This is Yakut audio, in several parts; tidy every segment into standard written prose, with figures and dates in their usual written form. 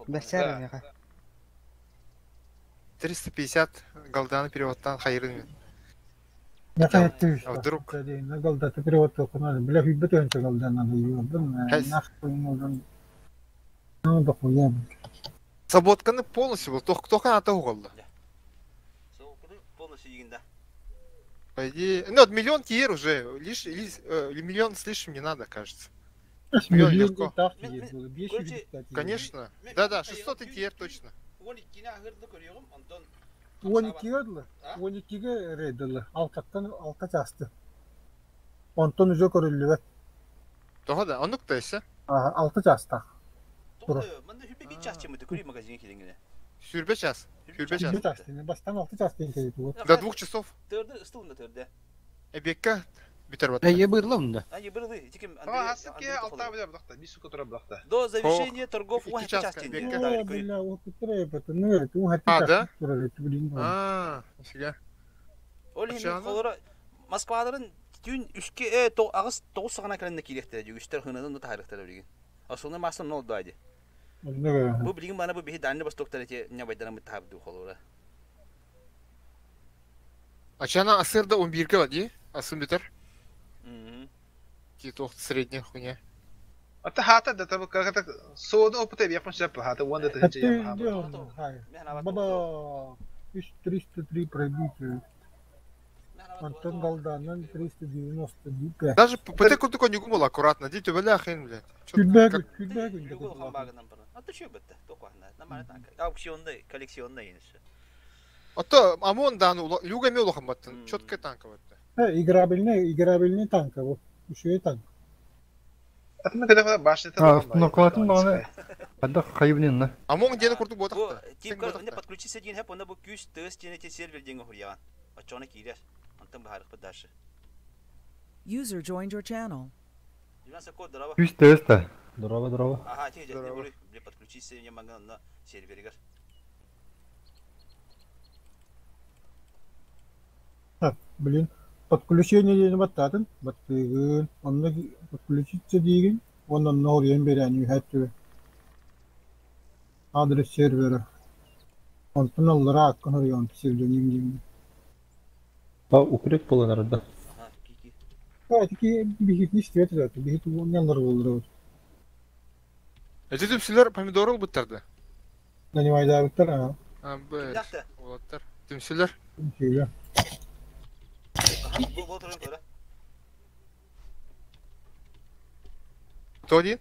Бэрсээр миэхэ. 350 голданы переводтаан хайырын мин. Миэхэ А вдруг? Голдаты переводтуоххуна бля хүйбэт өһөнчө голданан дохуя. Свободканы полностью был. Только ата уголла. Полностью дигин да. По идее, ну, вот миллион тиер уже, лишь, лишь, миллион с лишним не надо, кажется. Миллион легко. Конечно. Да-да, 600 тиер точно. 12-ни аһырды көрүөҕүм, онтон 12-ге дылы. 12-ге рейдылы. Алтаттан алта часты. Онтон уже көрүллүбэт. Того да, оннук да эссе. Алта частаах. Манна хүбе бит час чемыты көрүй магазине кирингене. Сүрбе час. Сүрбе час. Бастан алты час дейін келеді. До 2 часов. Төрдө ыстылында төрдө. Эбиэккэ бүтэр Э, ебырлым да. А ебырлы, тиким А, асыке алта биле бдахта, бис сука тура бдахта. До завершения торгов Икки час А, да? А, нифига. Ол хин холора Москваларын түүн үске аҕыс тоҕус саҕана кэлэннэ киириэхтэрэ үгүстэр хынанан таарыхтара билигин. Основной масса нол дади. Бу билигин мана бу биһи Дальний Востоктар эти нябайданамыт таабыды холора. Ачана асырда 11-ге бар, ди? Асын бүтэр. Титох средняя хуйня. Ата хата да табы как сода опыта бияқпын шап хата уанда тыгынча я Баба 303 пробития. Антон Голданан 395. Даже ПТ курдук нюгу был аккуратно. Ди төбеле ахын, блядь. Күлбәг, күлбәг. А ты что бетте? Тоқуахна. Нормально танк. Аукционный, коллекционный инше. А то ОМОН да, ну люга ми улахан баттын. Четкая танка батты. Играбельный, играбельный танк бу. Үшөй танк. Атмы када башня А, но калатын бағана қада хайбнин на. ОМОН дені курдук ботақта. Тип не подключиться деген хеп, онда бу күс тыс ден сервер деген хурьяган. Ачона кирер. Антон бахарых дальше. User joined your channel. Күс тыс та. Здорово, здорово. Ага, те, не подключиться не могу на сервере. Блин, подключение диэн баттаатын, баттыгын, онно подключиться диигин, онно норуйан берэн үһэттүбэ. Адрес сервера. Онтон аллара аккын хоруйан псевдоним диин. Па укреп боланар да. А, таки бихит не истибет это, бихит уоннялар болдур. Эти түмсүлөр помидор буттарды. Нанимайдаабыттар, а. А, б. Олаттар. Түмсүлөр. Түмсүлөр. Кто один?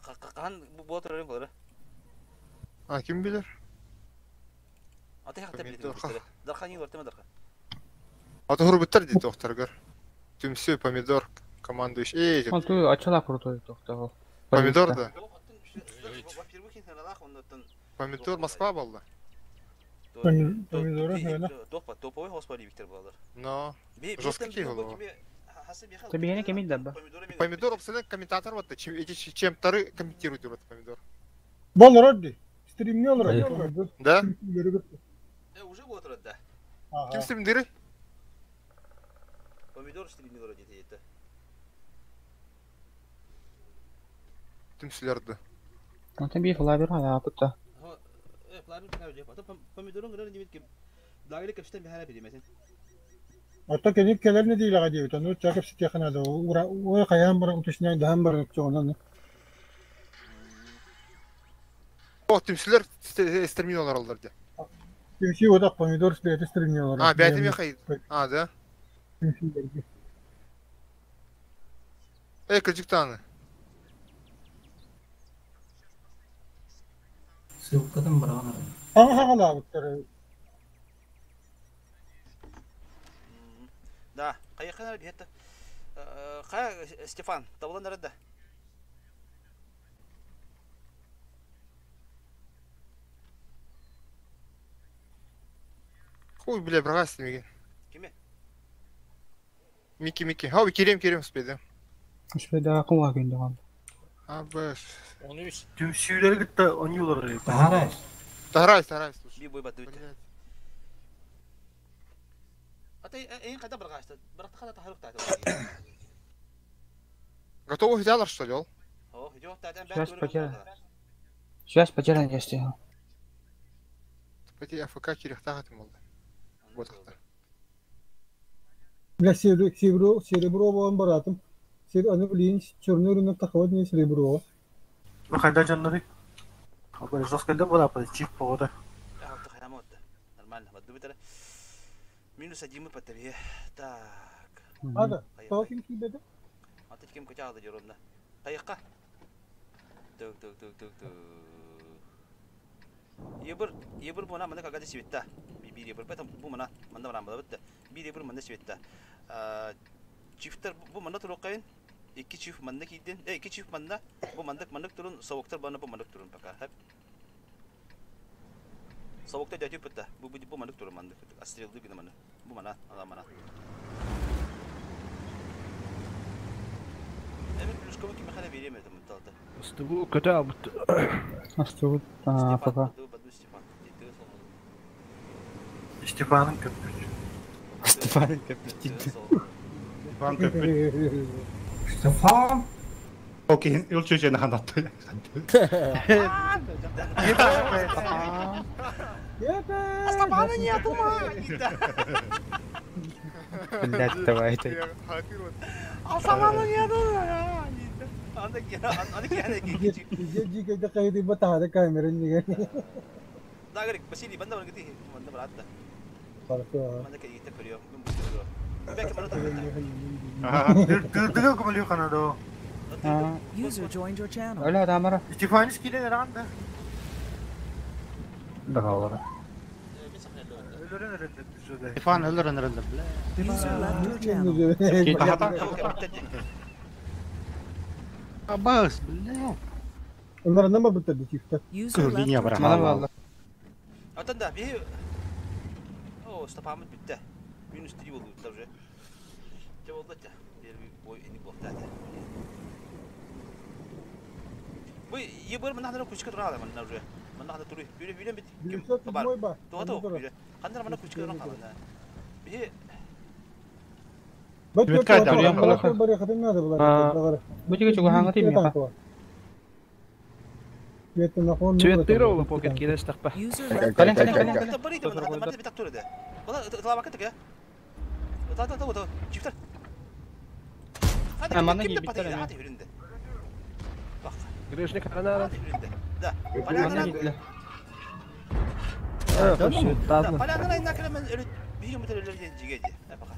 Кахан бу болар. А, ким билер? Ата хакта билер. Дархан юр тема дархан. Ата хурбуттар дейт доктор Түмсү помидор командующий. Эй, Ал ту ачала крутой доктор. Помидор да. Помидор Москва болды. Помидоры, наверное. Топовый господи Виктор балдар. Но жестко кигол. Тебе не кемил да. Помидор абсолютно комментатор вот чем эти чем вторые комментируют вот помидор. Бол родди. Стримнел родди. Да? Уже вот да. Ким стримдиры? Помидор стримнел родди это. Түмсүлөрдү. Антон би флабер ха путта. Флабер помидорун гырын дебит ким. Лагерь кепстен бихара билемесин. Ото кени келер не дейли диэбит, ону чакып ситиэхинада ура ой хайаан баран уточняй даһан баран чоҕунан. О, түмсүлөр стримнел алар ди. Түмсүү одак помидор бэйэтэ стримнел А, бәйти хай. А, да. Эй, кырдьыктааны. Ссылкадан барған. Ага хагалаабыттар. Да, кайыкканар бихетте. Кая Стефан, табылан да. Хуй, бля, брагас миги. Киме? Мики, Мики. Хау, кирем, кирем успеди. Успеди, кула күндө А, б. Түмсүүлер кытта онюлар. Тарай. Тарай, тарай, слушай. Би бой бат өтө. Ата эң кайда баргашты? Бирок када тахарык та. Готовы взяла, что ли, ол? Связь потеряна. Связь потеряна, если. Пати АФК кирехтаах этим болды. Ботахта. Бля, серебро, серебро буолан бараатым. Сир аны билигин черный рынок тахабат не серебро. Ну хайда дьоннорый? Абы жестко да була чип погода. Нормально. Минус один по тебе. Так. Ада, тоҕо ким киирбэтэ? Аты ким көтө алды ровно. Тайыққа. Тук тук тук тук тук. Ебір, ебір буна мында кагады светта. Bir ебір, поэтому бу мына, мында мына бітті. Bir ебір мында светта. Чифтер бу мында турук кайын. Iki чиф мында кийдин. Iki чиф мында. Бу мандык мандык турун, совоктар баны бу мандык турун пока. Хеп. Совокта дәтүп бітті. Бу бу мандык турун мандык. Астрелды гына мында. Бу мана, ала мана. Эми плюс кому ким хана беремedi мынталды. Астыгу көтө албыт. Астыгу АФК. Степанын көппүт. Степанын көппүт. Степан көппүт. Стефан. Окей, ил чөчені ханатты. Степана нету, ма! Блядь, давай это. Степана нету, Дьиэ батаһада камера нигер. Да, говорит, Василий, банда бар гити, банда бар атта. Хорошо. Манда кайы көрüyor, мен бу көрüyor. Бәки мана Тырдыга көмөлү канадо. User joined your channel. Öyle адамара. Стефанис килен эранда. Договора. Стефан өлөрөн эрелер, бля. User left your channel. Абас, бля. Onlar nima bitirdi чифтер? User left your бара. channel. Atan да, би О, стопамыз бітті. Минус 3 болды уже. Те болды те. Первый бой не был та. Бу ебір мына ханара күчкә тора ала мына уже. Мына хана туры. Бүле бүле бит. Ким бар. То то бүле. Ханара мына күчкә тора ала. Би Бу чугу хаңа тими ха. Цветтыровла покет кидеш тахпа. User left Кален your кален channel. кален. Барыйды мына мына бит туры да. Бала тылаба кеттек я. Та та та та. Чифтер. А, мана Ким кийбиттер де эми. аты үрүндө. Бак. Грешник ханара. Аты үрүндө. Да. Мана Полянана кийбиттер. Да, полянана инна келемен өлү бир метр өлөр жигеди. Бака.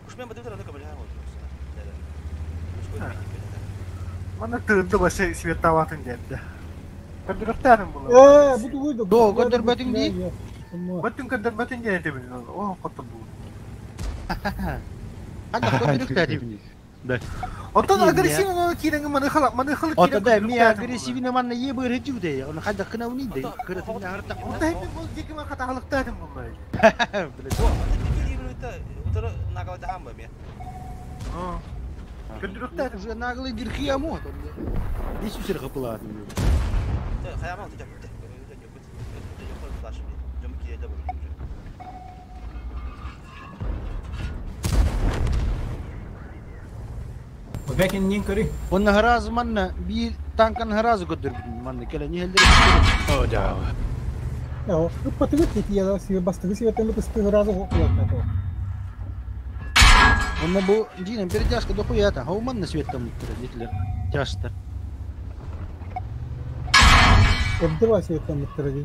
Кушмен бадыбытар аны көмөлө хаа. Мана тырды башы светтаватын деді. Көндүрөктәрим була. Э, бу тугуйду. До, көндөрбөтүң ди. Бөтүн көндөрбөтүн диэн этебин. О, котто бу. Анда көндүрөктөр дибин. Да. Оттон агрессивно киреңи маны хала, маны хала Ото да ми агрессивно манна е быр хечүдэ. Оны ханда кынауни де. Кырытын арта. Онда хеп бул дики ма хата халыктадым булмай. Көндүрөктәрим. Уже наглый гирхи аму. Бис үсер кыпылат. Бәкин нин көрі? Онна харазы манна бир танкан харазы көддөр манна келе не хелдер. О, да. Я, ыппатыгы тетия сиbe бастыгы сибеттен быстыгы разы окуят. Онна бу динен перетяжка дохуя та. Хау манна светтан муттыр дитлер. Тяжтар. Эбдева сибеттен быттыры. Мен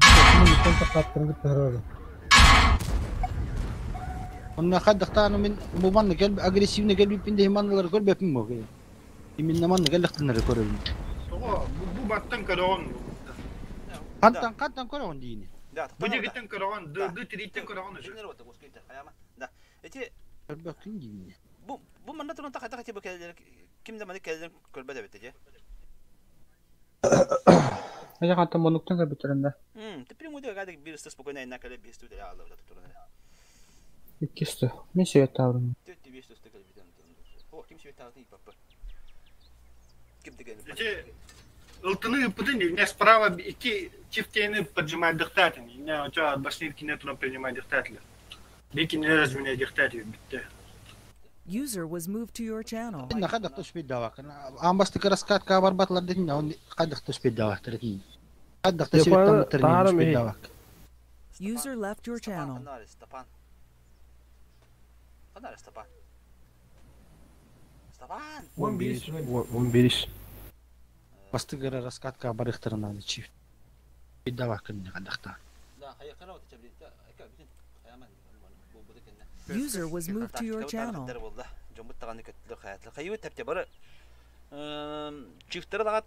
тақаттырын гыттыры. Онна хаддактааны мен бу манна кел агрессивный кел бипинде манналар көрбөпүм бу. Именно манна келлектенер көрөбүм. Того, бу баттан көрөҕүн. Кантан кантан көрөҕүн диини. Бу дигиттен көрөҕүн, ды ды тириттен көрөҕүн уже. Да. Эти Көрбөкүн диини. бу бу манна туран та кайта бу келдер кимде маны келдер көрбөдө бит же. Эже кантан монуктан көрбүттөрүндө. Теперь мы гадык бир спокойно на кале бир студия алды туран. Иккисти. Мен свет табырым. Төттү бир студия кале бит. О, ким свет табы папа. Ким деген? Эти ылтыны ыппытын не справа икки чифтени поджимать дыхтатын. Не, у тебя башнитки нету принимать дыхтателя. Бикинилер разменяйдыхтар бүттэ. User was moved to your channel. Инна хайдах түспүйдавакын. Аан бастакы раскатка барбатылар дэтин, он хайдах түспүйдавактар этин. Хайдах Япа светтаммыттар таһаарам иһи. түспүйдавак. User left your Степан channel. ханна Степан. Ханна Степан. Степан. 11 11. Бастыгы раскатка барыхтарынан чифт. Пүйдавакын хайдахта. Да, хайа кара вот чабли. Бүтүн. Хаяман. Бу бу кенне. User was moved to your channel. Болду. Жомбут таганы көттүлөр хаятлар. Хайы тепте бары. Чифтер дагат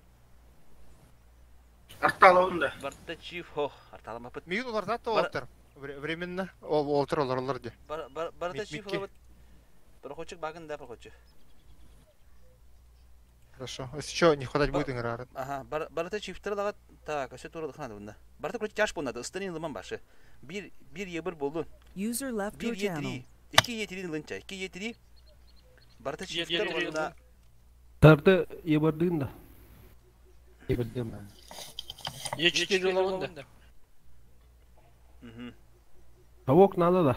Арталауын да. барта чиф хо арталамапыт. Мигин оларда та олтыр. Временно ол олтыр олар де. Барта чиф Микки. олабыт. Проходчик багын да проходчик. Хорошо. Если что, не хватать будет игры. Ага, барата чифтер дагат так, өсө тура дыхнады бunda. Барата короче тяж болнады. Ыстын лыман башы. Бир бир ебір болду. User left Бир your channel. Е3. 2 Е3 лынча. 2 Е3. Барата чифтер онда Тарды ебардыгын да. Ебердим. Е4 лавында. Мгм. Тавок надо да.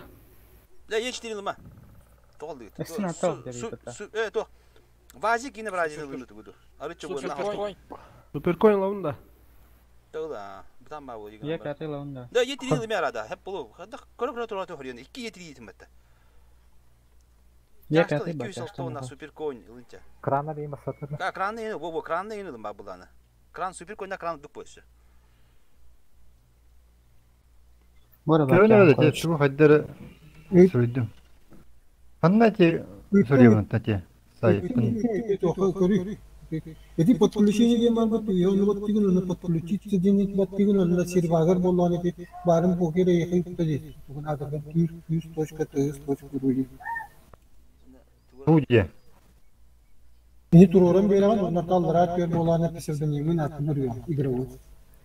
Да Е4 лыма. Тогол дейт. Эстин атау деп айтат. Э, то. Вази кине бразил лыны тугуду. Арычы бу на. Суперкоин лавын да. Тогда, бутан ба бу Е пятый лаунда. Да Е3 лыма арада. Хеп болу. Хада көрө көрө тура тура 2 Е3 етим бетте. Е пятый ба. 206 на суперкоин лынча. Крана бейм асатыр. Ка кран не, во во кран не лыма буланы. Кран суперкоин кран дук бойсы. Бора Көрөнө да те чугу хайдары сүрдүм. Ханна те сүрөбүн тате. Сайыппын. Эти подключение диэн бар бут, йон бут тигин оны подключиться диэн бат тигин оны сервагар боллоон эти барын покер эйхи тута Тугун адырган түр күз точка тыс точка ру. Судья. Ини туроран береген, онна талдырат бер боллоон псевдонимин атын үргөн игровой.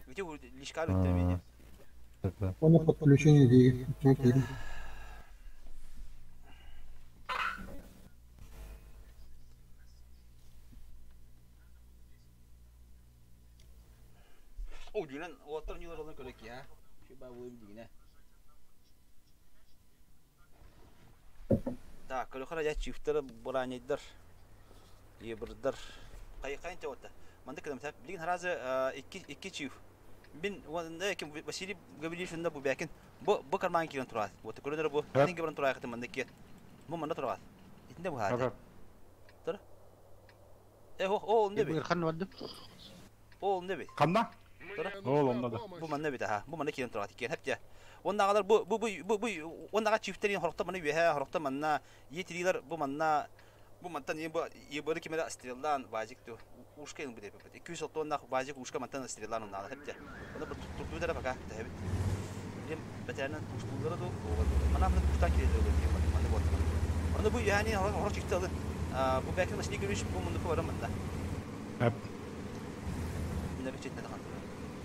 Где лишка өттө мени. Оны подключение деген. О, дюнен, оттар нилар алын көрөк я. Şu ба бу дигине. Так, көрө я чифтер буранидер. Либрдер. Кай кайынча отта. Манда кедем тап. Билген харазы 2 2 чиф. Бин онда ким Василий Гаврилович бу бәкин. Бу бу карман кирен турат. Вот көрөнөр бу. Кенге баран турат манда ки. Бу манда турат. Итинде бу хата. Тур. Э, о, о, не би. Хан барды. О, не би. Канна? Тур. Ол онда да. Бу манна бит аха. Бу манна кирен турат иккен хепте. Оннағалар бу бу бу бу бу оннаға чифтерин хорохто маны үһэ хорохто манна етрилер бу манна бу мантан е бу е бу кимере стрелдан вазик ту ушка ин бу деп 200 тонна вазик ушка мантан стрелдан оннағалар хепте. Оны бу турту пока тәбит. Бим бәтәрнен уштулары ду мана мына куштан килде ду мана бу Оны бу яни хорох чикте алды. Бу бәкин Василий Григорьевич бу мунду бар мында. Хеп. Мына бит четне тахан.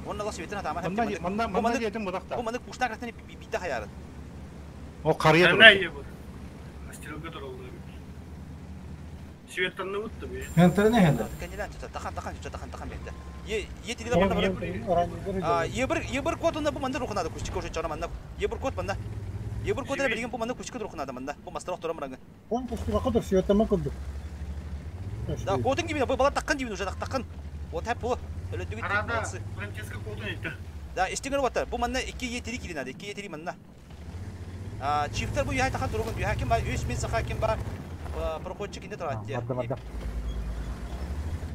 Онна лас ветен атама Мында мында мында диетин будакта. Бу мында куштан кратны битте хаярын. О карыя Она турат. е бу. Стрелка туралды. Светтанны бутты бу. Интернет. Кенелен чыта тахан тахан чыта тахан тахан бетте. Е е тиле мында бар. Е бир е бир код онда бу мында рухнады кучка уже чана мында. Е бир код мында. Е бир код билген бу мында кучка рухнады мында. Бу мастер охтора мырангы. Он пустуга кадыр светтама кылды. Да кодын gibi бу бала таккан gibi уже таккан. Вот хеп бу. Өлө дүгит. Арада Франческо кодун этти. Да, истигер вата. Бу мында 2 е 3 килинады. 2 е 3 мында. А чифтер бу яй тахан тургун. Яй ким бар? 3 мин саха ким бар? Проходчик инде турат. Мадда мадда.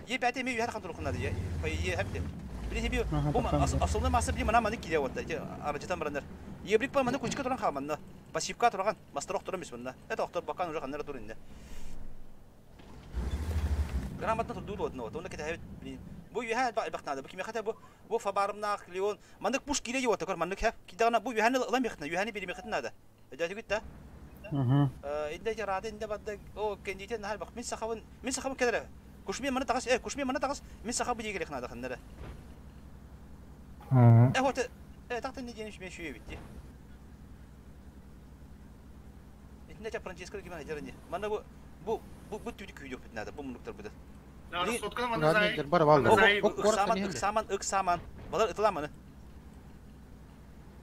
Е пәте ми яй тахан тургунады. Е е хепте. Били би бу основной масса били мана маны киле вата. Арачатан барандар. Ебрик па маны кучка турган халманда. Пассивка турган, мастерок турган мисманда. Это охтор бакан уже ханнар туринде. Грамотно турду одно. Вот он кете блин. Бу юһә бакнады. Бу киме хата бу бу фабарымнак Леон. Мандык пуш киле йота көр мандык хә. Кидагына бу юһәне лам бихна, юһәне бири бихна да. Әҗәте гитта. Инде ярады инде бадда о кендите нахар бак мин сахабын мин сахабын кедере. Кушми маны тагыс, э кушми маны тагыс, мин сахабы дигеле хнада ханнара. Э вот э тахта не денеш мен шуе битти. Итне ча Франческо киме хаҗарны. Мана бу бу бу бу түдү күйдүк бит нада бу мунуктар бу. Бар балдар. Ыксаман, ыксаман, ыксаман. Балар ытыламаны.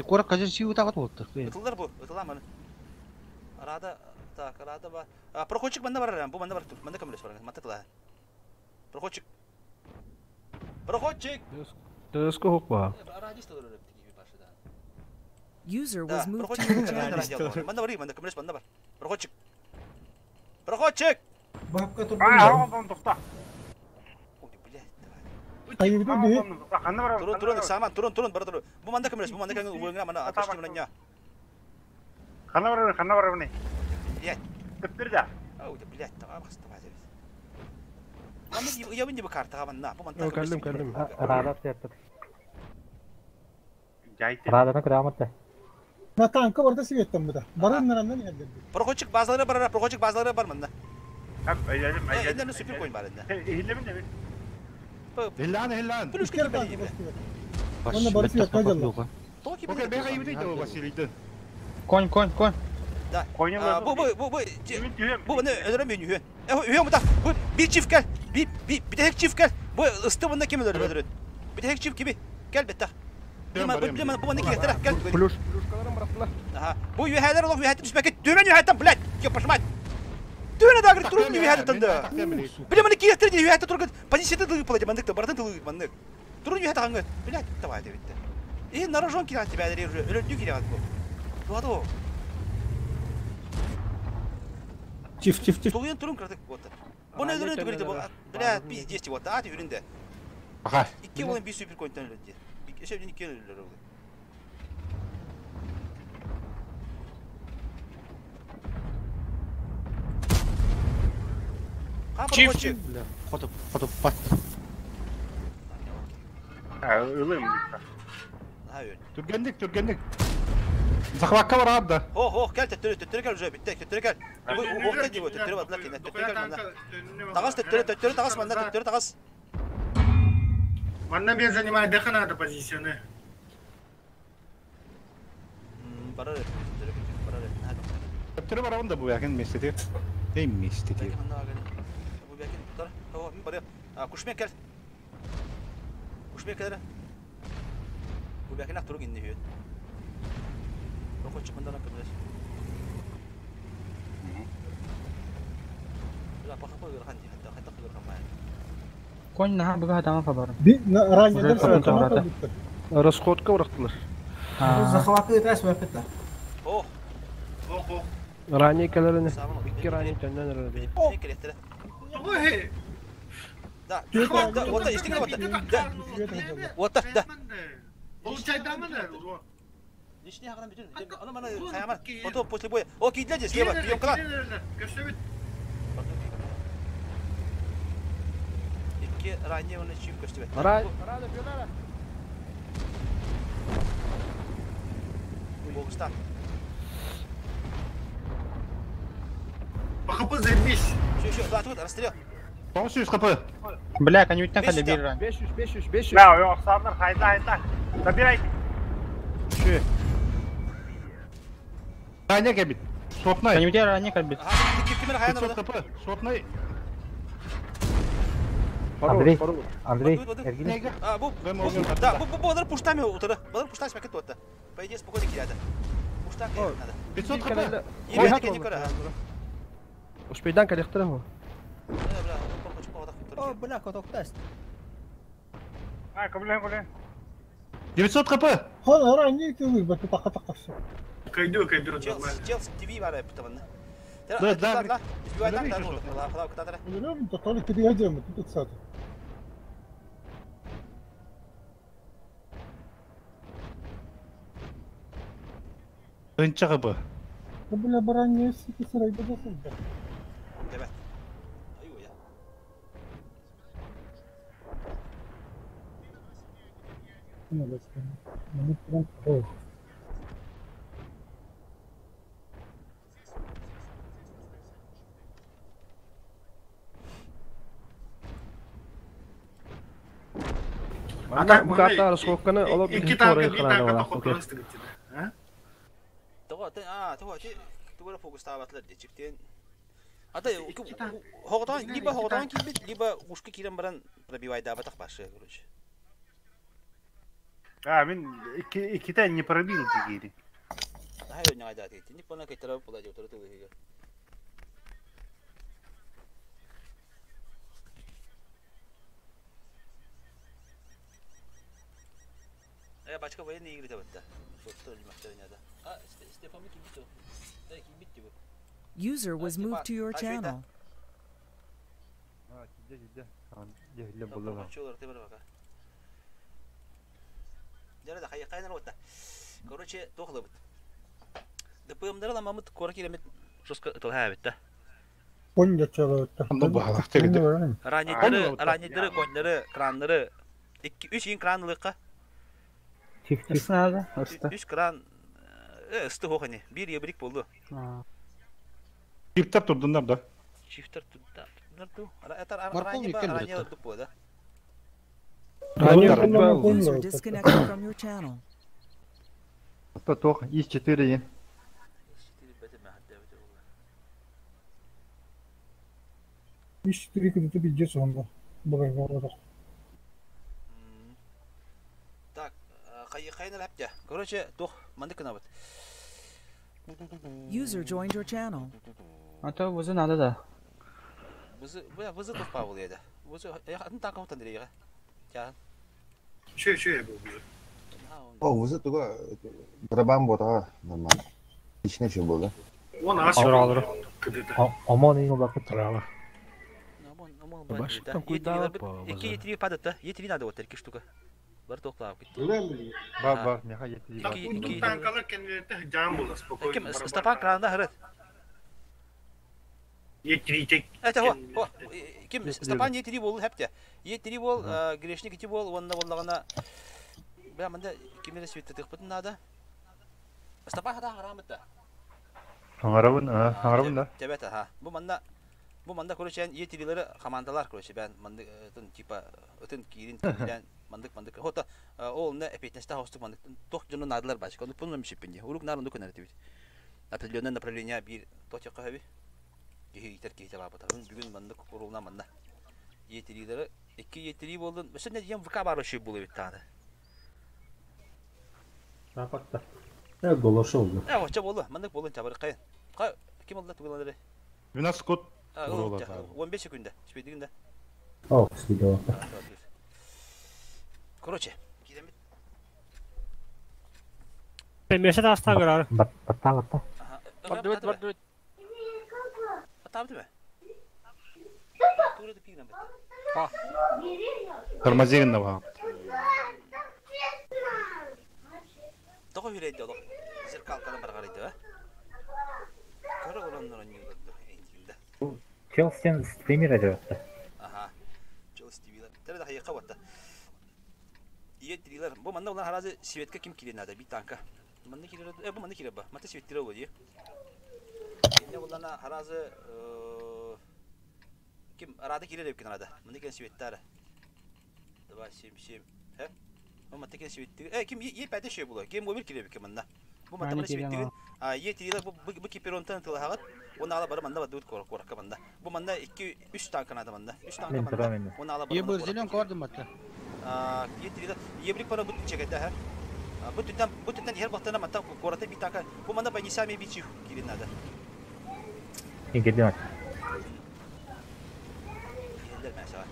Кора кажыр сию тагат болуптур. Ытылдар бу, ытыламаны. Рада, так, Рада ба. А, проходчик манна барар, бу манна бар, манна көмөлөс бар, манна тыла. Проходчик. Проходчик. Дөскө хук ба. Радист олорор тиги башыда. User Да, was moved to проходчик. your channel. Манна бар, манна көмөлөс манна бар. Проходчик. Проходчик. Бабка А, оғын тоқта. Ой, блядь, давай. Хайырды би. Қанна бар? Турун, турун, саман, турун, турун, бар турун. Бу манна көмөлөс, бу манна көмөлөс, уңна мана атышты мына. Қанна бар? Қанна бар не? Блядь. Тіптір да. Ой, блядь, давай, давай. Манна я бы картага манна. Бу манна. Кэллим, кэллим. Рада сертик. Жайты. Раданы кыраматта. На танка барда светтен буда. Баран нарандан yerden. Проходчик базалары бар, проходчик базалары бар манна. Хап, айдадым, айдадым. Энде супер коин бар энде. Хиллемин де. Хиллан, хиллан. Плюс Иккер танка басты. Онна бары свет кайдалла. Окей, бега юдей да Василийден. Конь, конь, конь. Да. Бу бу бу бу бу не өлөрөм мен үйөн. Үйөн бу да. Бу бир чиф кел. Би би битек чиф кел. Бу ысты бунда ким өлөрөм өлөрөт. Битек чиф киби. Кел бетта. Бу бу не киятера кел. Плюш, плюшкаларын бырактылар. Аха. Бу үйәләр олох үйәтин түшмәкә төмән үйәтен, блядь. Ёпашмать. Төмән дагы турун үйәтен да. Бля, маны киятер ди үйәтен турган. Позицияда дылы палады, мандык бардын дылы мандык. Турун үйәт аңы. Блядь, давай деп битте. И на рожон кират тебя уже өлөрдү кират бу. Дуадо. Чиф, чиф, чиф. Тулуен турун кырдык вот. Буны өлөрдү көрдү бу. Блядь, пиздец вот. Ат үрүндө. Аха. Икки болон бир супер контент өлөрдү. Эшебдин икки өлөрдү. Чиф. Хотуп, хотуп бат. Ылым. Түргендик, түргендик. Захватка бар да. Хо, хо, кел төттөрү, төттөрү кел уже битте, төттөрү кел. Бу хокта дип төттөрү бадлар кенә, төттөрү кел манда. Тагас төттөрү, төттөрү тагас манда, төттөрү тагас. Манна мен занимает дыхана до позиционы. Барар, төттөрү барар. Төттөрү барабын да бу якен местети. Эй местети. Бу якен тутар. Хо, мин барып. Кушмек кел. Кушмек кел. Бу якен актыру инде һөт. Проходчик мындан көмөлөс. Бля, паха қойгыр хан ди, хатта хатта қойгыр хан май. Конь наха буга хатама хабар. Би ранее дер Расходка бырактылар. Захваты тас вапета. О. О, Ранее кэлэрини. Икки ранее төннөн өрөдө. Ой. Да, да, вот истиңе вот. Да. Вот да. Получай дамы да. Лишний хаган бүтүн. Аны мана хаямар. Потом после боя. О, кийдилер слева, прием кыла. Икки ранее оны чип көстүбөт. Рада, бюлара. Богуста. ХП заебись. Все, все, да, тут расстрел. 900 хп. Бля, конюттан кале бир ран. 500, 500, 500. Да, ой, Оксандар, хайда, хайда. Забирайте. Şu. Ранее кебит. Сотнай. Конюттан ранее калбит. 500 хп. Сотнай. Андрей, Андрей, Эргин. А, бу, да, бу, бу, балар пуштами утыры. Балар пуштами смәкет отты. По идее, спокойно киләде. Пуштан киләде надо. 500 хп. Ебет кене көрә. Успейдан калехтер го. О, бля, котоктас. А, кабылен, кабылен. 900 хп. Хон ранее ты бат така така. Кайду, кайду, Челси ТВ бар птамын. Да, да, да. Избивай так, да, да, да, да. Өлөрөм да толик киди ажым тут сат. Önce хп. Бля баран сики сарай бадасың. Evet. Айо я. Ана бу карта расходканы алып Икки танка, бир танка токотурас тигитти. А? Того, а, того, ти тугара фокус табатлар дечиктен. Ата хоготон либо хоготон килбит, либо ушка кирен баран пробивай да батак башы, короче. А, мен икки не пробил дигири. Наһаа өнньаҕайдаат итинник буолан кыйтара була дьотору тылыһыга. Э, бачка военные игры табытта. А, Степан кимбит Э, кимбит бу. User was moved to your channel. Короче, туох ылабыт. ДПМдары ламамыт куора кииреммит жестко ытылһаа да. Конь дачалабыт. Онно баһалахтар иди. Раннеры, раннеры, коннеры, краннары. Икки, үс иин кран ылыахха. Ыснаада, ыста. Үс кран ысты хоох ини. Биир ебрик болду. Чифтер турдуннар да. Чифтер турда. Ту. Морковник Ранее ранее тупо, да? User disconnected from your channel. Это тох ИС-4 ен. Ис-4 күнүтү билже сонда. Бурай болодок. Так, хайын лапта. Короче, тух, мандык кынабыт. User joined your channel. А то вызы надо да. Вызы, вызы тух Павел еді. Вызы, атын танка отан дерейге. Тян. Чё, чё я был уже? О, вызы туга барабан бота нормально. Ичне чё было? Он ас. Омон ең олақы тұралы. Екі етри падат да, етри надо вот екі штука. Бар тоқлап кетті. Бар, бар, меха етри бар. Екі Танкалар кенлерде жан була спокойно. Ким Степан кранда хырыт. Етри тек. Это хо, хо, ким Степан етри бол хепте. Етри бол, грешник ити бол, онна боллагана. Бля, мында кимере светте тыкпытын надо. Степан хата харамытта. Аңарабын, аңарабын да. Тебет, ха. Бу манда Бу манда короче етрилери командалар короче бен мандык тын типа ытын кирин кирен мандык мандык хота ол не эпетнесте хостук мандык тох жуну надылар бачка ону пунну мишиппинди урук нарунду көнөр тибит определенное направление бир точка хаби кихи итер кихи бабата бүгүн мандык урулна манда етрилери эки етри болдун өсө не дем ВК бар ошо булу бит таны Рапортта. Э, голошол. Э, оча болду мандык болун чабыр кайын ким болду тугулары 12 секунд. 15 секунда. Спидигинде. О, спидова. Короче, кидемит. Месе тастан көрөр. Батта, батта. Бардыбыт, бардыбыт. Батта бит. Туры пигнен бит. Тормозирин ба. Того хүрейди олох. Зеркалканы баргарыйды, ба. Көрө олоннор нюлды. Челсен стример ажыратты. Аха. Челси ТВ-лер. Тәрі да хайыққа батта. Ие трилер. Бу манна улар харазы светка ким кирен ада бит танка. Манна кирер. Э бу манна кирер ба. Мата свет тире болди. Инне уларна харазы ким арада кирер эпкен арада. Манна кен светтары. 2 7 7. Хе? Бу мата кен свет. Э ким е пәде шей була. Кем гомер кирер эпкен манна. Бу мата мана свет тигин. А е трилер бу бу киперонтан тылахагат. Оны ала бары манда бадут кора кора манда. Бу манда 2 3 танка надо манда. 3 танка манда. Оны ала бары. Е бир зелен көрдүм атта. А, етрилер ебрик пара бут чекете ха. Бу түттен бу түттен her бактана мата кората бит танка. Бу манда байнисами бичи кирин надо. Ингедем. Кирендер мен сага.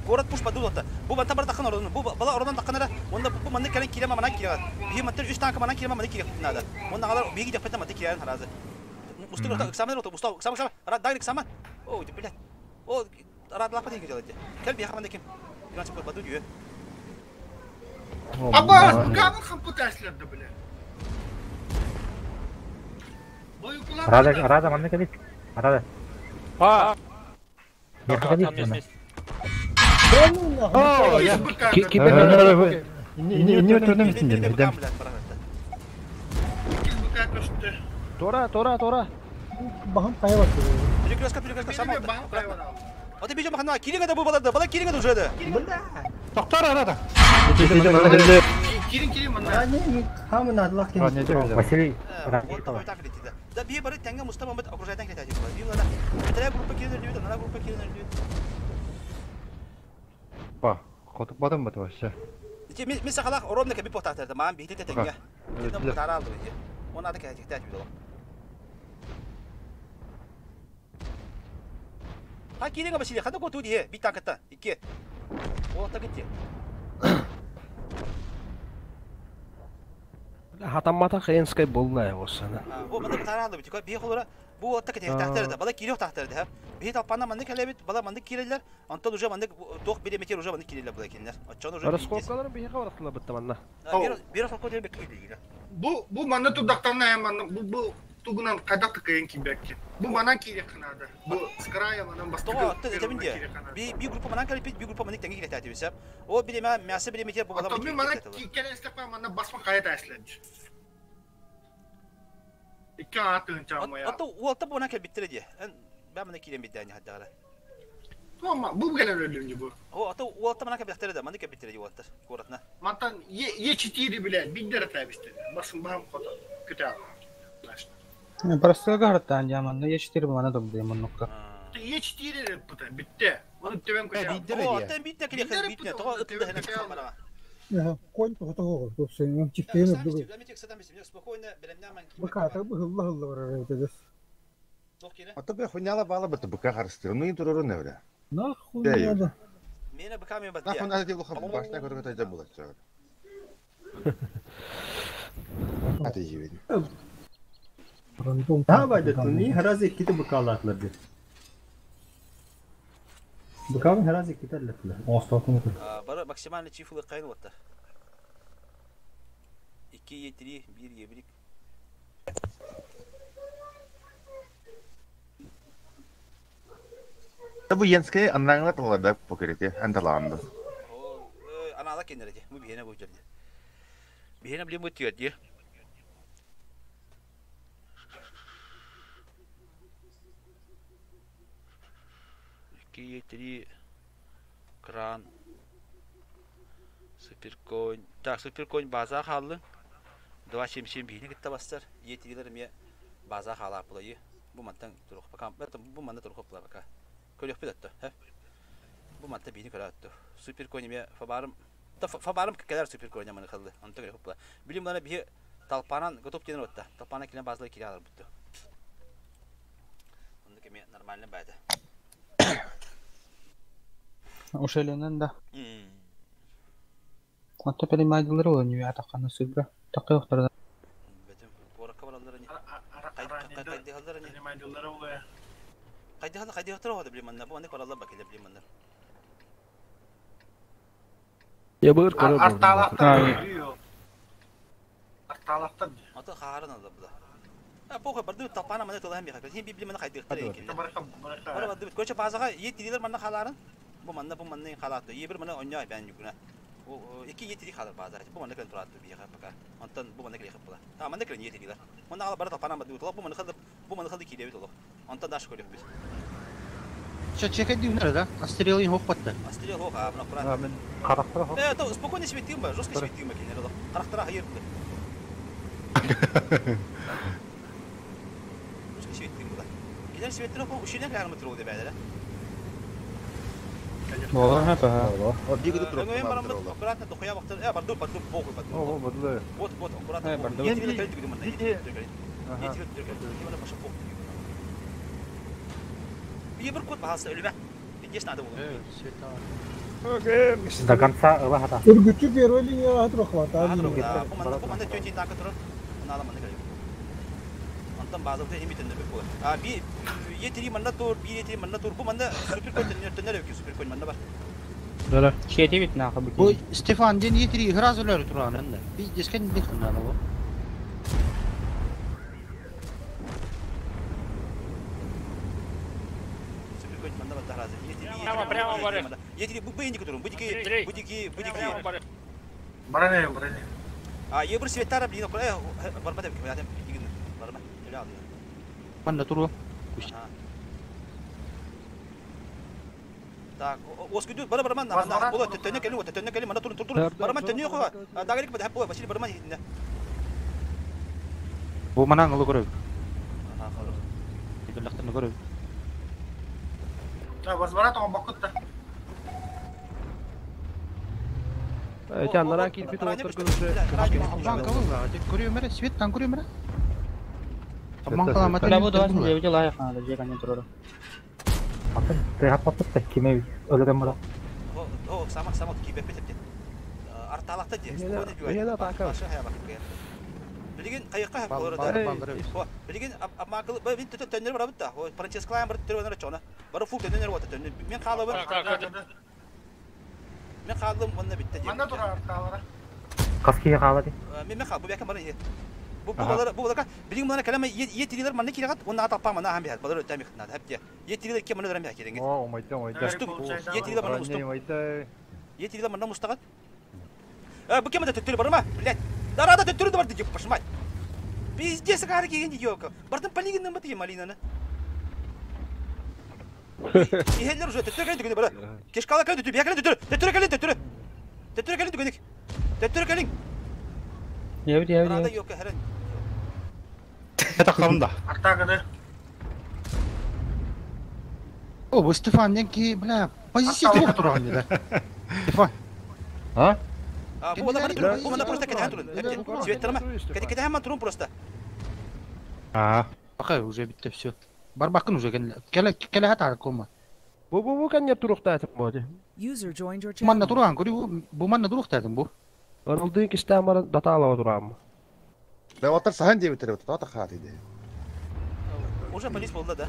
Город пуш падулата. Бу банта бар такын ордун. Бу бала ордун такын ара. Онда бу манны келен кирема манан кирема. Би маттыр 3 танка манан кирема манан кирем надо. Онда алар биги деп петем маты кирен харазы. Мустук орта экзамен орта мустау экзамен экзамен. Ара дагы экзамен. О, ты блядь. О, ара лапа деген делать. Кел би хаман ким. Гранчы баду дүйө. Абас, букабын хампуташларды, блядь. Арада, арада манна кабит. Арада. А. О, я. Не өтөрнөм синдер. Тора, тора, тора. Бахам кайба. Перекрестка, перекрестка, сама. А ты бежим хана, киринга да бу балада, бала киринга да уже да. Токтор арада. Кирин, кирин манда. Василий. Да бие бары тәңгә Мустафа Мамед окружайдан кетә дип. Би булада. Битәрә группа кирин дүйт, ана группа кирин дүйт. Па, хотуппатым бата вообще. Ити ми сахалах ровно кэби потаатар маан бихти тетенге. Китен бутара алды ди. Он ады кәһәтиктә түдө. Ха кирен Василий, хада готу дие, бит танкта. Икки. Олата гитти. Хатаммата хренскай болла осана. Бу манда бутара алды бит. Би холора бу отта кәһәтиктә да. Бала кире тахтар да. Би талпана манды кәләбит, бала манды кирелләр. Онтон уже манды тох биреметер уже манды кирелләр була кеннәр. Очон уже. Раскопкаларын биһи хабараттылар бытта манна. Бир раскопка дер бек кирелләр. Бу бу манна тудактан манна бу бу тугунан кайдак кыйын кибекки. Бу манан кире канада. Бу скрая манан бастыгы. Тоға атты этебин де. Би би группа манан калипит, би группа манан теңге кирәтә дибесә. О билеме мясо билеме бу бала. Мен манан кирен истепа манан басма кайда эсләнди. Икки атын чамая. Аты уалта бу манан калбиттер ди. Бә манан кирен бидәни хаддагара. Тума бу гелен өлүнү бу. О аты уалта манан калбиттер да, манан калбиттер ди уалта. Коратна. Мантан Е4 биле биддер тәбистер. Басым бам кота. Көтә. Просто гарта яман, Е4 мана добды маннукка. Е4 пыта битте. Оны төбән көтә. О аттан битте киле битте. Тога ытты хәнә барага. Конь тоғытығы тоқсан, чифтейін үрдігі. Спокойно, белемнән Баката бұғылла ғылла барар әйтедес. Ата бе хуняла бала бата быка харыстыр. Ну интурору не бля. Нахуй надо. Мене быка мен бат. Нахуй надо дело хаб башна көргө тайда булат чагыр. Ата жибеди. Давай да туни хрази ките быкалатлар ди. Быкалын хрази ките летлер. Остатын Бары максимально чифлы кайын отта. 2 Е3 1 Е1. Бу Йенскей аннаңла талада покерете анталаанды. Анала кенереде. Бу бихене бу жерде. Бихене билем бу тиерде. Икки, три, кран, суперконь. Так, суперконь база халлы. 2.77 бихене китте бастар. Е3-лер ме база хала булайы. Бу мантан турук пока. Бу манда турук була пока. Көрөк бит атты. Бу мантта бихене көрө атты. Суперконь ме фабарым. Та фабарым кәләр суперконь маны халлы. Онта көрөк була. Билим лана бихе талпанан готов тенер отта. Талпана килен базалар кире алыр бутты. Онда кеме нормально байды. Ушеленен да. Ата перемайдылар ол не атаққаны сыгра. Тақы оқтарда. Коракка баралар не. Кайды халдар не. Кайды халдар кайды хатыр ода билем анда. Бу анда баралар бакеле билем анда. Я быр көрө. Арталактар. Арталактар. Ата харын алды бу. А похуй барды тапана мана толам бия. Хин билем анда кайды хатыр экен. Бара барды. Көчө базага ет дилер манда халарын. Бу манда бу манда халатты. Е бир мана онья бән югуна. Икки ет халар базар. Бу манда көн туратты бия пока. Онтон бу манда киле хыпла. Та манда көн ет дилер. Манда ала бара тапана барды. Бу манда хылды бу манда хылды киле бит оло. Онтон даш көрөк биз. Ча чекет дүйнер да. Астрелин хоқ батты. Астрел хок, а, мына Куран. Мен карактыр хок. Э, то спокойно себе тыйма, жестко себе тыйма кенер оло. Карактыра хайыр. Жестко себе тыйма да. Кенер себе тыйма, ушинен кайрымы туру деп әдәле. Бола ха О, бигү туруп. Мен барам аккуратно дохуя вакыт. Э, барду, барду, похуй, барду. О, бадлы. Вот, вот, аккуратно. Э, барду. Я тебе кэлдик думаю, я тебе Я тебе кэлдик. Баша похуй. Бие бир кот бахасы өлүбә. Здесь надо было. До конца ылахата. Үргүтчү первый линия атыры хватает. Бу манда бу манда тетя так турur. Ана манда кэлдик. Антон база бу хими тендер бу. А би Е3 манда тур, би Е3 манда тур. Бу манда супер кон тендер тендер yok супер кон манда бар. Да. Чети бит нахы бу. Бу Стефан ден Е3 хразылар туран да. Биз дескен дихнан бу. Супер кон манда бар разы. Е3 Прямо, прямо бары. Е3 бу бейник турун. Будики, будики, будики. Баране, баране. А е бир светтара блин, э барба деп кем дигин. Барба. Эле алды. Манда туру. Так, оскүдү бара барман на була төттөнө кели, төттөнө кели, мана турун тур тур. Барман төннө хо. Дагырык бада була, Василий барман хитинде. Бу манан ылы көрөк. Аха, хорошо. Дилактырны көрөк. Да, возврат он бакытта. Эти аннара киирбит уолаттар уже Банка была, көрүөм эрэ, свет тан көрүөм эрэ. Бля, бу давай дебити лайық надо, же конец рода. Атын тыгаппаппыт киме өлөрөн бара. О, сама сама кибеппет эптен. Арталакта де. Мена атака. Билигин кайыкка хап болор да. Билигин макыл бу мин төннөр барабыт да. Франческо бар төрөнөр чона. Бары фул төннөр вот төннөр. Мен калыбын. Мен калдым, онна битте. Манна турар арталара. Кас кие каала ди. Мен мен бу бәкә бары. Бу бу балар бу балар билигин мына калама е тирилер манна кирегат, онна атапа мана хам бихат. Балар өтәми хнад. Хәп Е тирилер ке мана дөрәм бихат. О, омайда, омайда. Е тирилер мана мусту. Омайда. Е тирилер мана мустагат. Бу кем төттөрү барма, блядь. Дарада төттөрү бар дип пошмать. Пиздец, кары киген диёка. Бардым полигин бит малинаны. Ихеллер уже төттөрү кэлин түгүнү бара. Кешкала кэлин төттөрү, бия кэлин төттөрү, төттөрү кэлин төттөрү. Төттөрү кэлин түгүнүк. Төттөрү кэлин. Ебит, ебит, Рада ебит. ёка хәрен. Таққабында. Артагыды. О, бу Стефан денки, бля, позиция туох тураган да. Стефан. А? А, бу бала бу мана просто кәтәһән турун. Свет тарма. Кәтәһән ман турун просто. А. Пока уже битте все. Барбакын уже келе келе хата кома. Бу бу бу кәнне турукта атып боди. User joined your Манна channel. тураган көрү, бу манна туруктадым бу. Орулдын кистән бар датала турам. Да отар сахан деп өтер, тота хат иде. Уже полис болды да.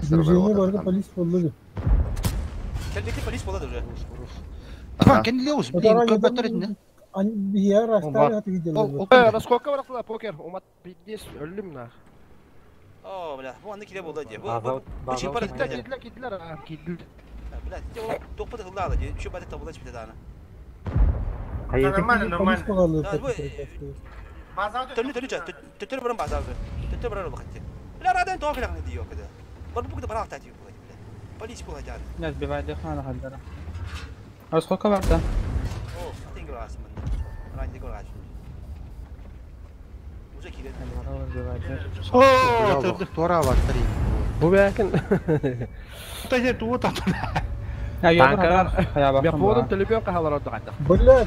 Движение барда полис болду. Келбекте полис болды уже. Стефан кенди леус, блин, көп бөтөрөтүн. Бияр астары хаты виделер. Раскока баракла покер. Умат пиздец өлдүм на. О, бля, бу аны киле болды де. Бу бу чипар Кидлер, кидлер, кидлер, кидлер. Бля, те ол топты хыллады де. Чү бәдә табыла чипте даны. Нормально, нормально. Төнле төнле төттөр баран базар. Төттөр баран бакытты. Бля, радан тоқ лягны диё кеде. Бар бу кеде барак тати бу бля. Полис була жан. Не сбивай дыхание хаддара. А сколько варта? О, тенге барасың мында. Ранди гораш. Уже киле. О, Тора бар, три. Бу бәкин. Тәҗе туы таты. Танкар. Бя подон телефон кахалар отдаганда. Бля,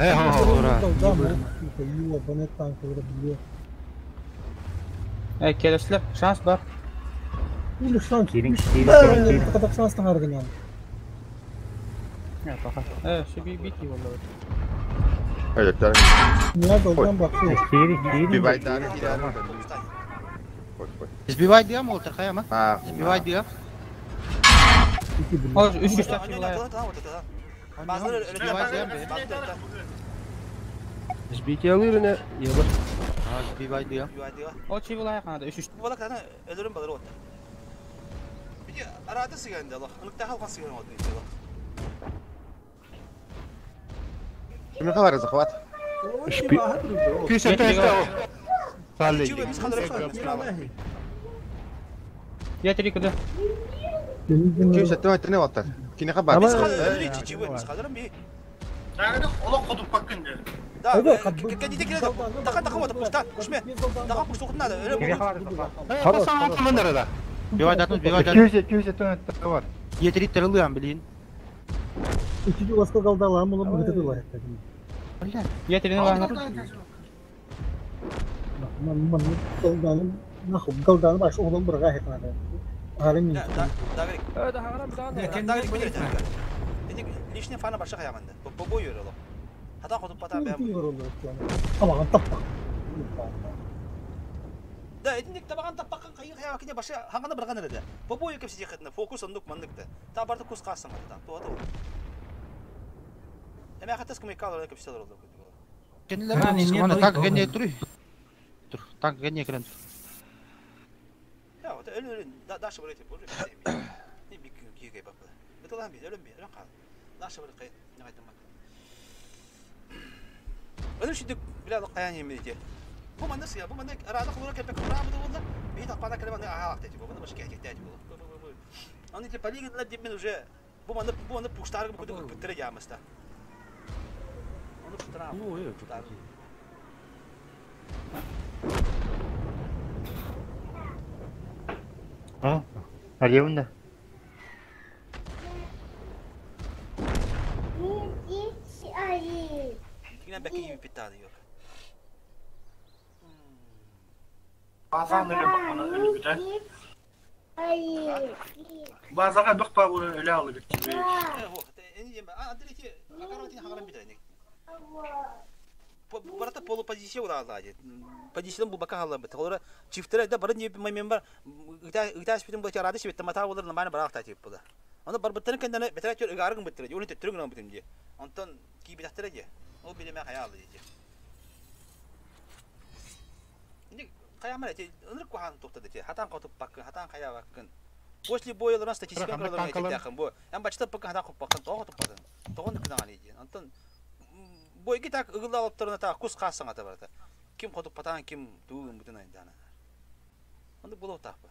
Э, Э, келеслер, шанс бар. Или шанс. Кирин, кирин, Кадак шанс тахаргын яны. Я пока. Э, шеби бити болду. Öyle Не долдан баксы. Кири, кири. Бибайдар кирер. Сбивай диям ол таркаяма. А, Сбивай диям. О, үч үч тапчы була. Сбивай диям. Сбитиялырына ебар. А, сбивай диям. О, чи була якында үч үч. Бу балак өлөрүм балар отта. Биди арада сыган да лох. Ыныкта халган сыган отты. Кимге калар захват? Күйсе тәсте. Салли. Я три куда? Күйсе тәсте не отар? Кине хабар? Дагыды олок кодуп баккын де. Да, кәдите килә. Така така вот пушта, пушме. Така пушту надо. Хабар. да. Бивай датын, бивай датын. Күйсе, күйсе тәсте бар. Етери тырылыам, блин. Үчү баска калдалам, улам бит дулай. Бля. Я три на Ман ман голданым, нахуй голданым баш оглом бирга хекнады. Ары мин. Да, да, лишний фана баша хаяманды. Бу бу йөрөлө. Хата хотуп бата бәм. Тамагын таппак. Да, этинник табаган таппаккан кайы хаяма кине баша хангана бирган эде. Бу бу йөкөп сижехетне фокус ондук мандыкты. Та барды кус касың та. То то. Эме хатас кумай калыр көп силер oldu. Кенилер танк гене тур. Тур, танк гене кирен. Я, вот өлүн өлүн дашы бар этип, уже. Не бик кийге бак. Это лам би, өлүн би, өлүн кал. Дашы бар кай, не айтам. Өлүн шидик бля каян емейди. Бу манда сыя, бу манда арада кулура кепек кура бу болду. Би тапана келе манда аалак деди. Бу манда башка кетти деди бу. Аны те полигонлар деп мен уже бу манда бу манда пуштар бу көтү битире ямыста. Аны пуштара. А? Арьевна. Кинен бәкки ийбит тааны yok. Базан öyle bakmana ölü bir de. Базаға бөх ба bunu öyle alı bitti. Барата полупозиция улаалаа. Позициядан бу бака халла бит. Олар чифтер да бары не мен бар. Ыгта спитин бу чарады шибет мата олар нормально барак тип була. Аны бар биттен кендene бетер чөр ыгарыгын биттер. Оны төттөрүн битим ди. Онтон ки битактер ди. Ол билеме хаялы ди. Инди каямар эти ынырык кухан токтады ти. Хатан котуп баккын, хатан кая баккын. После боя ларан статистика көрөлөр этек бу. Эм бачта баккын хатан коп баккын, того котуп баккын. Тогон күнәгән иди. Онтон бойги так ыгылда алып турына та кус кассаң ата барата. Ким котуп батан, ким тугун бүтүн айдана. Онда болот тапы.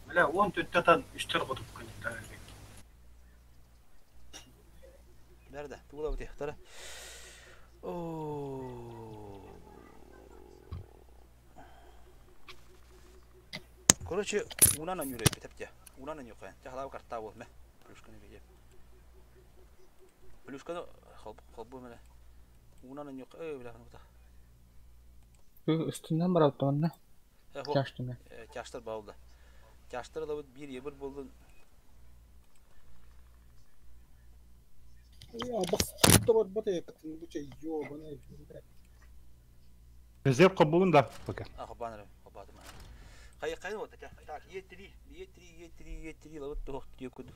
Бля, он төттәтән үстер котуп көнтә. Берде, тугула бит тара. О. Короче, унан нүрөп битеп. Унан нүкә. Тахлав карта бул ме. Плюшканы бие. Плюшканы хол бу мене. Унан нүкә, эй, бля, нута. Үстүнөн барат онна. Чаштына. Чаштыр баулда. Чаштыр да бир ебир болду. Резерв кабулун да пока. А, хабаныр, хабадым. Кай кай вот так. Е3, Е3, Е3, Е3, лабыт тох тиекуд.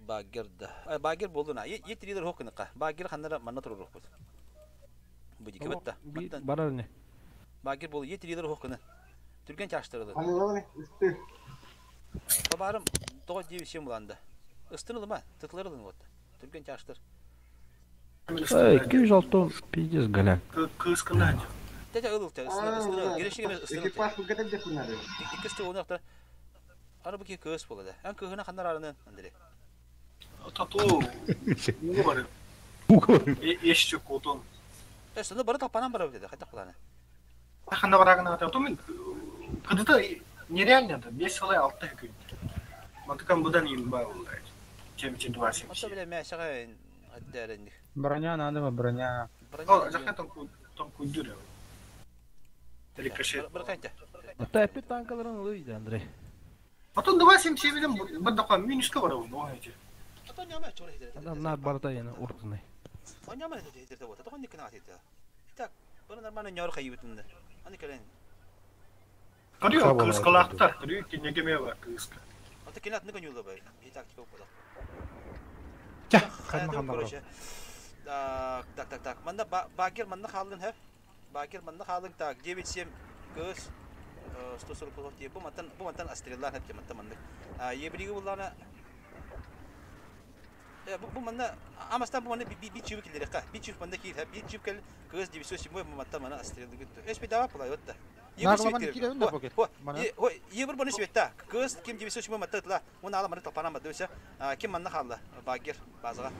Багер да. Багер болду на. Е3 дер хокныка. Багер ханнара манна турur бут. Бу дики бетта. Барар не? Багер болду. Е3 дер хокны. Түрген чаштырды. Табарым того девишем буланды. Ыстынылма, тытлырылын вот. Түрген чаштыр. Эй, 206 пиздец, голяк. Кыз кына. Тәтә ылыл тә, ыстыны, гирешеге ыстыны. Экипаж бу кетеп деп кунары. Иккисте оны акта. Ары бу ки кыз болады. Ан кыгына ханнар арыны, Андрей. Тату. Угу бар. Эшчү котон. Э, бары тапанан бары деди, кайта куланы. Ханда барагына ата мен кыдыта нереально да 5,6 күн. Матыкан будан им ба ул. Чем чем два семь. Ата биле мә шага аддәрен. Броня надо, броня. О, жакка там там куйдур. Рикошет. Бір қайта. Ата эпи танкаларын ылыйды, Андрей. Потом 2.77 бір даққа минуска бар ол, оңайчы. Ата няма чора хидер. Адам нар барда яна ортыны. О няма хидер де вот. Ата никна атыйды. Итак, bunu нормально нёр кайыбытында. Аны келен. Көрү кыскалактар, көрү кинеге бар кыска. Ата келат ныгын юлда бай. Би тактика болду. Ча, кайма ханна. Так, так, так, так. Манда багер манда халын хә. Багер манда халын так 9-7 кыз 140 дип. Бу мантан, бу мантан астреллар хәп мантан манда. Ебриги булларына бу манда амастан бу манда би чүб килдер ка. Би чүб манда кил, би чүб кел кыз 907 бу мантан мана астреллар гүттү. Эш би дава пулай отта. Ебір бұны светта. Кыз ким 907 манда тла. Оны ала маны тапана манда өсә. Ким манда халла? Багер базага.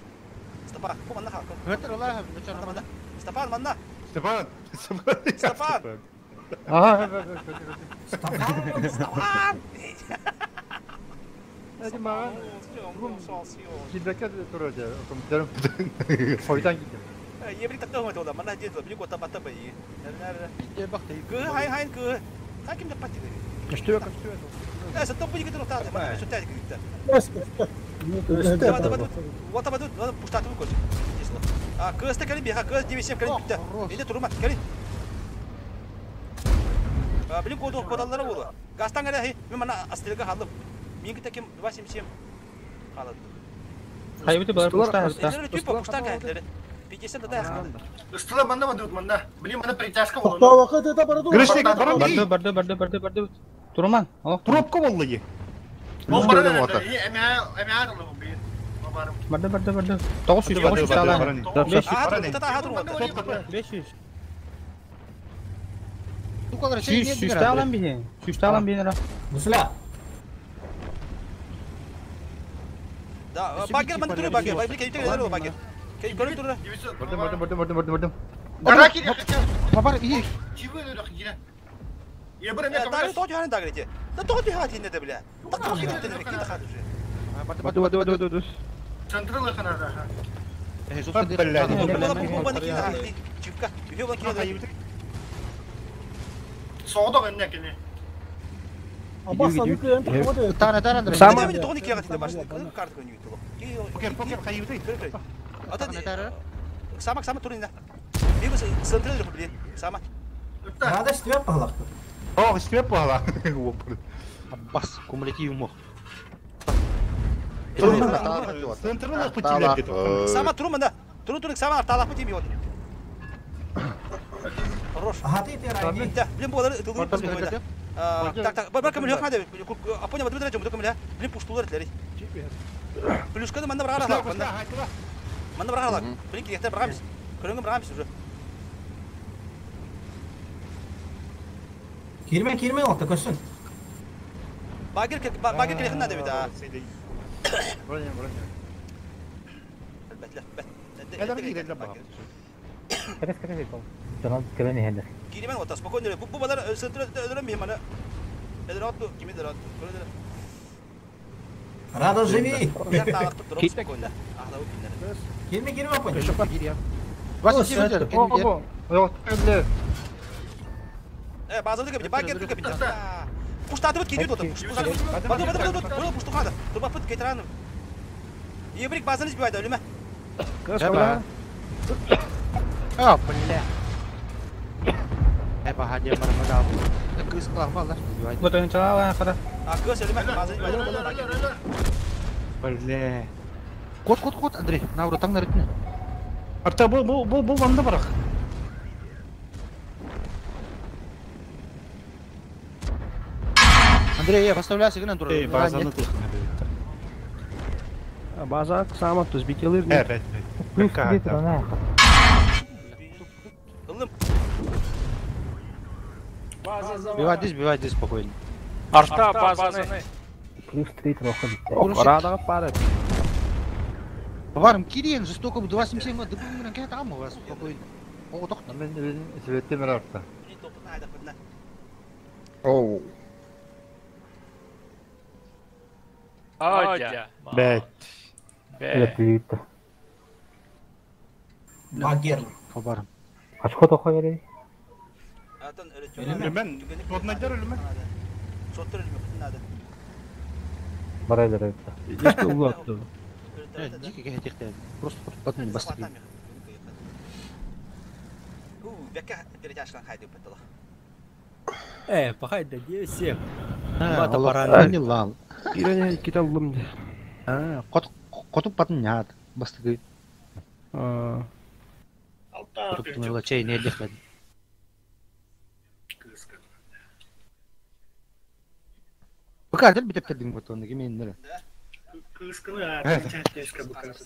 Степан, бу манда хал. Өтөр алар хәм, манда. Степан манда. Степан. Степан. Ага, Степан. Степан. Эти мага. Килбекке турады, компьютерим. Хойдан китте. Ебри такта хомат ола, манда дед, били кота бата бай. Гы хай хай гы. Та кимде пати. Что я как что это? Э, саттан буди кетер ота, манда шутта китте. Вот вот вот пуштаты бу көз. А, көз те калин биха, көз 97 калин битте. Инде турма, калин. А, били коду кодаллары болу. Гастан гала хи, мен мана астрелга халым. Мен ките ким 277 халады. Хайбыты бар пушта хатта. Типа пушта кәтләре. 50 да яхны. Ыстыла манда бадут манда. Блин, манда притяжка болду. Токтоо вакыт это барду. Грешник, барам. Барды, барды, барды, барды, барды. Турман. Пробка болду е. Ол бара эме эме арылы бу. Барды, барды, барды. 900, 900 алан. 500. 500. Сүүстэ алан биһин. Сүүстэ алан биһин ра. Мусла. Да, багер манда туры багер. Багер кейте багер. Кей көрүп туры. Бардым, бардым, бардым, бардым, бардым, бардым. Бараки Бабар, и. Чивы дөрөх гинэ. Ебір эме Дагы тоож ханын дагы рече. Да тоож хаа тийнэ дэ бля. Так тоож хээ дэ кин хаа дэ. Барды барды барды барды. Централ ханада. Чивка. Үһү olan кире. Соғдақ энне кини. Тана тана Андрей. Сама. Тоғын икки ягаты башты. Карта көнү ютулу. Покер, покер, хайыбыты. Ата Самак сама турында. Бибис централ блин. Сама. Надо степ палак. О, степ палак. Бас, кумулятив мох. Централ путилер. Сама турманда. Туру туру сама арталак бу тими вот. Хорош. Ага, ты ты Да, блин, болар тылгы. Так, так, бар камер yok hadi. Апоня бадры дәрәҗә камер. Блин, пуштулар итләри. Плюшканы манда бара алак. Манда бара алак. Блин, кирәктә барамыз. Көрөнгә барамыз уже. Кирме кирме oldu көсүн. Багир багир кирәк нәдә бит. Броня, броня. Бәтләр, бәт. Кәрәс кәрәс итол. Жанан кәрән иһәлләр. Киремен ота, спокойно. Бу балар центр öldürem мин мана. Öldür attu, kimi öldür attu. Көрөдөр. Рада живи. Спокойно. Кирме кирме апа. Вася кирме. О, о, о, Э, базарды кепти, багер кепти. Пуштаты бит кидет ота. Пуштаты. Бады бады бады бады пуштухада. Турба пыт кетраны. Ебрик базаны избивает, өлүмө. А, бля. Э, погоди, мармадал. Кыз кылар Вот он чала, хара. А, кыз өлүмө, базаны избивает. Бля. Кот, кот, кот, Андрей, на ура таң нарытны. Арта бу бу бу бу ванда барак. Андрей, я поставляйся гына тура. Эй, базаны тыхны. База сама то сбитилыр. Э, бет, бет. Бивай здесь, бивай здесь спокойно. Арта базаны. Плюс 3 трохы. Радага пара. Баварым кириен жестоко 2.77 дыбын кет там у вас спокойно. О, тохта. Мен светте мер арта. Оу. Адя. Бет. Бет. Багер. Баварым. Очко тохо бери. Өлүмөн. Тоднадер өлүмөн. Соттор өлүмөн надо. Барайлар это. Здесь углу Дико кете Просто потом бастырып. У, бәкә перетяжкан хайды баттала. Э, пахай да где всех? Бата паран. Не лал. Ирене киталлым. А, кот котуп батын нят бастырып. А. Алта. Чей не дехлед. Пока дел битеп тердиң бутонны кемен нере. Кыскыны артын букасы.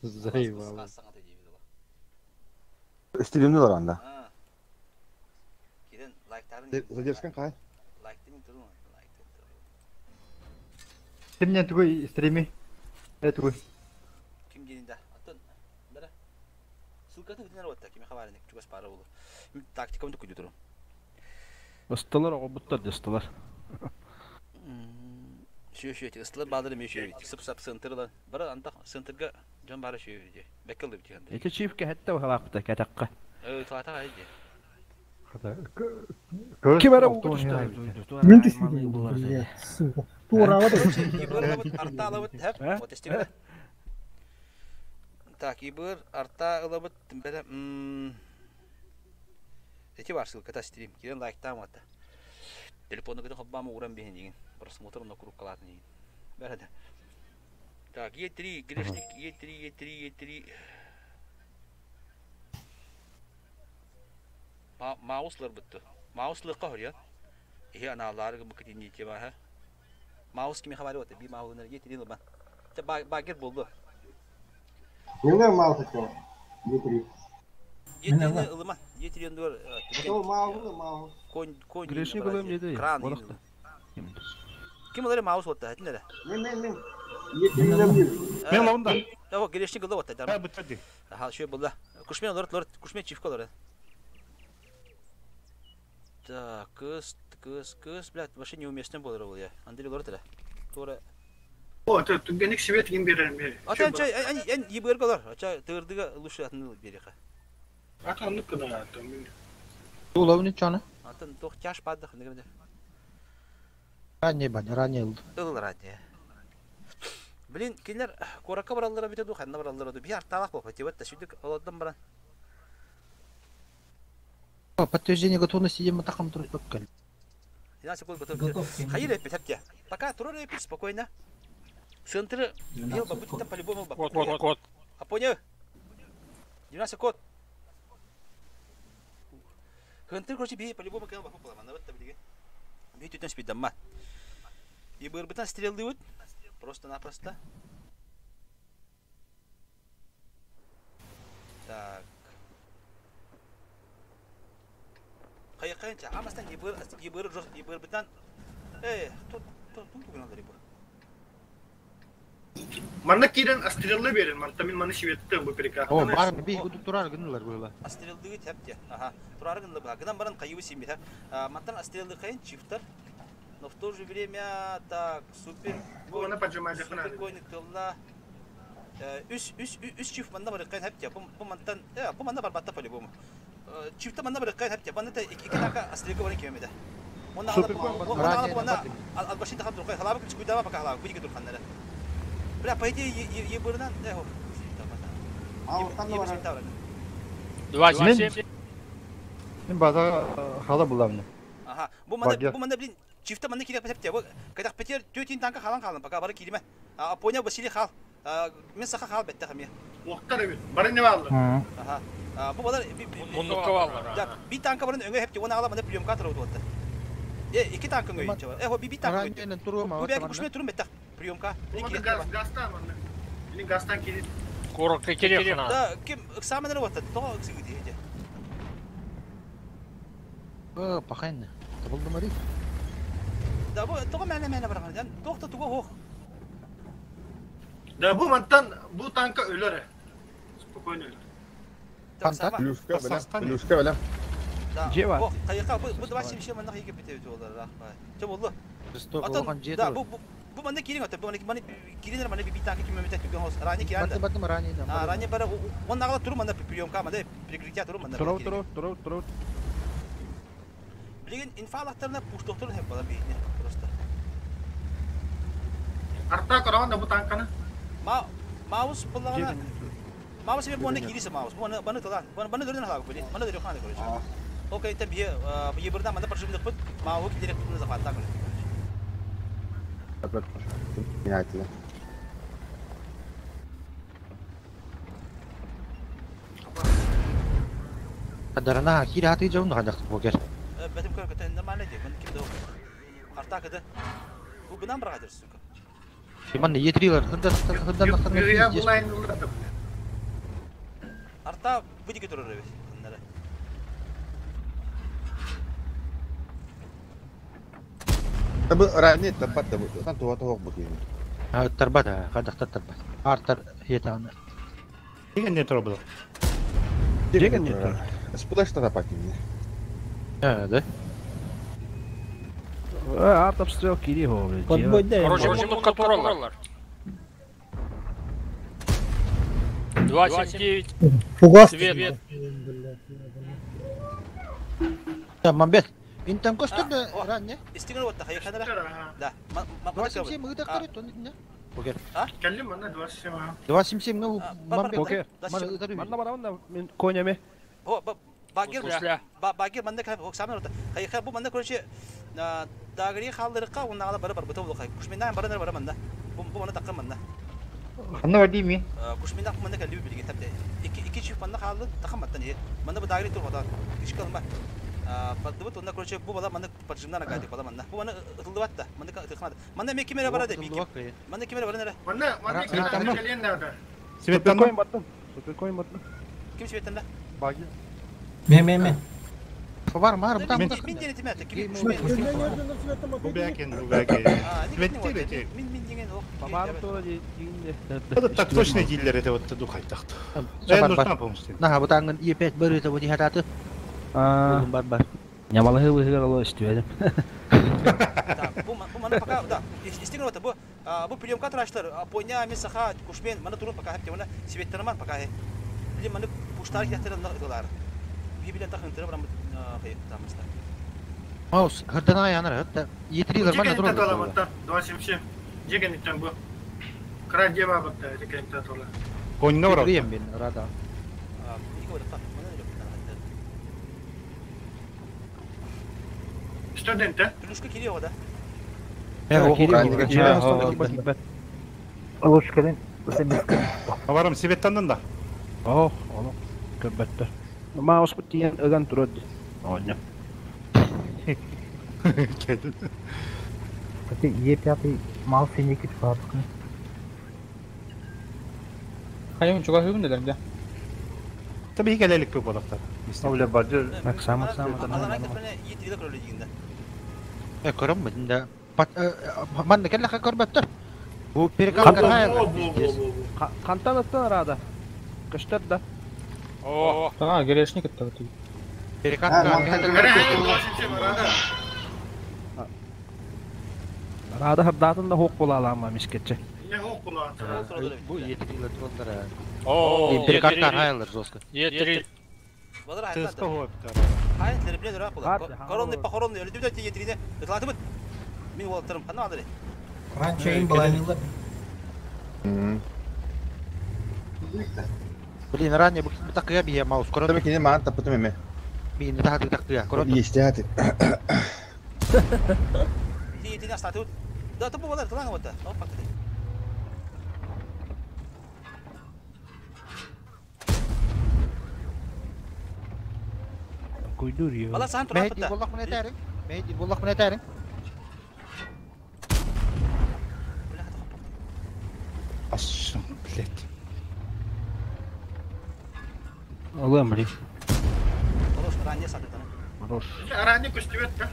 Заебал. Стримни бар анда. Кирен лайктарын. Задержкан кай? Лайктын туру, лайктын туру. Кимнен тугуй стрими? Э тугуй. Ким дегенде? Атын. Бара. Ссылкатын бүтүн арабатта, ким хабарыны чугас пара болу. Тактикамды күдү туру. Ыстылар, оғыбыттар дестылар. Шүйе шүйе, ыстылар бадыры мен шүйе. Сып сап центрлар. Бара анда центрга жон бары шүйе. Беккелди бит анда. Эти чифке хәтта вахалапта катаққа. Э, талата гайди. Ким ара Мен түшүндүм. Сука. Туурабы да. Ибыр ылабыт, арта ылабыт, хәп. Вот истибе. Так, ибыр, арта ылабыт, бәле, Эти бар ссылка стрим. Кирен лайктам ата. Телефонны көтө хоббамы уран бehen деген. Просмотр на круг калатын деген. Бәрәдә. Так, Е3, грешник, Е3, Е3, Е3. Мауслар бітті. Мауслы қахыр, я? Эхе, аналары бікітін ете бар, ха? Маус кеме хабары оты, би маулыныр, Е3 лыбан. Багер болды. Неме маус это? Е3. Е3 ылыман, Е3 ындыр. Маус. Конь, конь. Грешник ылым деді. Кран. Ким олар маус отты, хәтін әлі? Мен, мен, мен. Е3 Мен лаунда. О, грешник ылы отты. Ха, бітті. Аха, шөй болды. Кушмен олар, олар, кушмен чивка олар. Так, кыс, кыс, кыс, блядь, вообще неуместно было был я. Андрей Лорд Тура. О, это түгенник свет ким берер ме. Ата чай, эн эн ебыргалар, ача тырдыга лучше атын береха. Ата оннук кына ата мен. Уловни чаны. Атын тох тяж паддах негеде. Ранее бан, ранее ылды. Ыл ранее. Блин, кинилэр куоракка бараллара бүтэ дуу, ханна бараллара дуу. Биһи артаалаах буолбат, тибет да сүдүк олордон баран. Подтверждение готовности диэн матахам турар кэл. 12 секунд готов. Хайыр эппит хапте. Пока турар эппит спокойно. Центры бил бабыт там по-любому Кот, кот, кот. А понял? 12 секунд. Хантер, короче, бей по-любому кэл баху паламан. Вот там Би түтен спидамма. И бырбытан стрелдыбыт. Просто-напросто. Так. Хайыкайынча, амастан ебыр, ебыр, ебырбытан. Э, тут, тут, тут гыналар ебыр. Манна киирэн астреллы берин, манта мин маны светте бу перекат. О, бар би гудук турар гыналар була. Астрелдыгы тәпте. Ага. Турар гынлы була. Гынан баран кайыбы симбит. Мантан астрелды кайын чифтер. Но в то же время, так, супер... Бу аны поджимать Супер койны тылла. Үс, үс, үс чиф манна бар кайын хәпте. Бу мантан, бу манна бар батта по-любому. Чифта манна бар кайын хәпте. Манна та ике така астрелга бар кемеде. Онна алып, онна алып, онна албашин тахап туркай. Халабы күч куйдава пока халабы. Күдиге турханнары. Бля, по идее, ебырынан, э, хоп. 27. Мен база хала буламын. Ага. Бу манда, бу манда, блин, чифта манда кирек бетепте. Бу кадак петер төтин танка халан халан пока бары кириме. А понял Василий хал. Мен саха хал бетте хаме. Оқтар эбит. Бары не алды. Ага. Бу балар Мундукка баллар. Да, би танка барын өңө хепте, оны ала манда приемка турып отты. Э, iki танка өңө чаба. Э, би би танка өңө. Бу бәки кушме турум бетте. Приемка. Газ газтан манда. Или газтан кирит. Корокка керек Да, ким экзаменер отты. Того эксиги дейди. О, пахайны. Табылды мари. Да, бу того мәне мәне барган. Тохта туго хох. Да бу мантан бу танка өлөр. Спокойно өлөр. Плюска белән, плюска белән. Да. Бу кайка бу 27 манна кайга битеп олар рахмат. Чө болду. Да, бу бу манна кирин ата, бу манна киринер манна би танка ким өмөтө түгөн хос. Рани киран. Баттым баттым рани. А рани бара он нагала туру манна приемка манна прикрытие туру манна. Туру туру туру туру. Билген инфалактарына пуштоктор хеп бала бейне просто. Арта корон да бу танканы. Ма маус буллагана Маус бе бу кирисе маус. Бу баны тала. Баны дөрдөн халак били. Мана дөрдөн хана короче. Окей, там бие бие бирдан мана прожимдык бит. Мау кидерек бутуна захватта короче. Меняйте. Кадарана кире хаты жабын хадак богер. Бетим көр көтө нормально ди. Мын кимде карта кыды. Бу бынан бир гадыр сука. Ман етрилер хындан хындан хындан. Я булайн улратып. Арта выдиге турар эбит. Хындары. Табы ранее тарбат табы. Там туа туа бу кийин. Тарбат, хадак тарбат. Артар етаны. Деген не тура бу? Деген не тура? Сплэш тарапат не. Да. Арт обстрел кири хо, блядь. Короче, мундукка туралар. 29. Фугас. Свет. Да, Мамбет. Интам костер ранне. Истигер вот тахай ханара. Да. 27 мы так корит, он не. Покер. А? Келлим мана 27. 27 ну Мамбет. Покер. Манна барамын мен конями. О, багир багир манда калып оксамын орта. Хайха бу манда короче дагри халдырыкка онна бары бар буту булкай. Кушминдан барынар бара манда. Бу бу мана таккан манда. Ханна бар дейми? Кушминдан манда калып билге тапты. Ики ики чиф манда халды таккан маттан. Манда бу дагри тур бата. Кишкал ма. Поддыбыт онда короче бу бала манда поджимнан агады бала манда. Бу мана ытылды батта. Манда тыкмады. Манда ме кимере барады би. Манда кимере барады. Манда манда кимере келен нада. Суперкоин баттым. Суперкоин баттым. Ким светенде? Баги. Ме ме ме. Бар бар бутан. Мин ден этиме ким Бу бәкен, бу бәкен. Светте бете. Мин мин деген ок. Бабам тура дегенде. Это так точно дилер это вот дух айтакты. Э, нужна помощь. На, бутангын Е5 бер это вот хататы. Бар бар. Нямалаһы быһыгар оло истибедим. Да, бу бу маны пока да, истиҥ рота бу бу приемка трашлар, поня мен саха кушмен маны турун пока хепте маны сибеттерман пока хе. Билим маны пуштар кехтер на ытылар. Би билен тахын тыры барам хе тамыста. Маус, хырдан аянар, хытта. Етрилер мана Дьиэ турар. 277. Дьиэ кэнниттэн бу. Кыра дьиэ баабытта, ити кэнниттэн тула. Коньна барар. Кирием бин, рада. Студенте. Плюшка кириэ да. Лучше кэлин смс Барам себеттаннан да. Ох, ону көрбөттөр. Маус тиен ыган турар. Оня. Кэлин. Кстати, Е5 мал синий чугаһаппын. Хайым чугаһыыбын дедер дьэ. Таби келелик бу болоктар. Бля, баджы. Максам, Максам, Аларай кепене етрилер көрөлө дигинде. Э, көрөм бин да. Манна кэллэхэ көрбөттөр. Бу перекат Кантан аттан арада. Көстөр да. О, Тага герешник этте бу. Перекат Арада хырдатын да хоқ бола алама мискетче. Не хоқ була. Бу етрилер тураллар. О, Перекат хайлар жестко. Е3. Балар Тыска айтлар. хоптар. Хайтлер биле дөрөк була. Коронный похоронный өлдү да етрине. Ытлатыбыт. Мин уолаттарым ханна адыры. Раньше им баланилар. Блин, ранее бу такыя бия маус Tabii көрөм. ki ne tapıtım eme. Мин тахаты такыя көрөм. Есть, Етрине астатыбыт. Да, тупо балар тылаңа бата. Оп, пакты. Куйдур ё. Балар сан турап Мehdi бата. боллах мен этәрин. Мehdi боллах мен этәрин. Ашым, блядь. Алам, блин. Хорош, ранее сатытаны. Хорош. Арани көстүбөт да.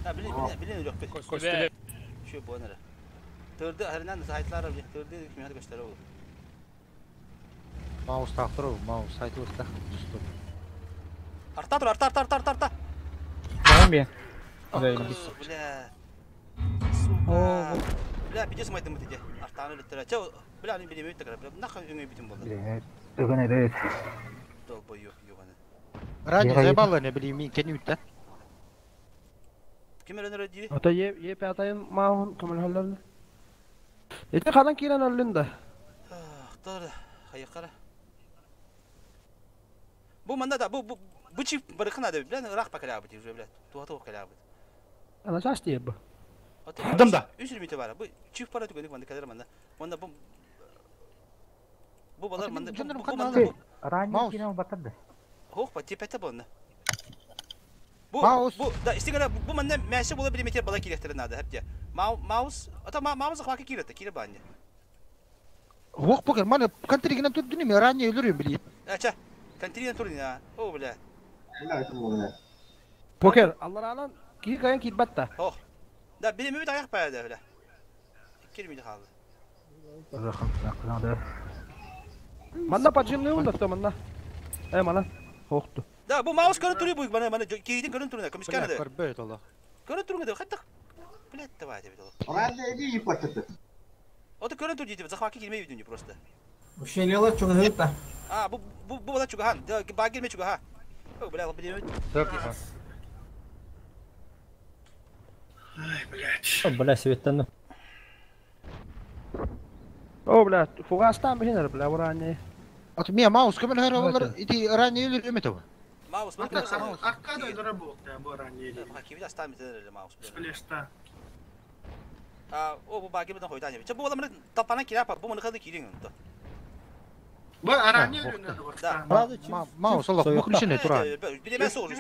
Ha, bilin bilin bilin yok. Көстүбөт. Şu bu nere? Tırdı herinden saytlar bile. Tırdı hükümet gösteri oldu. Маус тактыр, маус сайтылык так. Арта тур, арта арта арта арта арта. Барам бе. Бля. Сука. Бля, пидес майдым бу диде. Артаны литтер. Ча, бля, аны билемей тагыр. Бля, нахуй өңөй битим болду. Ыган эбет. Долбой yok, yok аны. Ранее заебало не билим мин кени үттә. Ким өрөнөр дири? Ата е е пятайын маун көмөлһөллөр. Эти хадан кирен өллүн да. Тор, хайыкара. Бу манда да, бу бу бу чип барыхна да, бля, рах пакаля бу уже, бля. Туа туа каля бу. Ана чаш тие бу. Адам да. Үс метр бар. Бу чип пара түгөнүк манда кадер манда. Манда бу бу балар манда. Бу манда. Ранее кирен батырды. Хох па тепете бу. Бу бу да истигара бу манда мәше була бир метр бала киректер надо хепте. Маус, ата маус хваки кирете, кире банне. Ох, покер, мана контригинен турдуни мен ранее өлөрөм билейин. Ача, контригинен турдуни, а. О, бля. Покер, алларанан ки кайын кирбет да. Ох. Да, билеме бит аяк бая да, бля. Кирмейди қалды. Манна поджимный унда то манна. Э, мана. Хохту. Да, бу маус көрүн туру бу, мана мана кейдин көрүн туруна, көмүскәне дә. Көрбөйт алла. Көрүн туруна да, хатта. Блядь, давай деп ол. Ранее иди и платят. Ото көрүн тур дейди, захватки кирмей үйдүнү просто. Ущелила чугыта. А, бу бу бу бала чугахан. Да, ба кирме чугаха. О, бля, билеме. Ай, блядь. Бля, себеттен. О, бля, фугастан бихинер, бля, уране. Аты мен маус көмөл хөр олар ити ранее өлөрөм этеп. Маус, Аркада доработал, бу ранее. Кибит оставим это маус. Сплешта. А, о, бу ба кирме хойдан. Ча бу бала мына тапана кирапа, бу мына кады кирин. Бу ранее өлөрөм. Да. Маус алла бу тура. Билеме соғыш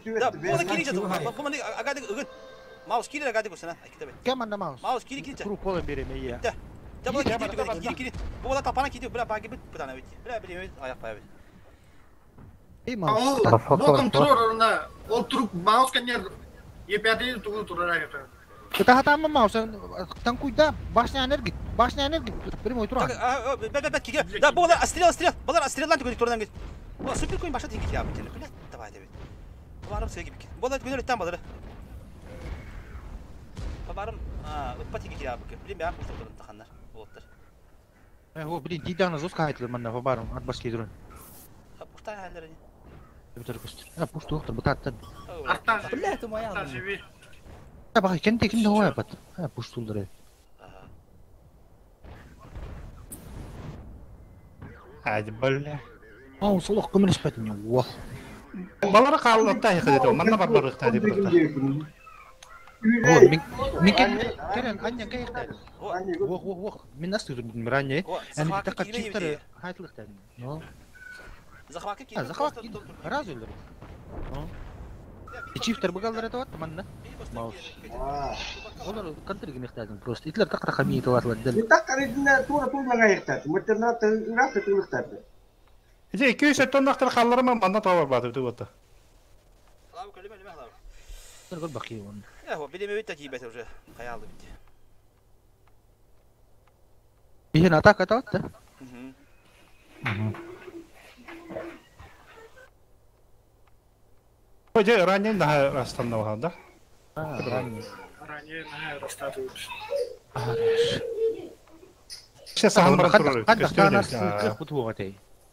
бile Да, бу мына кирин жата. Бу мына агады ыгын. Маус кирин агады кусана. Айкита Кем анда маус? Маус кирин кирин. Круг поле береме я. Да. Да бу кирин кирин кирин. Бу бала тапана кирин, бля, ба кирин бутана бит. Бля, билеме аяк бая бит. Эй, маус. Боком турор орна, ол туруп маус канер Е5 тугу турар это. Это хатама маус, танкуйда башня энергит, башня энергит, прямой тура. Бә бә бә киге. Да, бу бала астрел астрел. Балар астрелдан түгел турдан кит. О, супер коин баша тиги я бит. Бля, давай деп. Табаарым сыа кибик. Буолар күнөр иттан балары. Табаарым ыппат иги кирабыкы. Билин бэйэм пушталарын таханнар. Уолаттар. О, блин, тиийдэҕинэ жестко хаайтылар манна барым ат бас киирэн. Пушта хааллар ини. Бутар көстөр. А пуш туохтар бутааттар. Бля, это моя. А баҕай кенте ким да хоя бат. А пуш тулдары. Hadi бля. А солох көмөлөспөтүн уох. Балары хааллатта хыдыты. Манна бар барыхта дип барыхта. О, мин мин кен керен анья кайхта. Уох уох уох. Мин настыр ранее. Ани такка чиптер хайтылыктан. Но. Захватка А, захват разу эле. Чифтер бугаллар это вот манна. Маус. Олар контр гимехтадын просто. Итлер такра хамии талатлар дел. Так тура тура гайхтат. Мыттырна тырак тырыктат. Же 200 тоннактар халларма манна тавар баты тугата. Слава көлүмө леме хлава. Гол бакы он. Э, хо билеме бит тиибет уже. Хаялды бит. Биһин атака тават да. Же ранее на растанна да? Ранее. Ранее на растатуешь. Сейчас сам баран турар.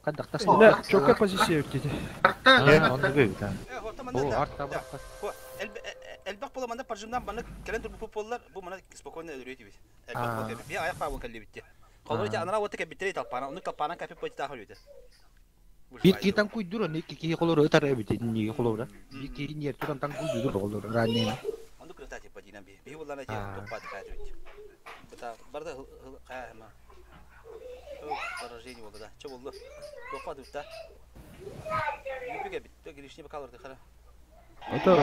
Да, чокка позиция өттети. Элбэх була манда паржымдан баны келен турбу боллар, бу мана спокойно өлүрөйт бит. Элбэх була би аяк бабын келли битти. Колор ити анара отты кебиттери талпана, уну талпана капи пойти тахыр үтө. Бир ки танкуй дура не ки холор өтөр эбит ни холор. Бир ки ни туран танкуй дура холор ранее. Онду кырта типа динам би. Би буллана ти топпат кайт бит. Бута барда кая хема. Поражение болду да. Чо болду? Топпат бит да. Юпиге бит. Гиришни бакалырды кара. Это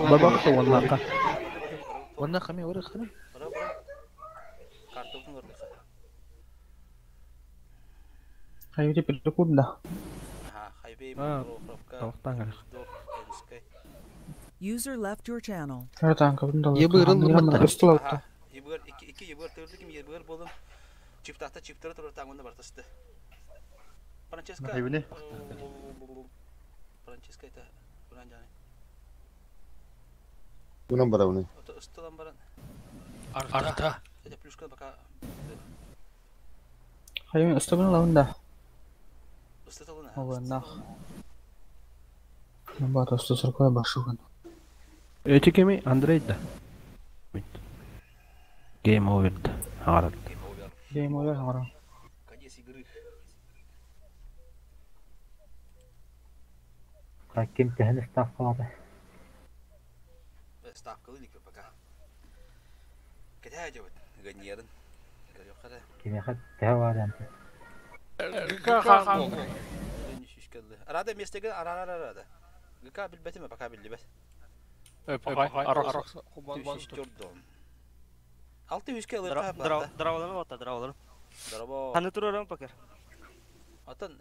бабак оннакка. Оннакка мен орых кына. Бара бара. Картофун ордыка. Хайбе перекурда. Ага, хайбе Тавтан User left your channel. Ебыр Ебыр iki iki ебыр тырды ким ебыр болдum. Чиптахта чиптары турар таңында бартасты. Франческа. Хайбе Франческа это куран жаны. Bunun bara bunu. Ыстылан баран. Арта. Это плюшка пока. Хайбе ыстыбын лавында. Ыстытылына. Ованнах. Бат осты сыркой башуган. Эти кеми Андрей да. Game over. Харат. Game over хара. Конец игры. Ким тэһэн ставкалады. Ставкалы лик пока. Кете жабыт. Ганьерин. Көрөк кара. Кимэхэ тэһэ бар энте. Арада местеге арара арада. ГК билбетиме пока билбет. Алты үске ылырка Дравалар бата, дравалар. Драво. Ханы турарам покер. Атын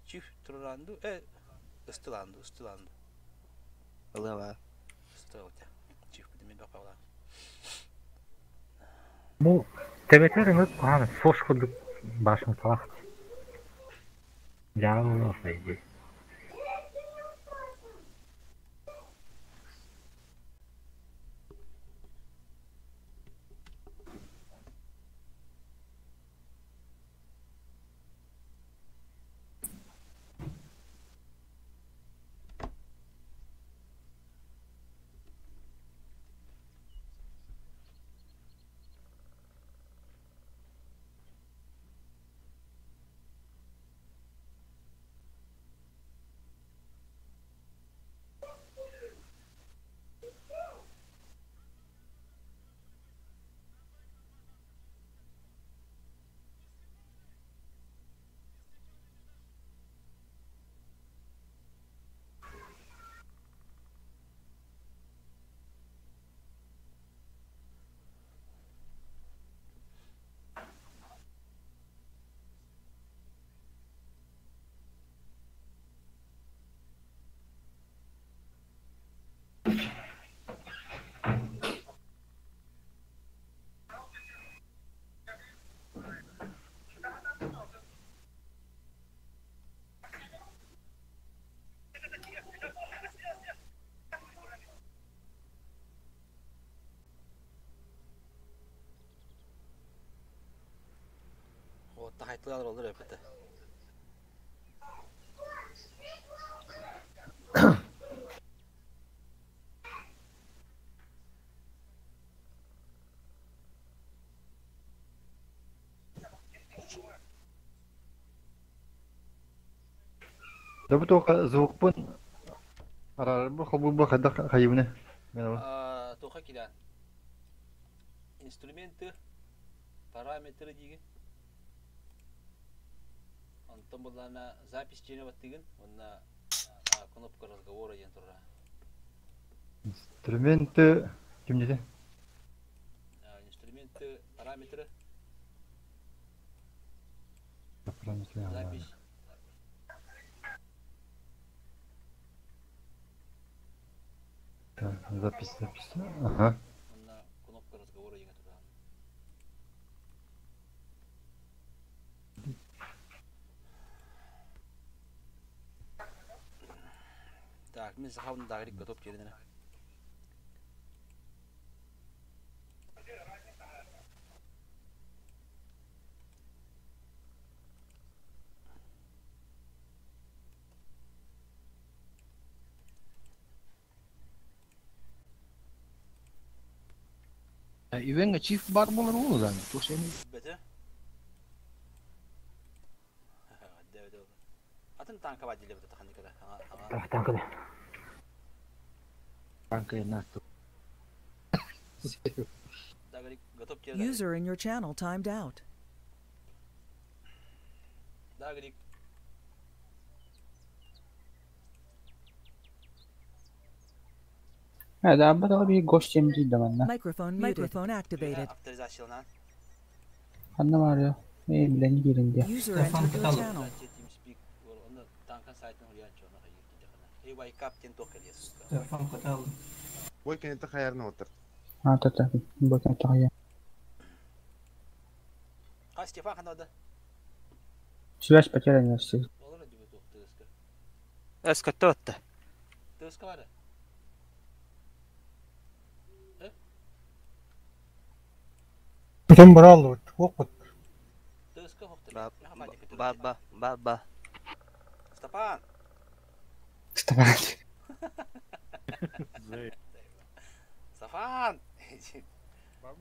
чиф тураранду, ыстыланду, ыстыланду. Ылыма. Ыстыланду. Чиф мен бакала. Бу тебетер ыңык куханы сош курдук башын талакт. Жагы болсо. Атылар олор эппите. Да бу туохха звукпун араарбы холбуурбу хайдах хайыбыны Туохха киирэн инструменты параметры диигин онтон буллаана запись диэни баттыгын уонна кнопка разговора диэн турара Инструменты ким диэтэ? Инструменты параметры запись Так, запись, запись. Ага. Уонна кнопка разговора диэҥэ турар. Так, мин сахабын дагрик готов диэринэ. Ивеҥҥэ чиф баар буолар уолу даҕаны туох сиэний? Бөтө. Атын танка бар диилэр бөтө ханнык эрэ. Танканы. Танка наатты. User in your channel timed out. Даабба биир гош диэн диир да манна. Microphone muted. Microphone activated. Ханна баарыа? Ээ билэн киирин диэ. User entered your channel. Бой кинитэ хайарна отыр. А тата бу тахайа. Связь потеряна. Эскөттө отта. Бүтэн барааллыбыт, уоппут. Ба ба ба ба. Степан. Степан. Степан.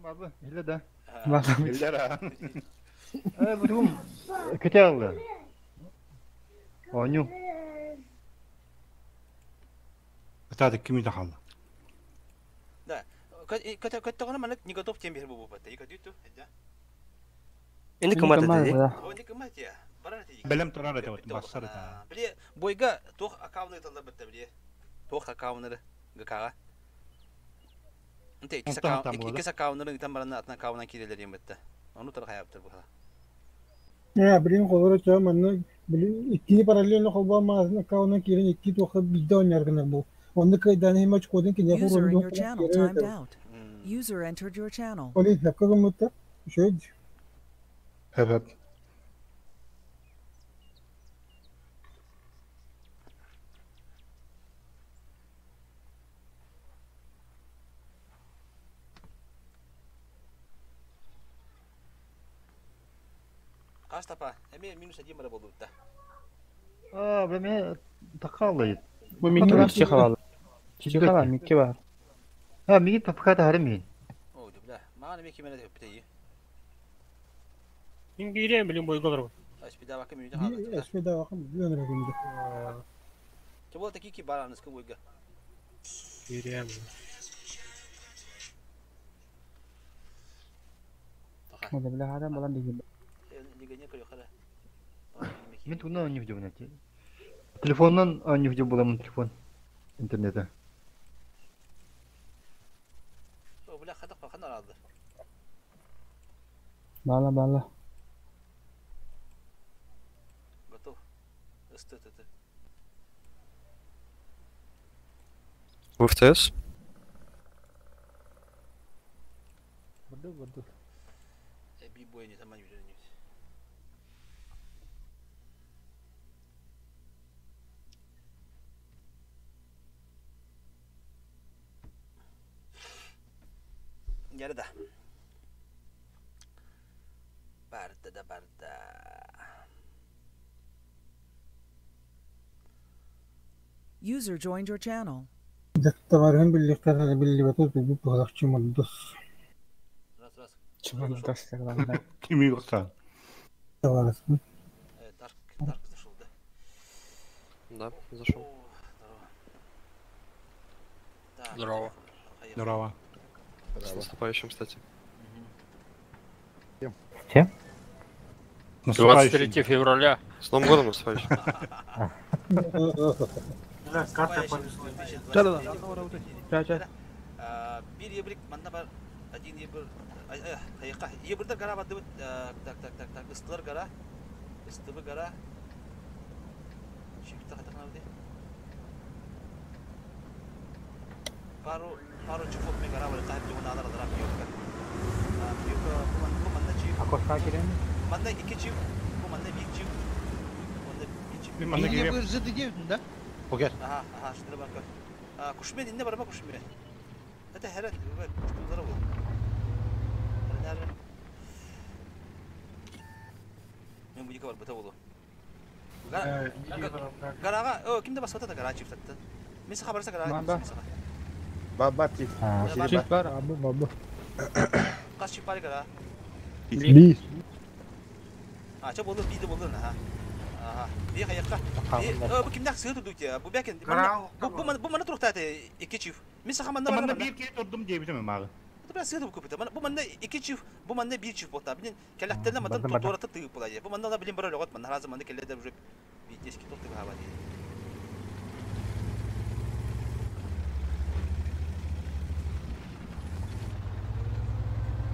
Баба, илэ да. Баба. Илдер Э, бутум кете алды. Оню. Атады кими да халла. Да. Көттөҕүнэ маннык не готов тем биһир буолбат. Ика дүүтү. Ини кымат ди. Они кымат я. Барар ти. Белем турар это вот бассар это. Били бойга туох аккаунты талар битте били. Туох аккаунтары ГКга. Инте икки аккаунт икки аккаунтары итен баран атна аккаунтан кирелер ем битте. Оны тар хаяптыр бу. Ээ, билин холоро чаа манна билин иккини параллельно холбоо маазын аккаунтан киирэн икки туохха биирдэ оонньоор гынар бу. Онно кыайдаан иһин очкотун киниэхэ User in уруйдуох your channel timed out. User entered your channel. Ол иһин сөпкө гыммыттар. Үчүгэй дии. Evet. Хас тапа. Эми минус один бара болду да. А, бля, такаллы. Бу микки бар, чихалалы. Чихала, микки бар. А, миги папката харым О, бля. Маған эми кимене деп битеyi. Мин киириэн билин бойго олорбут. Аспида бакы мүнүтэ хаалла. Эспеда бакы бүөн өрөгүндө. Чобол таки ки бар аныскы бойга. Киириэн. Бля, бля, адам балан деген. Лигане көрө Мен туна не видео найти. Телефоннан не видео буламын телефон. Интернета. О, бля, хата хана алды. Бала, бала. Готов. СТТ. Вы в ЦС? Буду, буду. Би бой не таман жүрөнүз. Ярда. Барда. Барда да барда. User joined your channel. Дьахталарын биллиэхтэрэ биллибэтэ тугу туһалаах чымырдас. Раз раз. Чымырдас главное. Кими yoksa? Табаарыспын. Дарк, Дарк зашел, да? Да, зашел. Здорово. Здорово. С наступающим, кстати. С чем? 23 февраля. С Новым годом наступающим. Да, карта повезла. Да-да-да. Ча-ча. Bir ебрик манна бар один ебір хайqa ебірдер гара барды так так так так ыстылар гара ыстыбы гара чиптер хатахна бди пару пару чифот ме гара бар кахып жуна алар алар пиёка пиёка бу манна чип Акошка кирем. Манна iki чип бу манна bir чип манна bir чип Мен манна Бир кирем. зыды девдин да? Покер. Аха, аха, шытыры бар көр. Кушмен инне барма кушмен. Это херен, куштулары бул. Херен херен. Мен буйка бар бута болу. Гарага, о, кимде басып атат гара чип сатты. Мен саха барса гара. Манда. Ба ба чип. Чип бар, абы бабы. Кас чип бар гара. Бир. А, ча болду, биди болду, аха. Аха. Би хаякка. Бу кимдак сыгы турду те. Бу бәкен. Бу бу бу мана турукта ики чип. Мен саха манда Манна bir kere durdum diyebilirim abi. Бу сыгы көпөтө. Бу манда ики чип, бу манда бир чип болта. Билин келлектерне манда туурата тыгып болай. Бу манда да билин бир логот манда разы манда келлер уже битески токту хаба ди.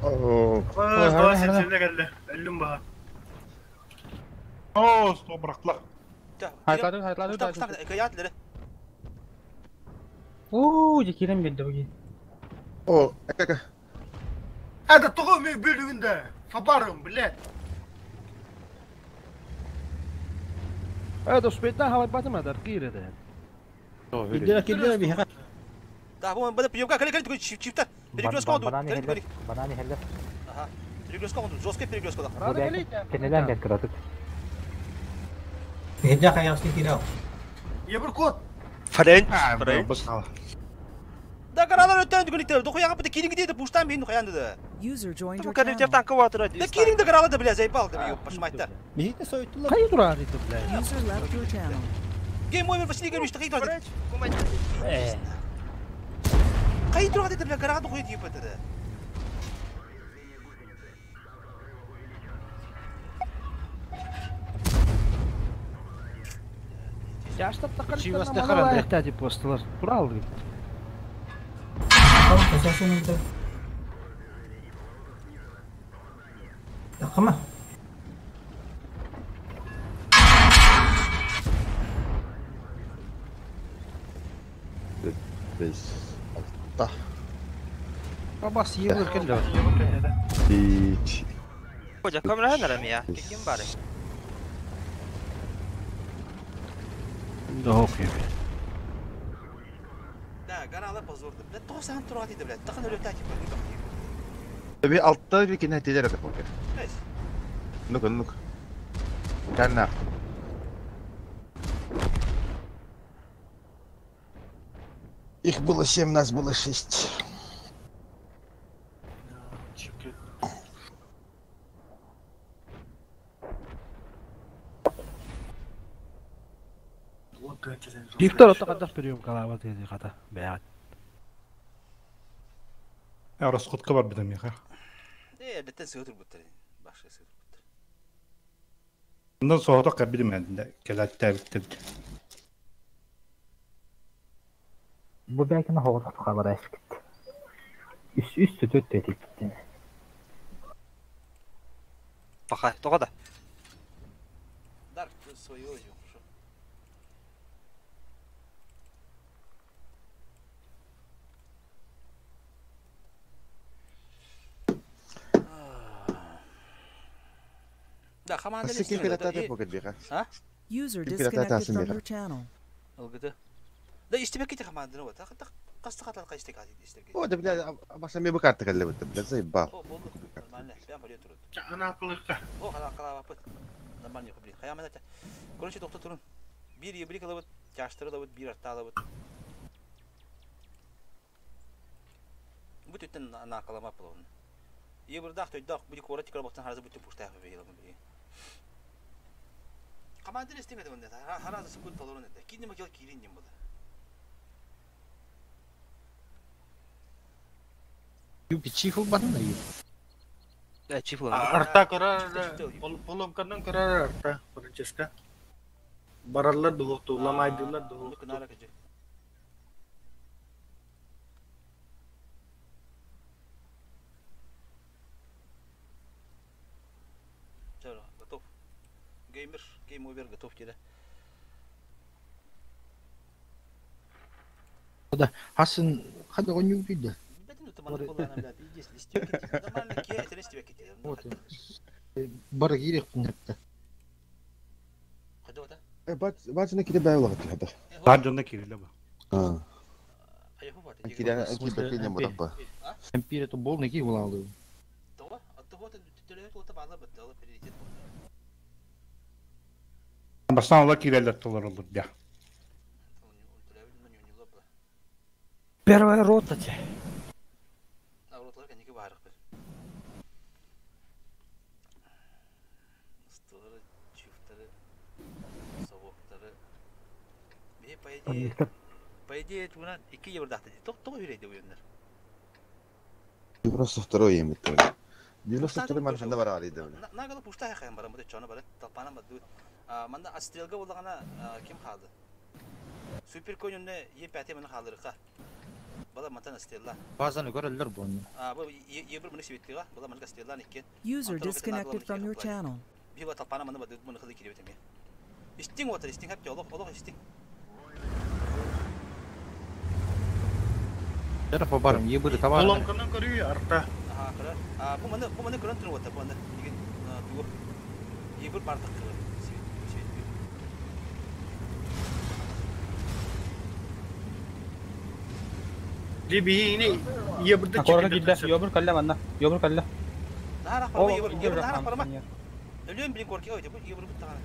О, Два сенсене келди. Өлүм баха. О, стоп bıraktılar. Хайтлады, хайтлады. Каятлары. Оо, жекирем берди буги. О, эка. Это того мен бөлүгүндө. Сапарым, блядь. هذا سبيتنا هواي باتما دار كير هذا. Кирдилер кирдилер биһиэхэ. Да, бу манда приемка кали кали чиптер. Перекрестка оду. Бананы Кали хеллер. кали. Бананы хеллер. Аха. Перекрестка оду. Жестко перекрестка да. Кенелер бер кыратык. Биһиэхэ хайаҕас киирэ. Ебір кот. Френч, Френч. Да гаралар өттөн дүгүлүктөр. Дохуяга бит киринги дейди, буштан бейин хуянды да. User joined your Калифтер channel. танкы ватыра. Да кириңди гаралады бля, заебал да ёп, пошмайтта. Биһиэхэ сойтулар. Кайы турар ити бля. User left your channel. Гейм овер Василий Георгиевич кайы турат. Кайы турат бля, гарага дохуя тийип атады. Жаштап Чивасты тақырыптан қаранды. аяқтады постылар. Турал дейді. Такыма. Бес, алта. Бабасы ебір келді. Бич. Hoca kamera nereye ya? Kim bari? Да окей. Да, гаралар позорды. Бля, 90 турат edi, бля. Тақын өлөп тәки Bir altta bir kine hediyeler de poker. Neyse. Nuk nuk. Kanna. Их было семь, нас было шесть. Виктор отто кадах прием калаба dedi ката. Бәят. Я расходка бар битем яха. Э, летен сыгы тур Башка сыгы тур. Bundan sonra da kabir mendinde kelatlar bitti. Бу бәкини хоғыр хабар ашкит. Үс үс төт төт итти. Баха, тоға да. Дарк свою возьму, хорошо. Да, команда Nasıl kim kelatlar poker bir А? User Kim kelatlar disconnected tasın from bir your channel. ЛГД. Да, истебек кете команданы вот. Так, касты катал кайстек adi истебек. О, да бля, baştan bir bu kartı kaldı bitti. Бля, заебал. О, болду. Нормально. Нормально, прям полет турут. Анаакылыкка. О, халааппыт. Нормально, блин. Хайаман это. Короче, тохто турун. Биир ебрик ылабыт, тяжтары ылабыт, биир арта ылабыт. Бу түттен анаакалама болон. Ебырдаах тойдоох, бу куорат тикер боктан харазы бүтүн пуштаах бейламын бии. Командир истемedi онда. Харазы сукун толорун эте. Кинни макел кирин дем болды. Юпи чихыл батын да ю. Да, чихыл. Арта көрөр, поломканан көрөр арта, Франческа. Бараллар дуһукту, ламайдылар дуһукту. Все, готов. Геймер, гейм овер готов тебе. Да, хасын хада оню бийде. Вот. Бар кирек күнәтте. Бачына кире бай улаҕыт хата. Бар дьонно кириле бу. Аа. Кирен кирбекке дем бодаппа. Эмпире то болны ки булалы. Бастан ола кирелер толор olur да. Первая рота те. По идее, туна 2 евро дахты. Тоқ үрейді ойындар. 92 емит. 92 ман ханда бар алиды. Нагалы пушта хайын барам, бу чоны бар, талпана баду. Манда астрелга болғана ким қалды? Супер конюнне Е5 мені қалдырыққа. Бала мантан астрелла. Базаны көрөлөр буну. Бу Е1 мені светлига, бала мені астрелла никкен. User disconnected from your channel. Бива талпана маны баду мені қылы киребет еме. Истин отыр, истин хап олох, олох истин. Жара барым, ебыры табар. Поломканан көрүү арта. Аха, көрөр. А, бу маны, бу маны көрөн туруп отыр, бу маны. Деген тугу. Ебір бардык кылыр. Дибиини ебырды Корга килде, ёбур калла манна, ёбур калла. Нара парма ебір, ебір нара парма. Өлөм билин корки ойды, бу ебір бут тагана.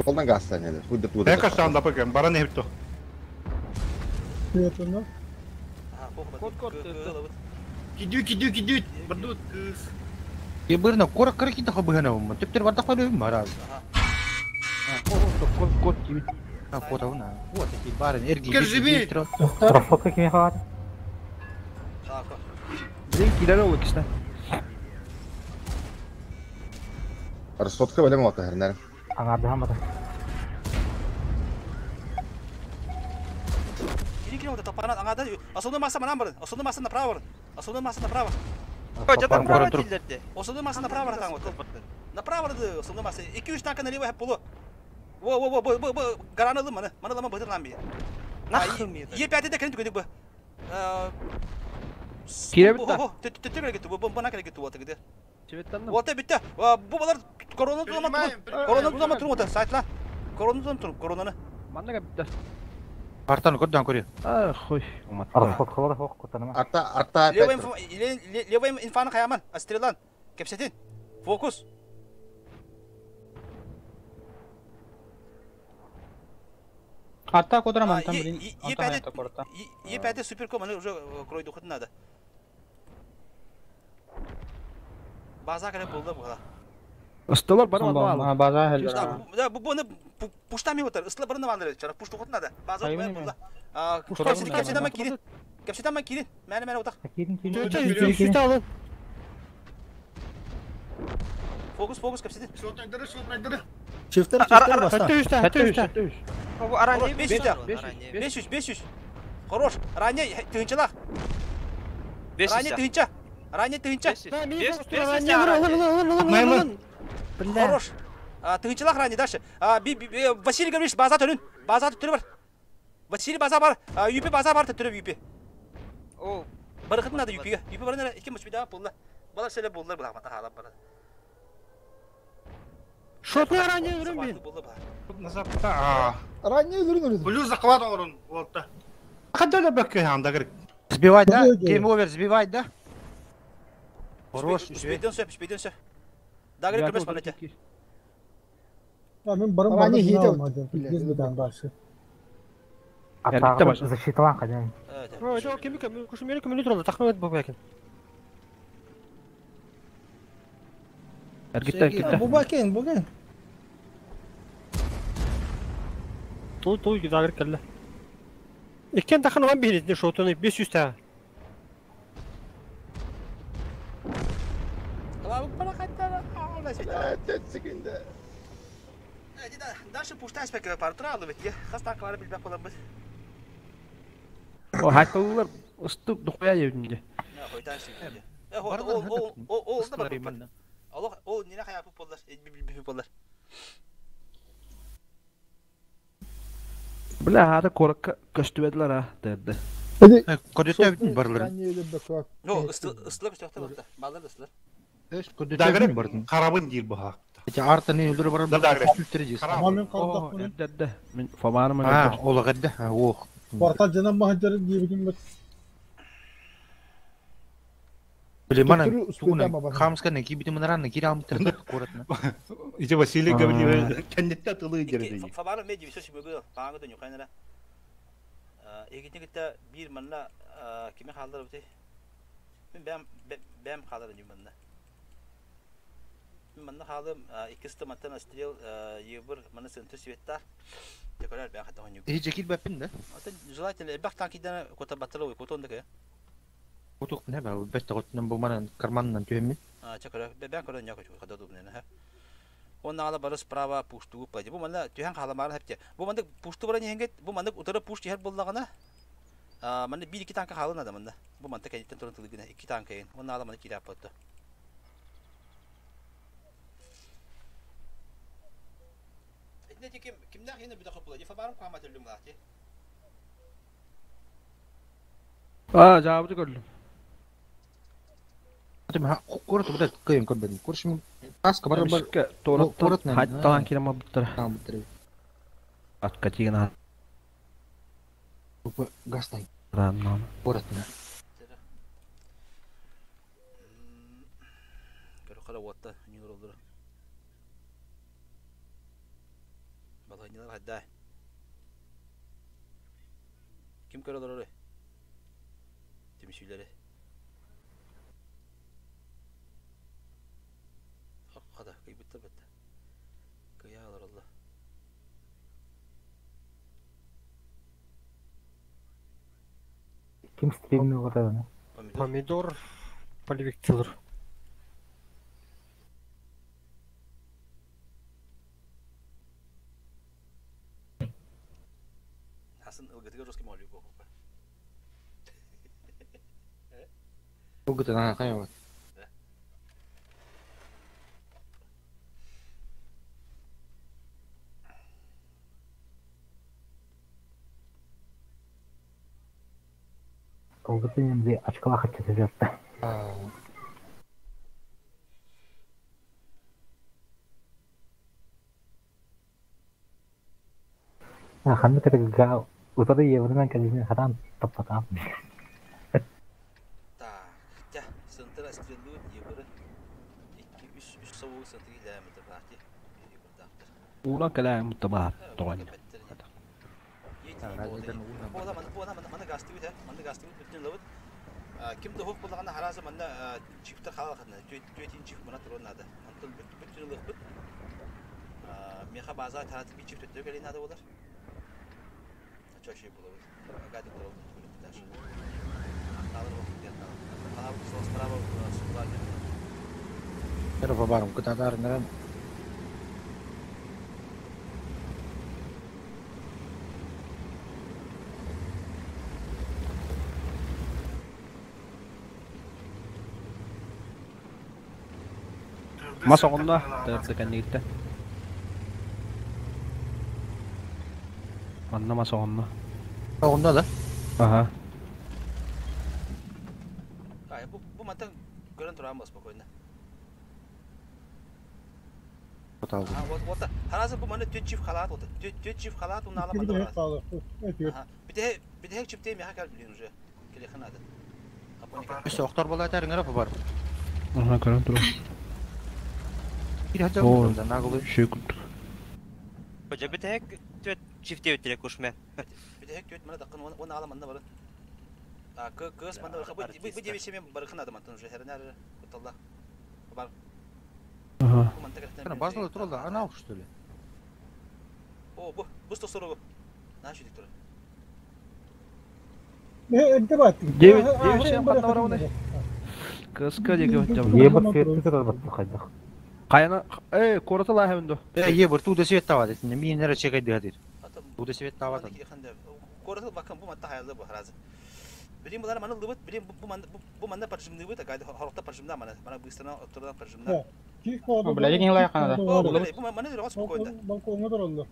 Колдан гастан еді. Хуйда туда. Эка санда пыган, баран эпто. Кот кот. Кидүү кидүү кидүү. Бардут кыз. Ебырна кора кыры киде хабыгана бу. Тептер барда калып мара. Кот кот кибит. А кот ауна. Вот эти барын эрги. Кержиби. Трафотка кime хават? Блин, килер ол кишне. Расходка белем вакыт хернер. Аңарды хамата. Кири кири отыр, талпана аңада. Основной масса манан барын, основной масса направо барын. Основной масса направо. Жата право дилерде. Основной масса направо таң отыр. Направо основной масса. 2-3 танка налево хеп болу. Во во во бу бу гараны лы маны. Маны лама быдыр лам би. Е5-де кенен түгедик бу. Кире битте. Төттө кетти. Бу бу на кетти вот где. Чебеттен Вот битте. Бу балар корона тулама турун. Корона тулама турун вот сайтла. Корона тулама турун, коронаны. Манна битте. Артаны көрдөн көрү. А, хуй. Расходкалар хок кутанама. Арта арта. Левый левый инфаны хаяман, астрелан. Кепсетин. Фокус. Арта кодра мантан блин. Е5 Е5 суперком, аны уже кройду хытын надо. База кале булды була. Ыстылар бар ма? База хәл. Да, бу буны пуштами отыр. Ыстылар барын вандыр. Чара пушту хытын надо. База булды. А, кепсетин кепсетен кирин. Кепсетен кирин. Мәне мәне отак. Кирин кирин. Фокус, фокус кепсетин. Шотнайдыры, шотнайдыры. Чифтер, чифтер баста. Төштә, төштә. Бу аране 500, 500, 500. Хорош. Ранее тынчалах. Ранее тынча. Ранее тынча. Хорош. Тынчалах ранее дальше. Василий Гаврилович база төлүн. База түрү бар. Василий база бар. Юпи база бар түрү юпи. О. Барыхын надо юпиге. Юпи бар нere iki muç bir daha bulла. Балар сele буллар була мата халап бар. Шотны ранее өрүн бин. Назад та. Ранее өрүн өрүн. Блюз захват орун болта. Кадала бакы анда кирек. Сбивать, да? Гейм овер сбивать, да? Хорош, үчүгэй. Успейден сөп, успейден сөп. Дагры көмөс бана те. Мен барым Ранее баны хите алмадым. Без бедан башы. Атағын защиталан қаден. О, кеми кеми кушмери көмөлү туралы тахмин бу бекен. Эргитте, эргитте. Бу бакен, бу кен. Той той дагыр келди. Иккен тахын он бир шотуну 500 та. Секунда. Дальше пуштай спекер пар туралы бит. Хас танклары билбек болабыз. О, хайтылар ыстык духуя ебинде. Хойтан сигинде. Ол ол ол ол да бар. Аллах ол нене хаяпы болlar, би болlar. Бля, хата коракка көстүбедилер а, дерди. Көрдөтө бүтүн барларын. No, ыстылар көстөктө болду. Балдар ыстылар. Дагры карабын дейр bu haqda. Эти артаны өлдүрүп барып. Да, Дагры. Мен қалдақ Эрдерде. Мен фамарым А, ол гырды. Ох. Портал жанам махаджар диебитим бит. Билемана, Түттүрү успейдам тугуна абаһын. хамсканы кибитим нараны кире алмыттыр коратна. Ити Василий Гаврилович кеннетте атылы жерде. Фабары меди висо сибөгө паңы дөнү кайнара. Эгитне китте бир манна кими халдар бити. Мен бәм бәм халдар дим манна. Мен манна халым икисти маттан стрел ебір манна сентү светтар. Текорар бәм хата хоню. Э жекил баппин да. Атын желательно бак танкидан кота батыры котон дагы. Отук не ба, бетте готнан бу манан карманнан түйемин. Чакара бәм көрөн яка чу хада дубнена ха. Он ала бары справа пушту пади. Бу манна түһән халамарын хепте. Бу мандык пушту бара нехенгет, бу мандык утары пуш тиһер буллагана. А манна бир iki танка халын адам мында. Бу манта кәйттен турын тылыгына iki танка ен. Он ала манда кире апатты. Этне ким кимдә хене бит хапла. Ефа барым камат үлүм лати. А, жабыты көрдүм. Атым ха корот бу да кыйын көрбөдүм. Көршүм таска бар бар. Тораттан хатталан кире мабыттыр. Атка тиген ат. Гастай. Раннан. Коратна. Көрө кара ватта нюр олдур. Балайнылар хадда. Ким көрө олор? Тимишүләре. Хада кыйбыттыр бетте. Кыялар алла. Ким стримни оғырады? Помидор полевиктилер. Хасын ылгытыга жоске молю бо. Ылгытына кайы бар. Ылгыты енді очкала хатчы жатты. Ханны катыга утары еврынан кәлесін хатан таппатам. Так, тя, сынтыр стрелу ебірі. 2 3 3 саву сынтыр иләмәтер бати. Ула калаа мутабаат тоған. Бола маны бола маны маны гасты бит, маны гасты бит бүтүн лабыт. Ким дохук булганда харасы манда чиптер халакына, төтин чип мына турун нада. Антон бүт бүтүн лык бит. Меха база тараты би чип төттө келин нада болар. Чоши булабыт. Гади турун даже. Алыр вакыт я там. Алыр справа сула. Pero барым кытатар наран. Мас оғында дерди кәннигитте. Манна мас оғында. Оғында да? Ага. Ай, бу бу мантан көрөн турамыз спокойно. А, вот вот харазы бу маны төт чиф халат вот. Төт чиф халат уны ала манда барат. Бите бите чип теми хакал билин уже. Келе ханады. Өсө октор бола атар ыңара бар. Ага, көрөн турар. Кири хадьар да наглый. Шүй курдук. Божа бүтэһик түөт чифтебиттире кушмен. Бүтэһик түөт мана даккын он аала манна барын. А кыыс манна барха бу бу дебесемен барыхын адамантан уже херенер куталла. Бар. Ага. Ана базалы туралла, анау что ли? О, бу бу стосору. На şu диктор. Энте бат. Девять, девять семь ханна бар оны. Кыска деге өттем. Ебір светті тұрар батты қайдақ. Кайна, э, кората лаһа бендо. Э, е бір туда свет тават. Мен нere чекай дыр. Туда свет тават. Кората бакын бу матта хаялы бу харазы. Билим булар маны лыбыт, билим бу манда бу манда паржымны быт, гайды хорокта паржымда мана, мана быстро оттурдан паржымда. Бля, ең лайық қанада. О, бу маны дөрөс спокойно. Балконга тураллар.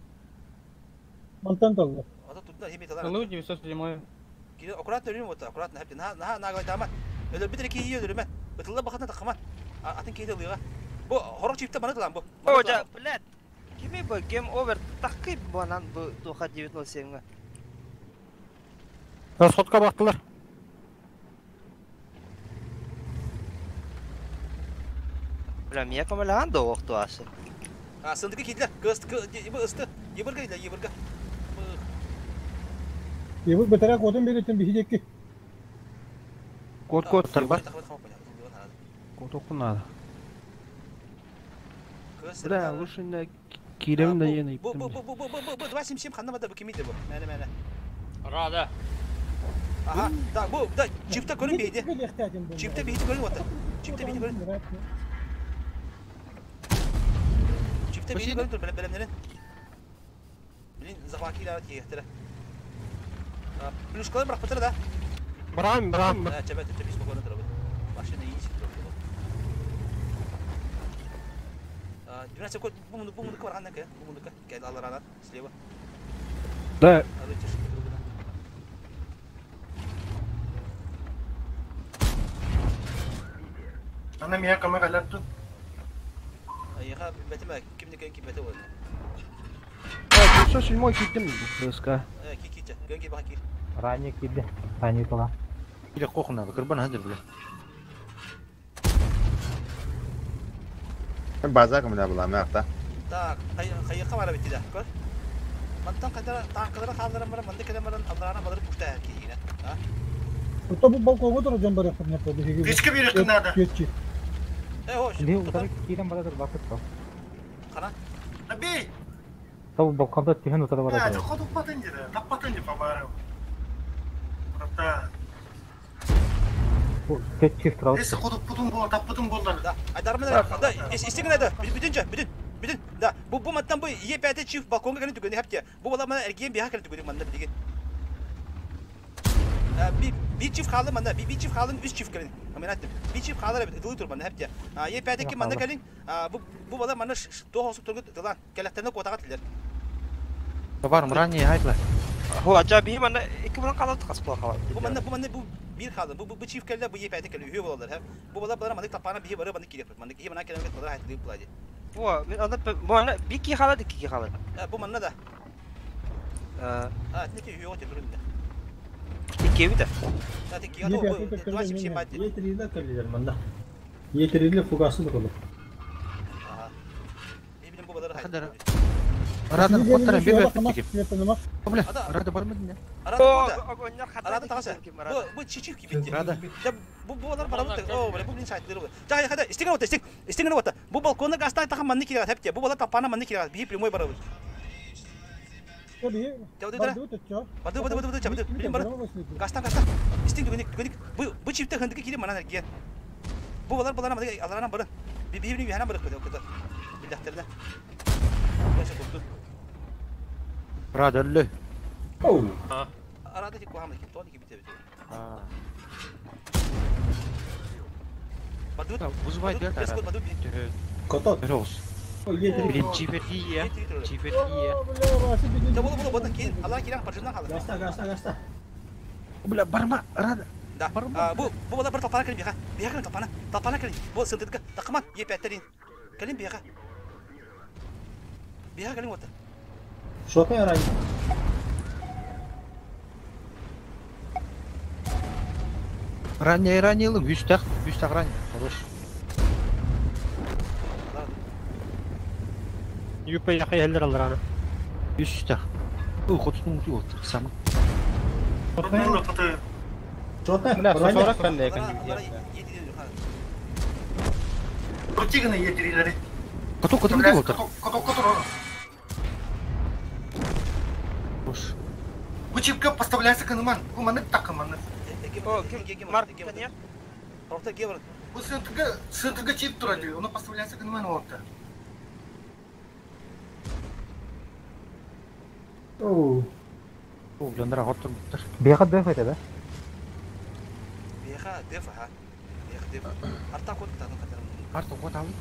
Мантан таллар. Ата тутна хеми талар. Лу 907. Кире аккуратно өрүм ота, аккуратно хепти. На на на гайды ама. Өлөр битер ки өлөрүм. Бытылла бахатна такама. Атын кейде лыга. Бу хорок чипте маны тылам бу. О, жа, блядь. Кими бу гейм овер такый банан бу туха 907-га. Расходка бактылар. Бля, меня комалян до вақту асы. А, сындыгы кидлер. Кыз бу ысты. Ебырга кидлер, ебырга. Ебір бетере кодын береттен бихидекки. Кот кот тарба. Кот окунады. Бля, лучше не кирем да ене Бу бу бу бу бу бу бу 277 ханна бада бу кимиде бу. Мәне мәне. Рада. Ага, так бу да чипте көрүн бейди. Чипте бейди көрүн ота. Чипте бейди көрүн. Чипте бейди көрүн тур белемнерин. Блин, захватки да тиехтер. Плюшкалар бирок битир да. Барам, барам. Да, чебе чебе спокойно тур. Машина изи тур. 12 код бу мунду бу мунду бар ханна бу мунду кел алар слева. Да. Ана мия камера латту. Айга бетиме кимдики ки бете болду. 907 киттим КСК. Ки ки көнки бака кир. Ранее киді. Ранее тула. Или кохна, кырбан хадыр бля. База кымда була мякта. Так, кайыкка бара битти да. Көр. Мантан кайдара танкалары халдырам бара, манды келем баран алдарана балыр пушта кийине. А? Ото бу балконга турар жан бар яктыр не бихиги. Кичке бир кынада. Кетчи. Э, хош. Не утары кирен бара тұр бақыт қал. Кана? Аби. Тау балконда түхін утары бара Я, тұр. ходу патынжы, таппатынжы побарым. Рапта. Кетчи тұрау. Эс ходу путун бол, таппытын болдар. Да. Айдармын да. Истеген да. Бүтүнчө, бүтүн. Бүтүн. Да. Бу бу маттан бу Е5 чиф балконга келин түгөнү хепте. Бу бала мана эрген бияка келин түгөнү манда билген. Би би чиф халы манда, би би чиф халын үч чиф келин. Мен айттым. Би чиф халы дылы тур манда хепте. Е5 ки манда келин. Бу бу бала манда тохосуп тургу дылан. Келектерне котага тилер. Барым ранее айтла. Хо, ача би манда iki булан калат каспа калат. Бу манда бу манда бу бир халы. Бу бу чиф келде бу Е5 келин үхө болалар хеп. Бу бала балар манда тапана би бары манда киреп. Манда ки мана келен балар айтты булади. Бу, мен анда бу ана би ки халат ки халат. Бу манда да. А, А, неки үхө өтө бүрүндө. Икки бит. Да, тек я бу 27 бат. Етериле келдилер манда. Етериле фугасы да болду. Ага. Билим бу балар айтты. Радан коттаран бир бер Бля, рада бармадын Арада Арада тагасы. Бу бу чичик кибитти. Рада. Да бу бу балар барабы. О, бля, бу блин сайтлары бу. Жа, хада, истеген ота, истеген, истеген ота. Бу балконда гаста тахан манны кирәк хепте. Бу бала тапана манны кирәк. Би прямой барабы. Бады бады бады бады чабды. Блин бар. Гастан гастан. Истеген дүгеник, дүгеник. Бу бу чипте хындыгы кире манан эрген. Бу балар балар маны аларана бары. Би би би хана бары кыды кыды. Билдәхтердә. Яша тотты. Рада өллө. Арада тик куамды ким тони кибите бит. Бадут. Бузбай дел Бадут, бадут. Котот. Рос. Блин, чиперхия. Чиперхия. Да була була була кин. Алла кирәк паржыннан калды. Гаста, гаста, гаста. Бля, барма, рада. Да. Бу бу бала бер тапана килин бияка. Бияка килин тапана. Тапана килин. Бу сындыдыка. Такман Е5-терин. Килин бияка. Бияка килин ота. Шопе арай. Ранее, ранее, лым, үстах, үстах ранее. Хорош. Юпа яхай хеллер алларана. Үстэх. Уу хотун уу сама. Бля, 140 калле кан Крутиганы етерилери. Коту коту коту. Коту коту. Бу чипка поставляется каныман. Бу маны такыманы. Марк, нет? Орта гевр. Бу центрга центрга чип турады. Оны поставляется каныман орта. Оо. Оо, жандара хоттор буттар. Беха деф это, да? Беха деф ха. Беха деф. Арта кот тагын катар. Арта кот алды.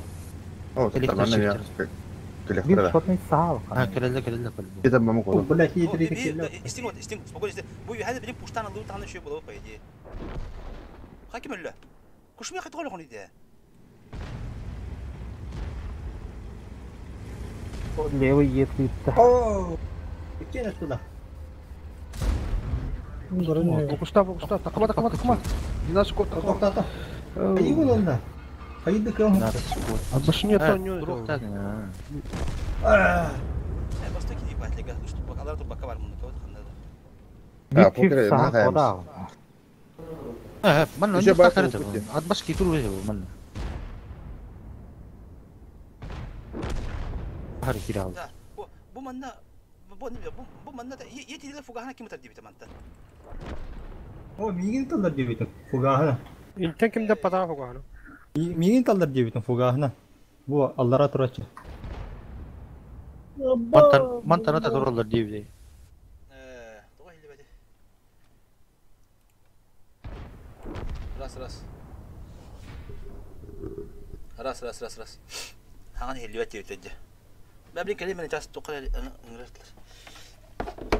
О, нормально я. Бир шотный сал. А, келеле келеле келеле. Это маму кот. Бля, хитрый келеле. Истин вот, истин, спокойно, истин. Бу хәзер билим пуштан алды, тагын еще булып по идее. Хаким әллә. Кушмый хат гол иде. Левый едет. О, Кинь туда. Фокуста, фокуста, такма, такма, такма. 12 код, такма. Айы болонда. Айы кем? Отношение то не. Баста ки дип атлега, что алар турбака бар муны код ханда. А, покер, на хаямс. Э, ман Еще не бар стахарет. купите. Атбаш китуру ман. Хари кирал. Да. Бу бу манна бу бу бу манна ети фугахана ким тар дибит манта. О, мигин талдар дебитим. Фугахана. Интен кимде пата фугахана. Мигин талдар дебитим фугахана. Бу аллара турачы. Мантан мантана та туралар дейбди. Раз раз. Раз раз раз раз. Хаган хеллибет дебит Бәбли кәлимәне час тукал ыңгыраттылар.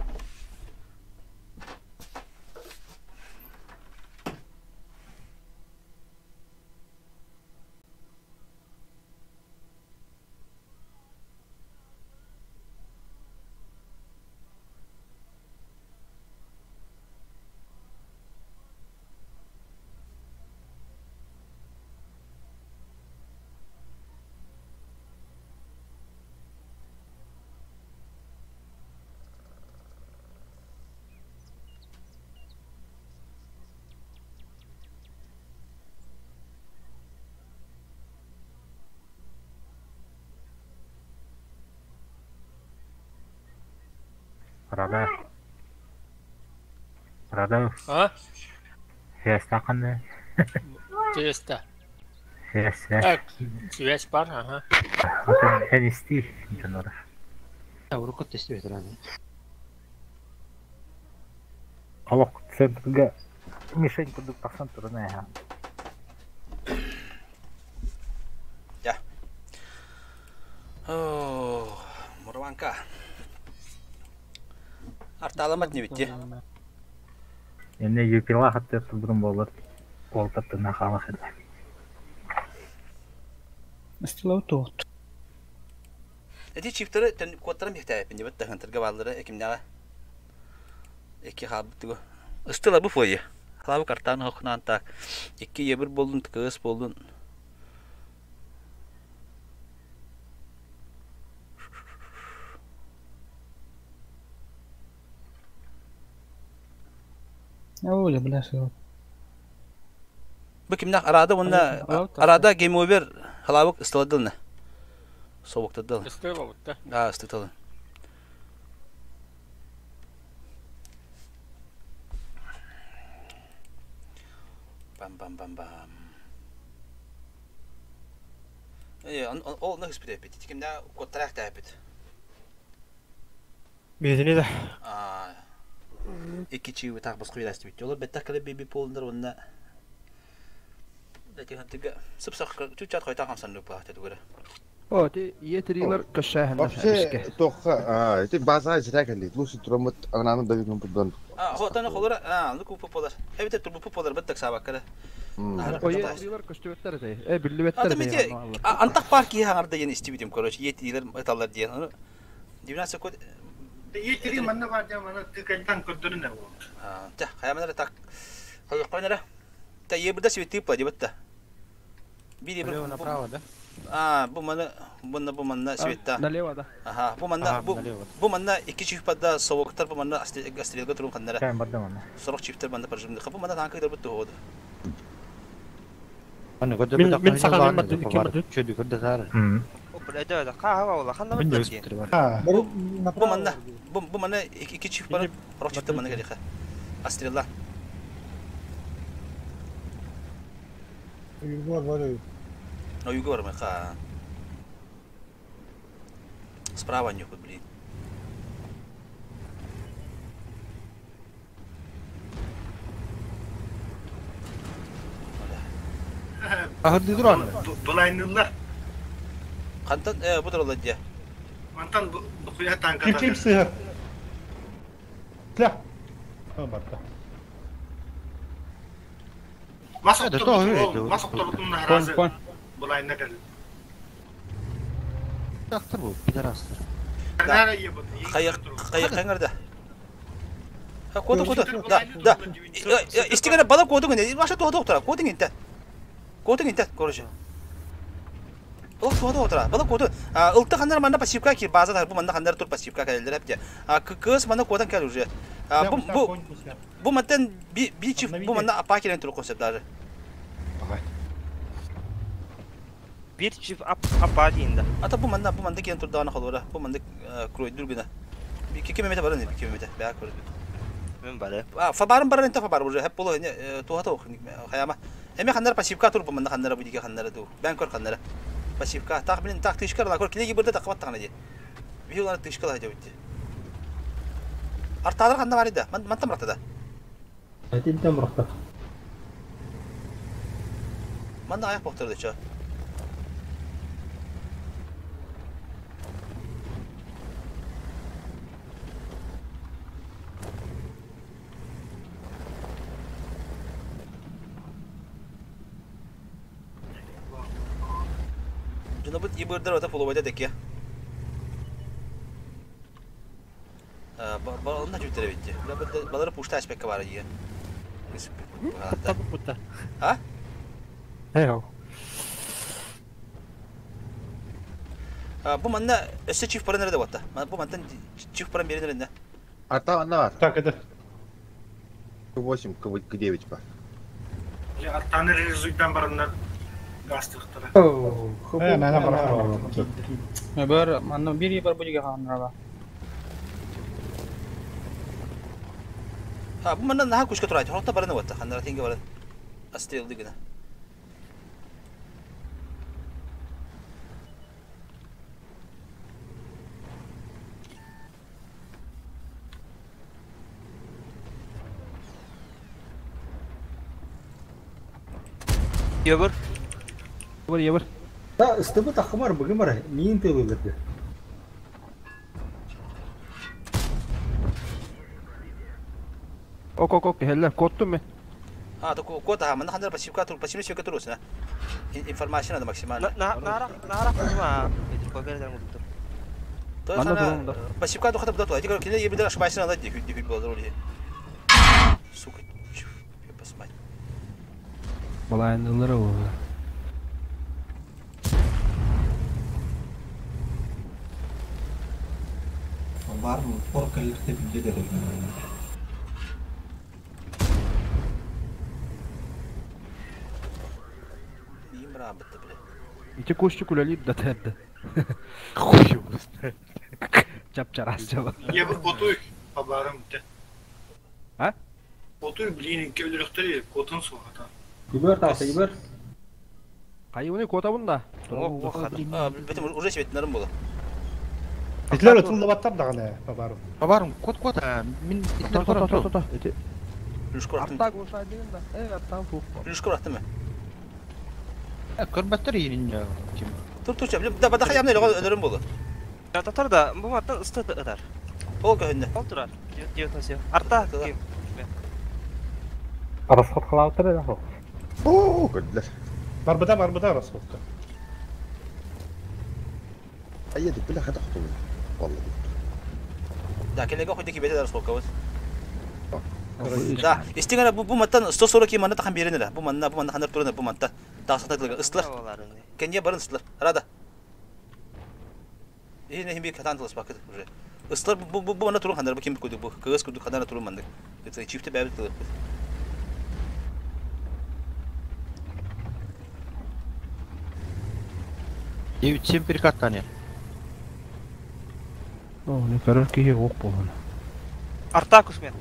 Рада. Рада. А? Феста қандай? Феста. Феста. Так, связь бар, ага. Эн исти, жонора. Урукот тестибет рады. Алок центрга мишень кудук тахсан турна ха. Я. О, Мурванка. Арталамат не битти. Эне юпила хатты турдум болор. Ол таттына халах эде. Стилау тоот. Эти чиптеры тен коттарым бихтәп инде бит тагын баллары экимнәгә. Эки хаб тиго. Ыстыла бу фойе. Халабы картаны хокнан так. Икки ебир болдун, кыз болдун. Оля, бля, шо. Бу кимнәк арада онна арада game over халабык ыстыладылны. Собуктадыл. Ыстыла бутта. А, ыстыталы. Бам бам бам бам. Э, ол нахыс бит бит. Кимнә коттарак та бит. Безини да. А. Икки чиви так баскы биласты бит. Олар беттак кале биби полндар онна. Дәти хантыга сыпсак чучат койта хамсан лупа тәдүгәрә. О, ти етерилер көшәһен Вообще, тоха, а, эти база зря Лучше тромот, ананы давид мы поддан. А, хотаны холора, а, ну купу полар. Эбите турбу полар беттак сабаккара. О, етерилер көстүбеттер дей. Э, биллибеттер дей. Антак парки хаңарда ен истибитим, короче, етилер эталлар диен. Аны 19 код Етери манна бар дия мана тыкайдан көрдөрүнө болот. А, та, хаяманара так. Хайыкканара. Та ебирда свети па дебетта. Бири Налево направо, да? А, бу маны бу бу манна света. Налево, да. Аха, бу манна бу бу манна икки чифпада совоктар бу манна стрелга турун ханнара. Кәм барды манна. Сорох чифтер манна прожимны. Бу манна танка кыдыр бу туһуду. Аны көдө Мин мин сахалын барды кем барды. Чөдү көрдө сары. О, бля, да, ха ха ола, ханна Мин барды. өстүр бар. Бу манна бу бу манна икки чиф бар. Сорох чифтер манна келиха. Астрелла. Бар бар. Ойуга бар ха. Справа нюхают, блин. Ахырды туран. Булайнылар. Хантан бу туралла дия. Мантан бу куя танка. Ким сыһар? Тля. Барда. Мас Это то, это. Мас октортун наразы. Булайна кел. Тактыр бу, пидорастыр. Нара ебут. Кайык кайык каңырда. Коду коду. Да, да. Истигene бала коду гне. Маша туха доктора. Коду инте. Коду инте, короче. Бала туха доктора. Бала коду. Ылты хандар манна пассивка ки база бу манна хандар тур пассивка келдер хепте. Кыз манна кодан кел уже. Бу бу бу маттан би би чиф бу манна апа келен тур концепт даже. Бир чиф ап апа дейинде. Ата бу манна бу манна келен тур дагана холора. Бу манна крой дүргүнө. Би кеме мете баран би кеме мете. Бя көрдү. Мен бары. Фабарым баран инте фабар уже хеп боло туха то хаяма. Эме ханнар пассивка тур бу манна ханнара бу диге ханнара ду. Бән көр ханнара. Пассивка так билин так тышкар ла көр килеги бирде такыбат тагына ди. Би улар тышка ла жабытты. Артадыр ханна бар иде. Ман ман тамракта да. Айтын тамракта. Манда аяк боктырды чо. Жыныбыт ибырдар ота полубайда деке. Балында жүттере битти. Балары пушта аспекка бар дия. Путта. А? Эйо. Бу манна өссө чиф парын nerede батта. Бу мантан чиф парын бери nerede? Арта анда бар. Так, это К8, К9 бар. Артаны реализуйдан барындар гастыктара. Мана бар. Бар, манна бири бар бу диге ханнара. Бу манна наха кушка турат. Хорта барын батта. Ханнара тенге барын. Астрел дигена. Ебір. Ебір, ебір. Да, ыстыбы тахымар бүгін бар. Миин тылылырды. Ок, ок, ок, хелле, коттум мен. А, то кота, манна ханнара пассивка тур, пассивка тур усна. Информация надо максимально. На нара нара кузма. Эдир мутур. То хана пассивка до хата бдато. Эти кине ебидер ошибайся надо дихү дихү болор ли. Сука, я посмотри. Балайнылары ол. Бар mı? Porkallıkta bilgi de Ним рабытты биле. Ити кушчу күлелип да тәдді. Хую. Чап-чарас жаба. Ебір котуй хабарым бите. А? Котуй блин кевлеректери котун сугата. Ибер таса, ибер. Кайы кота бunda. Бетим уже светнерим боло. Итлер өтүлдө баттар дагы бабарым. Бабарым кот кот. Мин итлер То, то, то, то. Ити. Плюшка аттым. Арта кушай деген да. Э, арта фу. Плюшка аттым. Көрбөттөр ийин ким. Тур тур чап. Да бада хаямны өлөрүм боло. Татар да бу маттан ысты ытар. Ол көһүндө. Ол турар. Девятнадцать. Арта ким? Расход кылаутыр да хо. О, көрдүлөр. Барбыда барбыда расходка. Айы била хата хоту. Валла. Да, келеге хуйда ки бете расходка вот. Да, истигана бу бу маттан 140 манна тахан беренер. Бу манна бу манна хандар турна бу маттан. Тахсата ыстылар. Кенье барын ыстылар. Рада. Иһин иһин бир катан тылыспаккыт уже. Ыстылар бу бу бу манна турун хандар бу ким кудук бу кыгыс кудук хандар турун маннык. Это чифте бэбит тылыппыт. Девять семь перекат Таня. О, не көрөр киһи ох буолан. Арта кушмен.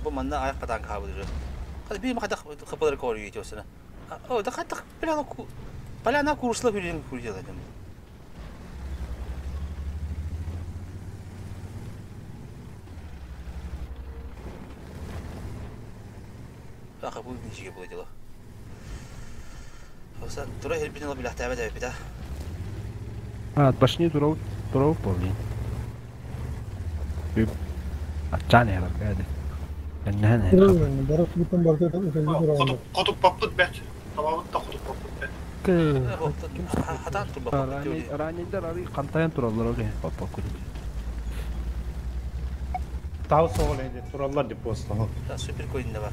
Бу манна аяк катан кабыл уже. Хады бир махада хапалар корю етесіне. О, да хаттак поляна поляна курсла хүрен күрдел едім. Аха бу ничего было дело. Оса тура хелбин ла билах таба да бита. А, башни турау турау болин. Бip Ачан яра бәде. Эннән. Барып бүтән барда туралар. Хотуп паппыт бәт. Табабыт та хотуп паппыт бәт. Хатан турба. Ранендер ары кантаян туралар оле. Папа күрүп. Тау соғыл енді тураллар деп болсын. Да, супер койдун бар.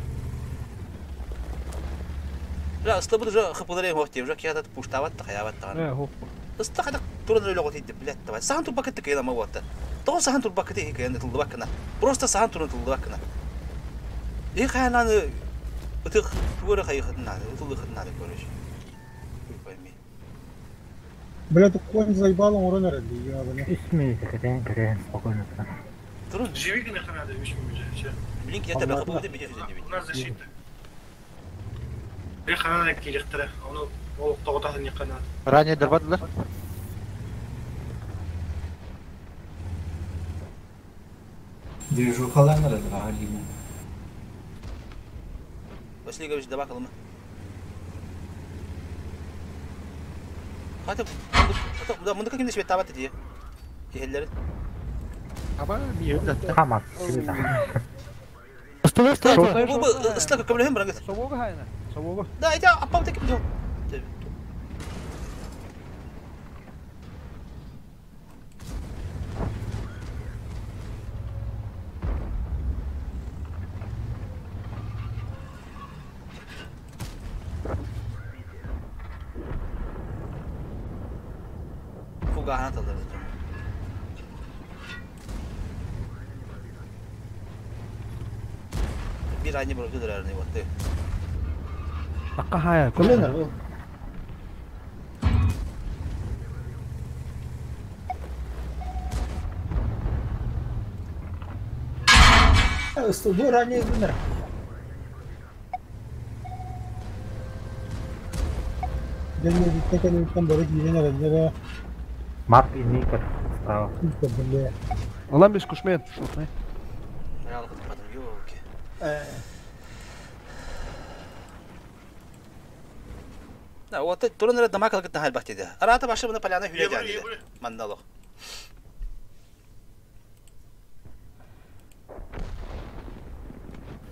Ла, ысты бу уже хыпылар эм хохти, уже киятат пуштабат та хаябат та. Э, хоп. Ысты хада туран эле гот иди, блядь, давай. Сахан турба кетти кыйла ма вот. Того сахан турба кетти кыйла тылды бакына. Просто сахан туран тылды бакына. И хаянаны ытык тугары хайыхытына, ытылды хытына деп короче. Хуй пойми. Бля, ты конь заебал, он урон эрди, я Үс минут кэтэн кэрэн спокойно туран. Турун. Живи гына ханада 3 минут все. Блин, я тебя хапы бите бите бите. У нас защита. Bir ханада килихтера. Оны ол тоғытатын не ханада. Ранее дарбадылар. Движухалар Галина. Василий Гаврилович, давай калымы. Хата, да, мында кимде свет табат ди. Хеллер. Аба, мире. Хамат. Ыстылы ыстылы. Бу бу ыстык көмлөһүн бараңыз. Собога хайна. Собога. Да, это апам теким жол. Фугахан талар. Bir aynı bırakıyorlar herhalde battı. Акка хая. Көленер. Бу ранее гыныр. Дәлме биттәкән үткән барып йөргән әрәлләре. Мап иникер справа. Бля. Алан бес кушмен. Шотны. Да, вот турын дамак алгытна хал бахтиде. Арата башы мына поляна хүле жани. Мандалох.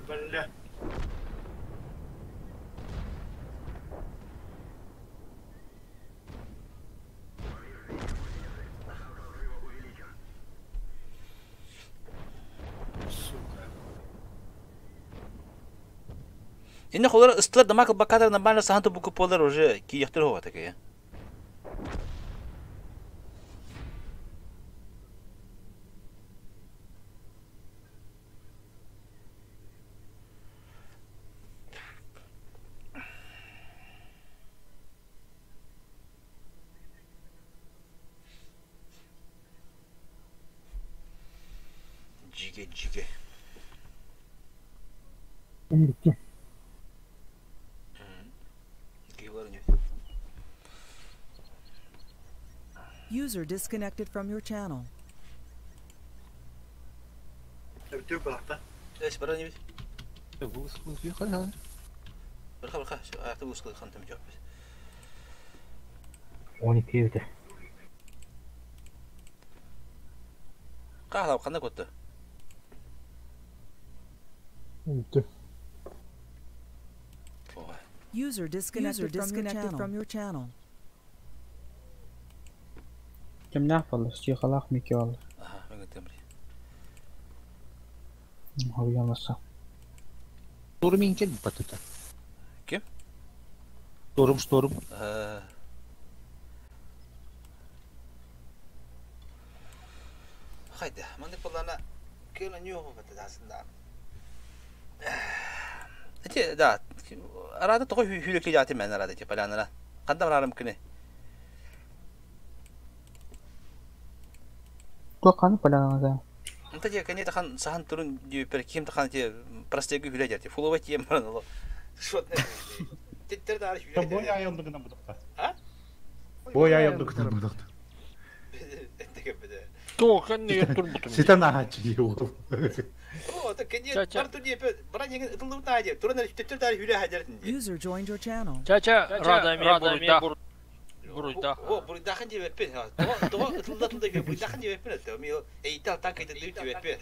Бля. Инне холор ыстылар дамак бакатар нормально сахан бу куполар уже кияхтыр хова такая. Жиге жиге. Bitti. User disconnected from your channel. Bitti bıraktı. Эш бара не бит. Бирха бирха, аякта бу хантым жок. 12 өтө. Кахлап кандай көттү? Bitti. User disconnected, from your channel. Ким нах болар? Чихалах мики болар. Аха, мен көтөм. Хоруйамаса. Шторм инкен батыта. Ким? Шторм, шторм. Хайда, маннык буоллаҕына кыыл анньыы баттатаасында. Эти, да, арада тоҕо хүүлэки дьааты мен арада ти полянара. Ханда барарым кини. Туох ханы полянага? Онто те кини тахан сахан турун дьүппэр ким тахан те простейгы хүлэ дьарти. Фулова тием баран оло. Шот не. Титтер дары хүлэ. Бой айылдыгынан будукта. А? Бой айылдыгынан будукта. Тохан не турбутум. Ситен ахачы дии ол. О, та кини бар ту диэпе баран еңин ытыллыбыт аа диэп. Туран титтер дары хүлэ хадэртин ди. User joined your channel. Чача рада ме буруйда. Буруйда. О, буруйдахан диэппин. Тоҕо тоҕо ытылла тылда диэп буруйдахан диэппин этте. Ми эйта танк эте диэппин.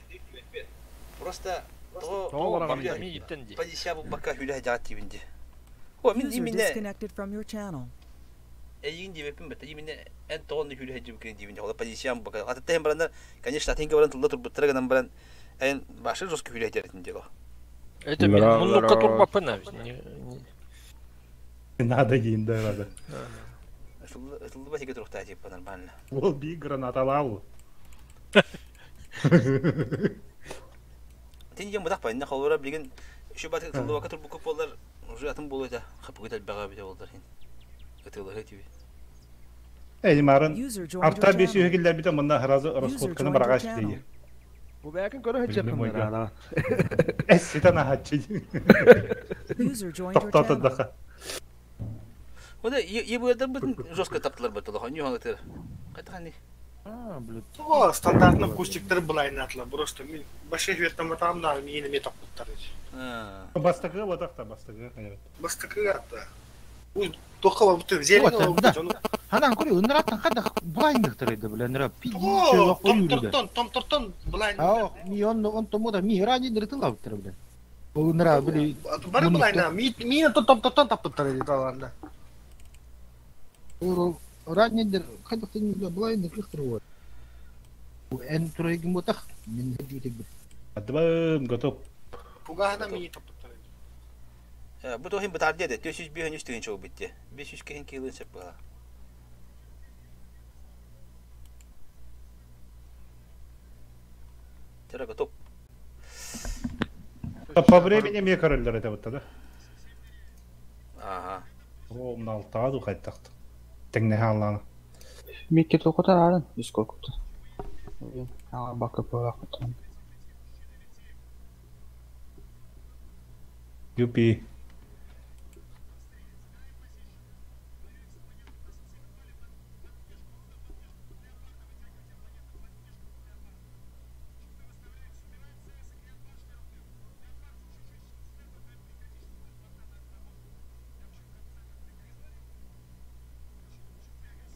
Просто тоҕо Тоҕо баран ми иттен ди. Позиция бу бакка хүлэ хадэрт дибин ди. О, мин User именно disconnected from your channel. эйигин диэбэппин бэтэ именно эн тоҕо хүлэ хадэрт дибин ди. Ола позиция бу бакка. Ататтан барандар, конечно, атинге баран тылда турбуттара гынан баран эн башы жестко хүлэ хадэрт ди. Это мен муннукка турбаппын. Надо дейін да рада. Ытыллыба тиге турухтаа типа нормально. Ол би гранаталау. Тин жем бутак пайна холора билген şu батык тыллыба турбукка болар уже атын болойда хапыгы талбага бите болдар хин. Ытыллыга тиби. Эй, марын User joined your арта бес channel. үйгелер бите мында харазы User расходканы joined your барагаш channel. дейі. Бу бәкин көрө Билбейм хәҗәппин ойга. рада. Эс ситен ахачы. User joined your channel. Тоқтатыдаха. Ода ебуердер бутын жестко таптылар бутылы. Хоню хаңытыр. Кайтаган А, блин. О, стандартный кустиктер былайнатла. Просто мен башка хветтам там да мені ме таппыттар. Бастакы батақта, бастакы. Бастакы атта. Уй, тоқала бутын зелень Да. Ханан көрө ыныраттан хада былайындыктыр эди бля ныра пи О, томтортон, томтортон былайн. А, ми он он томода ми рани дыртылаптыр бля. Ол ыныра били Бары былайна, ми ми то томтортон таппыттар эди таларда. Раннидер хада сен былайындыктыр вот. Эн турайгын ботах мен хедитек бир. Адыбам готов. Пугахана ми таппыттар. Бу тохин бутар деди. 405 тыгын чоу битти. 500 кехин килын сеп бала. Тера готов. По времени мне короллер это вот да. Ага. Ровно алтаду қайттақты. Теңне халланы. Микки токотар арын дискордта. Ага бакып болак. Юпи.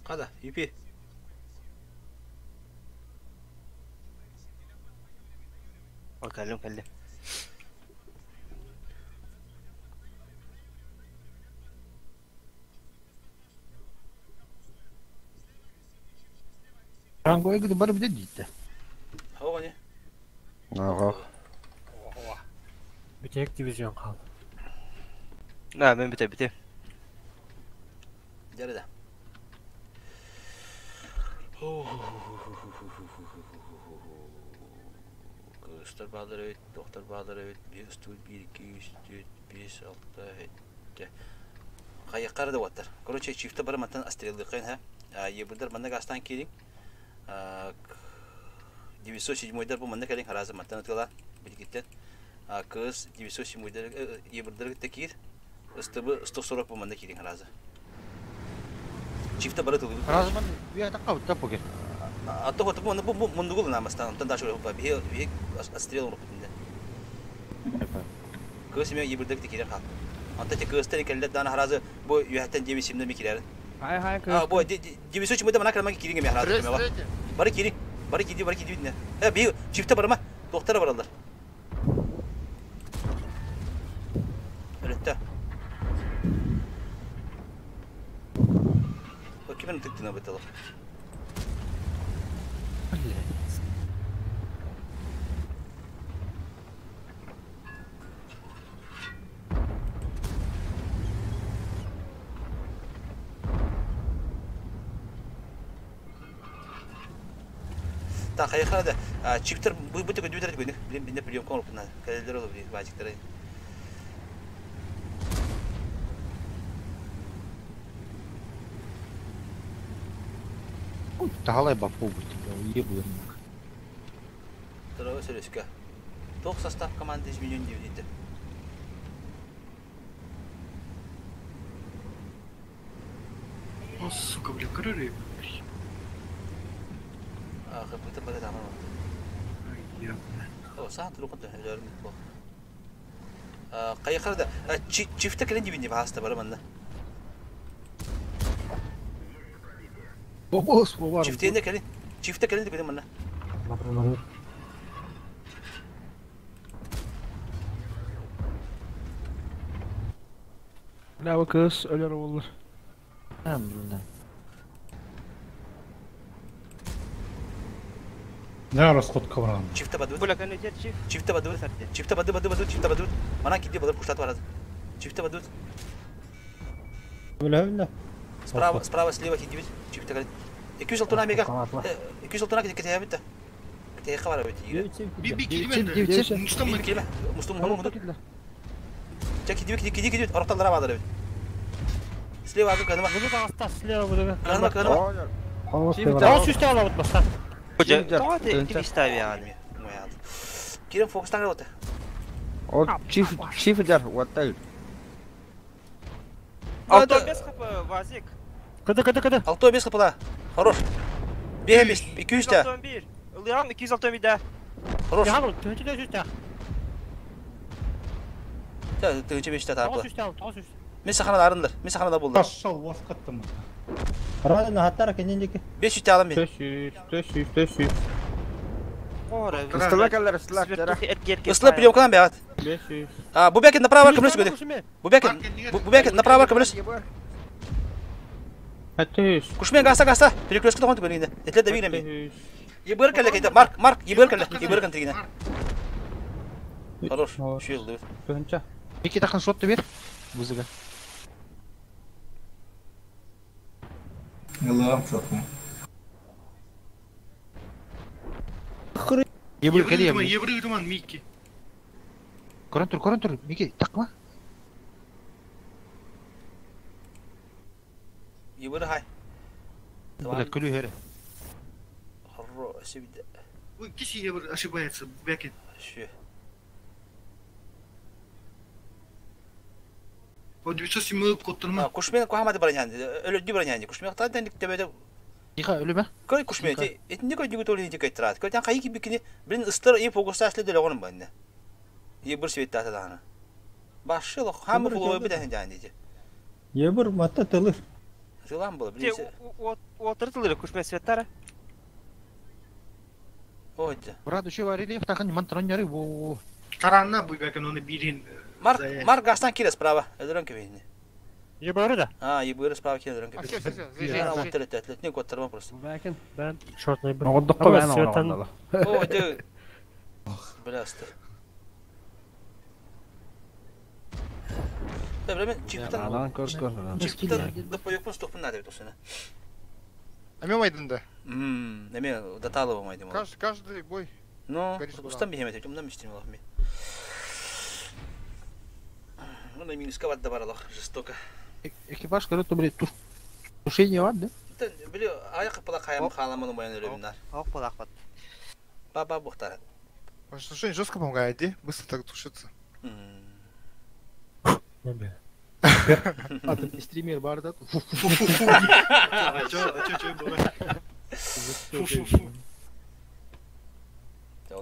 Када, юпи. О, кэллим, кэллим. Ранго эгди бар бide дейт. Хоо не? Ага. Битек дивизион қалды. На, мен бите, бите. Жарыда. Кыстар баалар өйт, доктор баалар өйт, 5, 4, 1, 2, 3, 4, 5, 6, 7. Кайыккар да ваттар. Короче, чифте бар мантан астрелды кайын, ха. Ебурдар манна гастан кирин. 907-дар бу манна кэлин харазы мантан ытыла билгиттен. Кыз 907-дар ебурдар текир. Ыстыбы 140 бу манна кирин харазы. Чифте бары тылы. Разман бия такка таппы А то вот бу бу мундугул намастан, онтон дашыр ба бихи бихи астрел уруп битинде. Кыз мен ебурдар текирен хал. Онта те кызтар келде дан харазы бу юхтан 97 ми кирер. Хай хай А бу 907 мана кырман кирин ме харазы ме бар. Бары кири, бары киди, бары киди битинде. Э би чифте барма, доктора баралар. Ölөттө. Кимин тыктына бытылы. Так, хайыхара да чиптер бу бу төкө дүтер гүнү. Билим бинне прием кон опна. Кэлелер ол би бажиктары. Таһалай баппу бут. Ие буйрун. Здорово, Сөрөскө. Тох состав команды изменен дейді. О, сука, бля, көрөр А, хапыта бары тамам. О, саат рукын өлөрүм бу. А, кайхарда чифте келен дибинди бааста бары манна. Бобос бобар. Чифтенде келин. Чифте келин дибинди манна. Бля, бу кыз өлөр боллар. Не расход ковран. Чифте баду. Бля, кәне чиф. Чифте баду. Чифте баду баду баду чифте баду. Мана киди баду пуштат барады. Чифте баду. Бля, Справа, справа, слева киди бит. Чифте келин. 206 мега. 206 киди кете бит. Кете хабар бит. Би би килме. Мустам килме. Мустам хому хому. Ча киди киди киди киди аракталара бадар бит. Слева азы каныма. Буду аста слева буду. Каныма каныма. Тоғыз жүз тәлі алып баста. Тоғыз ким истави yani. Кирен фокустан работа. Ол чиф чиф жар ваттай. Алто бес хп вазик. Кыды кыды кыды. Алто бес хп Хорош. Бе 200 та. 261. Ылыям 261 да. Хорош. Яғыл, төнчі де жүз тә. Та тыгынчы беш та Тоғыз тапы. жүз тәл, тоғыз жүз. Мен саханада арындар. Мен саханада болдым. Ташшал васкаттым. Рада хаттар кенендеки. 500 та алам мен. 500, 500, 500. Ыстыла калар ыстыла жара. Ысла приемкадан бягат. 500. А, бу бәкет направо кымлыс көдө. Бу бәкет, бу бәкет направо кымлыс. 600. Кушмен гаста гаста. Перекрестка тогон түгөнүндө. Этле да бигрен би. Ебыр кале кайда. Марк, Марк, ебыр кале, ебыр кан тигине. Хорош. Шил Тыгынча. Мики тахан шотты бер. Бузыга. Ылам шотны. Ебыр кели Евры Евры думан Микки. Көрөн тур, көрөн тур. Мики такма. Ебыр хай. Бля, күлү хере. Хорош. Себиде. Ой, киси Евры ошибается, Бекет. Шү. О 907 коттырма. Кушмен кухамады баранянды. Өлөдү баранянды. Кушмен тантан диктебеде Тихо, өлүмө. Кой кушмен те этинде кой дигү толин дикай трат. Кой тан кайы бикини бирин ыстыр и фокуста аслы деле гонум банды. И бир свет тата дана. Башыл хам фулой бит жанды. Ебір матта тылыр. Жылан было, Те билсе. отырдылар күшмә светтары. Ой. Брат, еще рельеф тахан мантыран яры. Во. Таранна бу Бекен оны бирин. Марк, Марк гастан кире справа. Өдөрөн кебейни. Ебыры да. А, ебыры справа кире өдөрөн А, всё, всё, всё, заезжай, кебейни. заезжай. Оттер эт, не коттырма просто. Бәкин, бән. Шортный бір. Оғындыққа бән оғындала. Ой, де. Блясты. Да, мен чиптен. Алан көр көр. Чиптен да поёкпун стопун надо бит осына. А мен майдында. Мм, неме даталы болмайды. Каждый, каждый бой. Ну, Горит устан бихемет, умдан миштим Аллах ми. Ну, на минуска ватда бар Аллах, жестоко. Экипаж көрө ту туш тушение бар да. Били аяк пала каям халамын моян өлөмнар. Ок балак бат. Баба бухтар. Слушай, жестко помогает, иди, быстро так тушится. А ты стример бар да. А чё, а чё, чё было? Фу-фу-фу.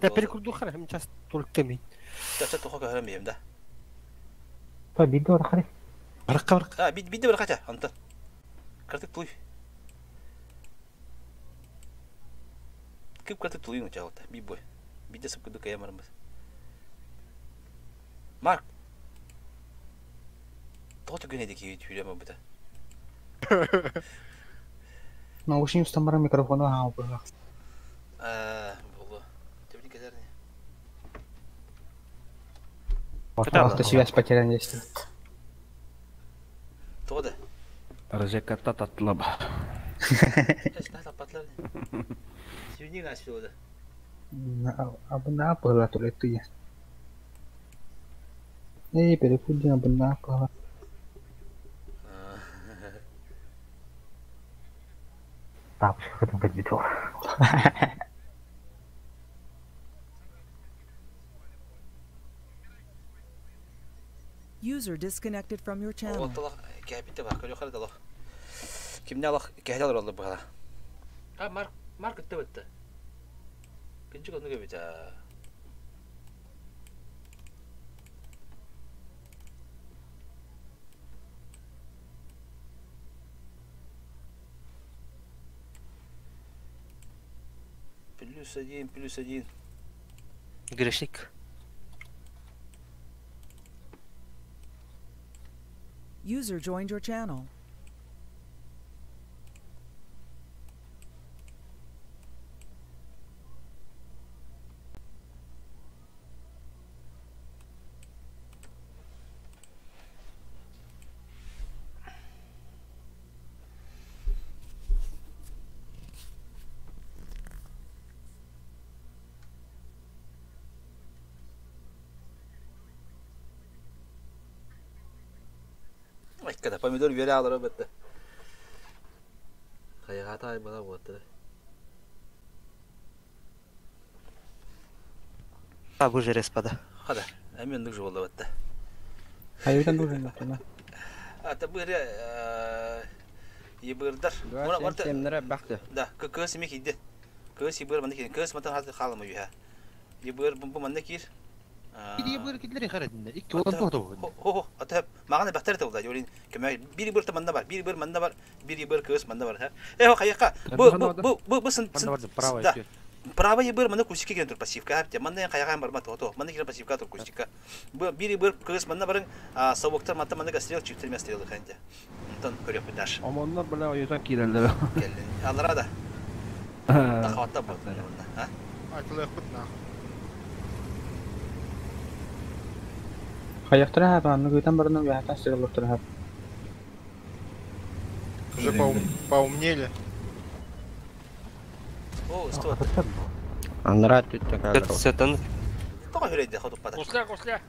Та перекурду хара, хем час толктемин. Ча тоха көрөм бем да. Та видео рахали. Баракка баракка. А, бит бит бир кача, Антон. Кыртык туй. Кип кыртык туй учалта, би бой. Бите сып кыды каямармыз. Марк. Тото күнеде ки түйрөмө бута. Наушник устамара микрофону haa бу. Э, болду. Тебин кетер не. Пожалуйста, связь потерян есть. Тода. Розекатта татлаба. Эс на тапатлар. Сүүннүү наспилода. Абына пыла туретуя. Эй, перекудин абына пыла. Бабушка хотим подбитил. User disconnected from your channel. Оттолох кэпитте бар көрө хара долох. Кимне алах кэһэ олороллор быһала. А Марк Марк ытта бытта. Күнчүк онну көбүтэ. +1, +1. Грешник. User joined your channel. Айкада помидор бере алары бітті. Хайғата ай бала отты. А, бұл жер еспада. Хада, әмен нүк жолда бітті. Хайвитан нужен на. Ата бұры ебырдар. Да, көс еме кейді. Көс ебыр манда кейді. Көс мата хаты қалымы үйе. Ебыр бұ манда кейір. Ебыр кейділер қарадында. Икки olan тоғды бұл. Хо, хо, ата маған бақтар да болды. Олин кеме bir bir манда бар, bir bir манда бар, bir bir көс манда бар. Э, қаяққа. Бу бу бу бу сын право. Право ебыр манда кустикке келген тур пассивка. Хапте манда қаяға бар ма то. Манда келген пассивка тур кустикка. Бу bir bir көс манда барын сабоктар манда манда стрел чүктер стрел ханде. Онтон көрөп даш. Омоннор биле ойдан кирелдер. Келдин. Алара да. Тахватта бу. А? Айтылы кутна. Хаяқтыра хап, анны көйтен барынан бәхәтән стрел хап. Уже поумнели. О, что? Анра түттө калды. Сетан. Тоға хүрейді ходуп бата. Гусля, гусля.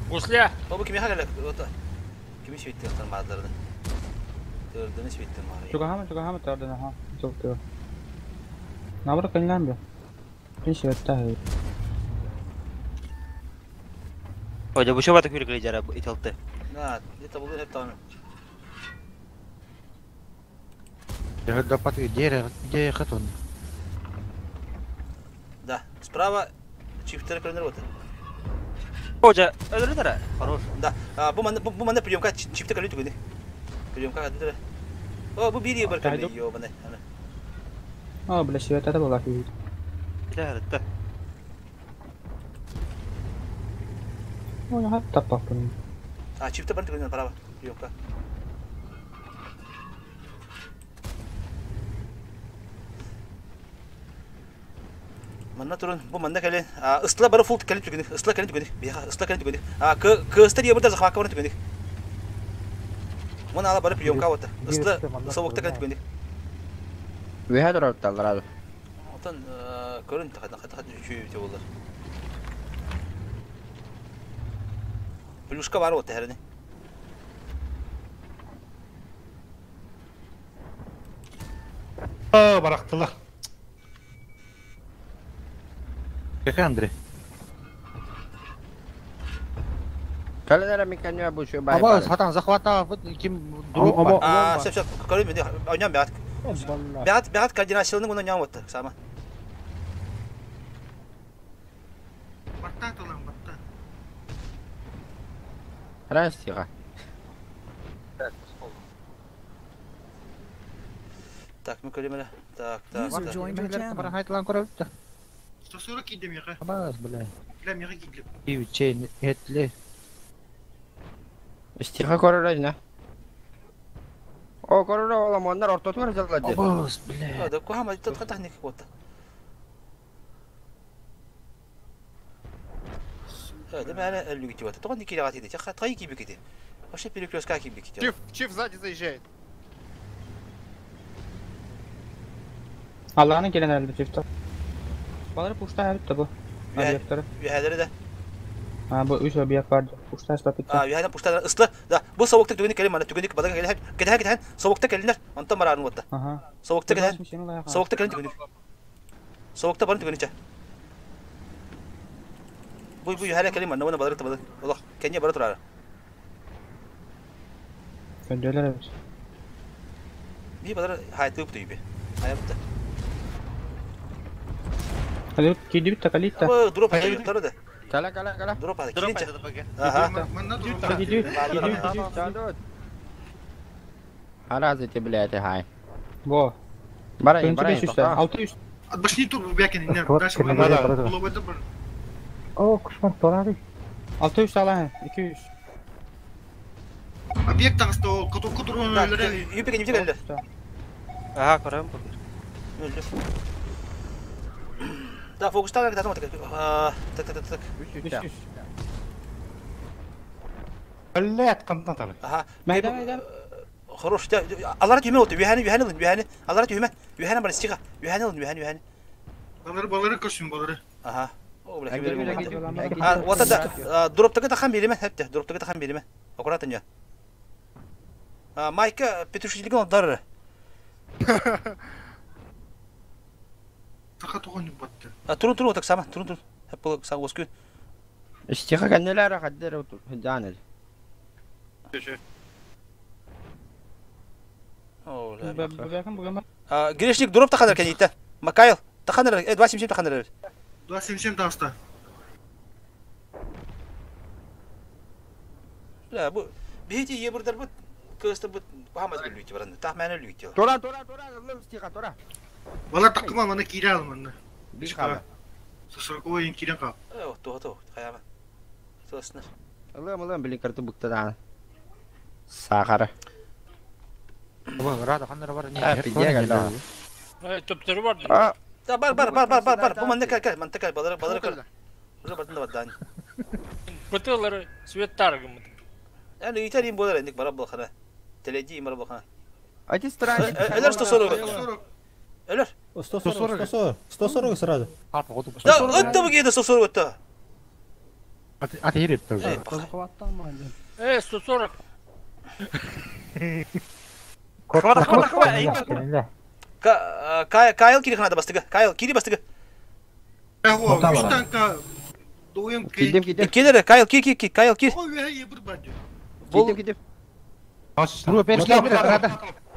Гусля. Бабы кими хагала ота. Кими швитти оттан бадларды. Төрдүнү швитти мары. Чугахама, чугахама төрдүнү ха. Жок төр. Набра кылган бе. Пин швитта хэ. Ой, бу шоба такүр кылы жара италты. На, это булды хеп тагы. Да паты дере, где хатон? Да, справа чифтер көрүнөр вот. Ожа, өлөрдөр. Хорош. Да, бу манда бу манда приемка чифтер көрүнүп түгүнү. Приемка кадыр. О, бу бири бир көрүнү йо бана. О, бля, швитта да була фи. Да, да. Ой, хат таппаппын. А, чифтер бар түгүнү право. Приемка. Манна турун, бу манна кэлен, ысла бары фул кэлен түгүнү, ысла кэлен түгүнү, бияха ысла кэлен түгүнү. А, кыстар ебурда захватка бары түгүнү. Мына ала бары приемка вот. Ысла совокта кэлен түгүнү. Веха доротталар. Отон көрүн тахат хат хат үчүү те болар. Плюшка бар вот хэрне. А, барактылар. Кака Андрей? Калера миканья бу бай. Аба, хатан захвата, вот ким друг. А, все, все, көрүм мен ойнам бят. Бят, бят координациялыны муну ням вот сама. Батта талам, батта. Растига. Так, мы көрүм эле. Так, так. User joined your channel. Барахайтлан көрөптү. 140 кидем яга. Абас, бля. Бля, мега кидлеп. И чейн этле. Стиха көрөрөз О, көрөрө ола мондар ортоту бар жалады. Абас, бля. Да, кухама тот хатахник вот. Да, мен әлі күтіп жатыр. Тоған неке ағат еді. Тағай кибі кеті. Вообще перекрестка кибі кеті. Чиф, чиф сзади заезжает. Allah'ın gelen herhalde çift. Baları puşta her bu. Объекттары. Üyələri də. Ha bu 3 объект vardı. Puşta ıslatık. А, üyədən puşta ıslı. Da, bu soğukta tügünü kelim mana tügünü balık gelin. Giden giden soğukta gelinler. Ondan mararın botta. Aha. Soğukta giden. Soğukta gelin tügünü. Soğukta barın tügünü çe. Bu bu üyələ kelim mana ona balık balık. Allah kendi bara turar. Gönderiler evet. Bir balık hayatı yoktu gibi. Hayatta. Hadi киди бит такалита. Bu drop atıyor da. Kala kala kala. Drop atıyor. Drop Kirince. atıyor bak. Aha. Киди киди. Аразите, блядь, хай. Во. Барай, барай. 500 600. Башни тур бекин не дальше. О, кушман торады. 600 alan 200. Объект тағысты ол кутур өлері. Юпик не geldi. Aha, көрөм бу. Öldü. Да, фокустан так так так так так. 300. Блядь, қантан тары. Aha. Meydan meydan. Хорош. Алара түйме oldu. Üyəni, üyəni alın, üyəni. Алара түйме. Üyəni бар стига. Üyəni alın, üyəni, üyəni. Балары балары көшін балары. Aha. О, бля, А, вот это дроптага тахан береме, хепте. Дроптага тахан береме. Аккуратно я. А, Майка петушилигин удар. Тақа тоған батты. А, турун турун так сама, турун турун. Хеп бол саг оскү. Истиха кәннеләр хәддер жаныр. О, бля. Грешник дроп таханар кәнитә. Макайл, таханар, 277 таханар. 277 тағысты. Бля, бу бихти ебурдар бу кысты бу хамаз билүйти баран. Тах мәне лүйти. Тора, тора, тора, ылым стиха, тора. Балар тақыма мана кире ал мана. Бир қабы. Сосырковой кирен қап. Э, то то, хаяма. Сосын. Ылым, ылым, билин кырты букта Сахара. Рада, ханнар бар не. А, пиздец, да. Төптөрү бар. Да, бар бар бар бар бар бар. Бу манда кел кел, манда кел, балары балары кел. Уже бардын да бар. Бытылары светтар гымыт. Yani итер им болар эндик бара булхана. Теледи им бара булхана. Айти страни. Элер 140. Элер. 140, 140, 140 сразу. Да, өттө бу гейде 140 өттө. Ат ереп тоже. Э, 140. Хвата, хвата, хвата. Кайл кири ханада бастыгы. Кайл кири бастыгы. Кидим, кидим. Келер, Кайл кир кир кир, Кайл кир. Кидим, кидим.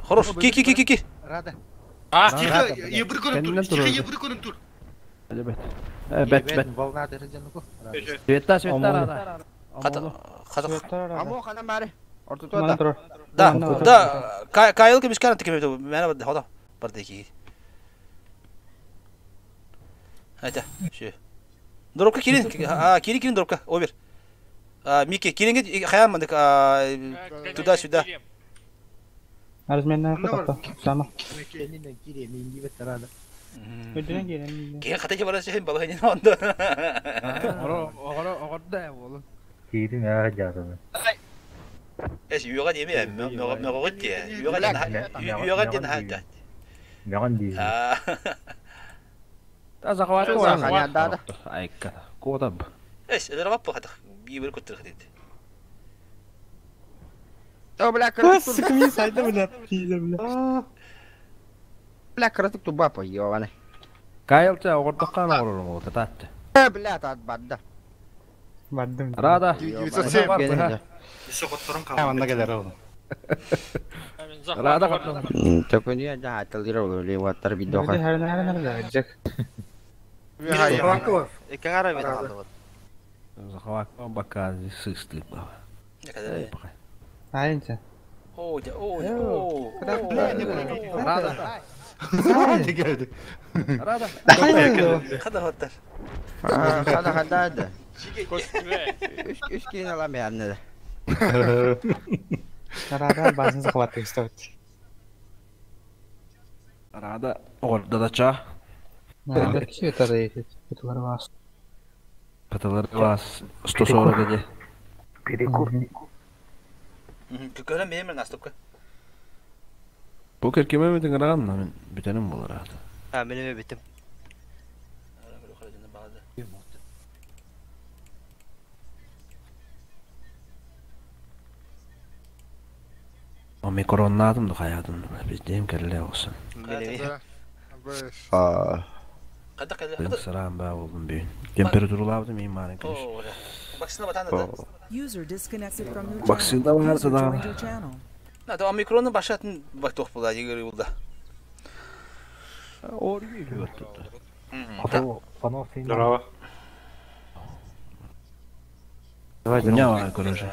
Хорош, кир кир кир кир. Рада. Тур. Бет, бет. Волна дереженку. Света, света, рада. Хата, хата. Амо хана маре. Ортото Да, да, Кайл кемиш кана текем мен хода бар деки. Айта, ши. Дропка кирин, а кири кирин дропка, овер. А Мики, киринге хаян мандык туда-сюда. Разменная кутапта. Сама. Өдүнен келен. Ке хата бара сен бала не онда. Оҕоро оҕорда буолун. Киирин аа жаатаны. Эс юга деме, мөгө те. Юга ден юга ден хата. Мяган дии. А. Та захват Да, да. Айка. Кодаб. Эс, элер ваппу хата. Бибер көттөр хатит. О, бля, кыртык. Сука, мен сайда, бля, пиздец, бля. Бля, кыртык туба по, ёбаный. Кайылча оҕордоххаан оҕорорум оҕута таатты. Бля, тат бадда. Бардым. Рада. 907. Анда келер ол. Рада каттан. Төкөнү жа атылыр ол ли ваттар бидоха. Хэр хэр хэр жак. Экен ара бит алды. Захват бака сысты. Айынча. О, о, о. Рада. Келди. Рада. Хада хаттар. Хада хада да. Үч кийин алам ярны. Рада базын захватывает стоит. Рада оҕордо да ча. Надо все это рейтить. Это вас. Паталар вас 140 де. Перекур. Көкөрө мен наступка. Бу керкеме метин гран мен бүтеним болар ата. А, мен эбитим. Омикроннаатым да хайаатым да биздем кэллэ олсын. Аа. Быйыл сыраан баа болдум бүгүн. Температуралаабытым иин маарын күнүс. Вакцина батан да. User disconnected from your channel. Вакцина бар User да. joined your channel. На, омикронун башатын бак була егер булда. Здорово. Давайте бар короче.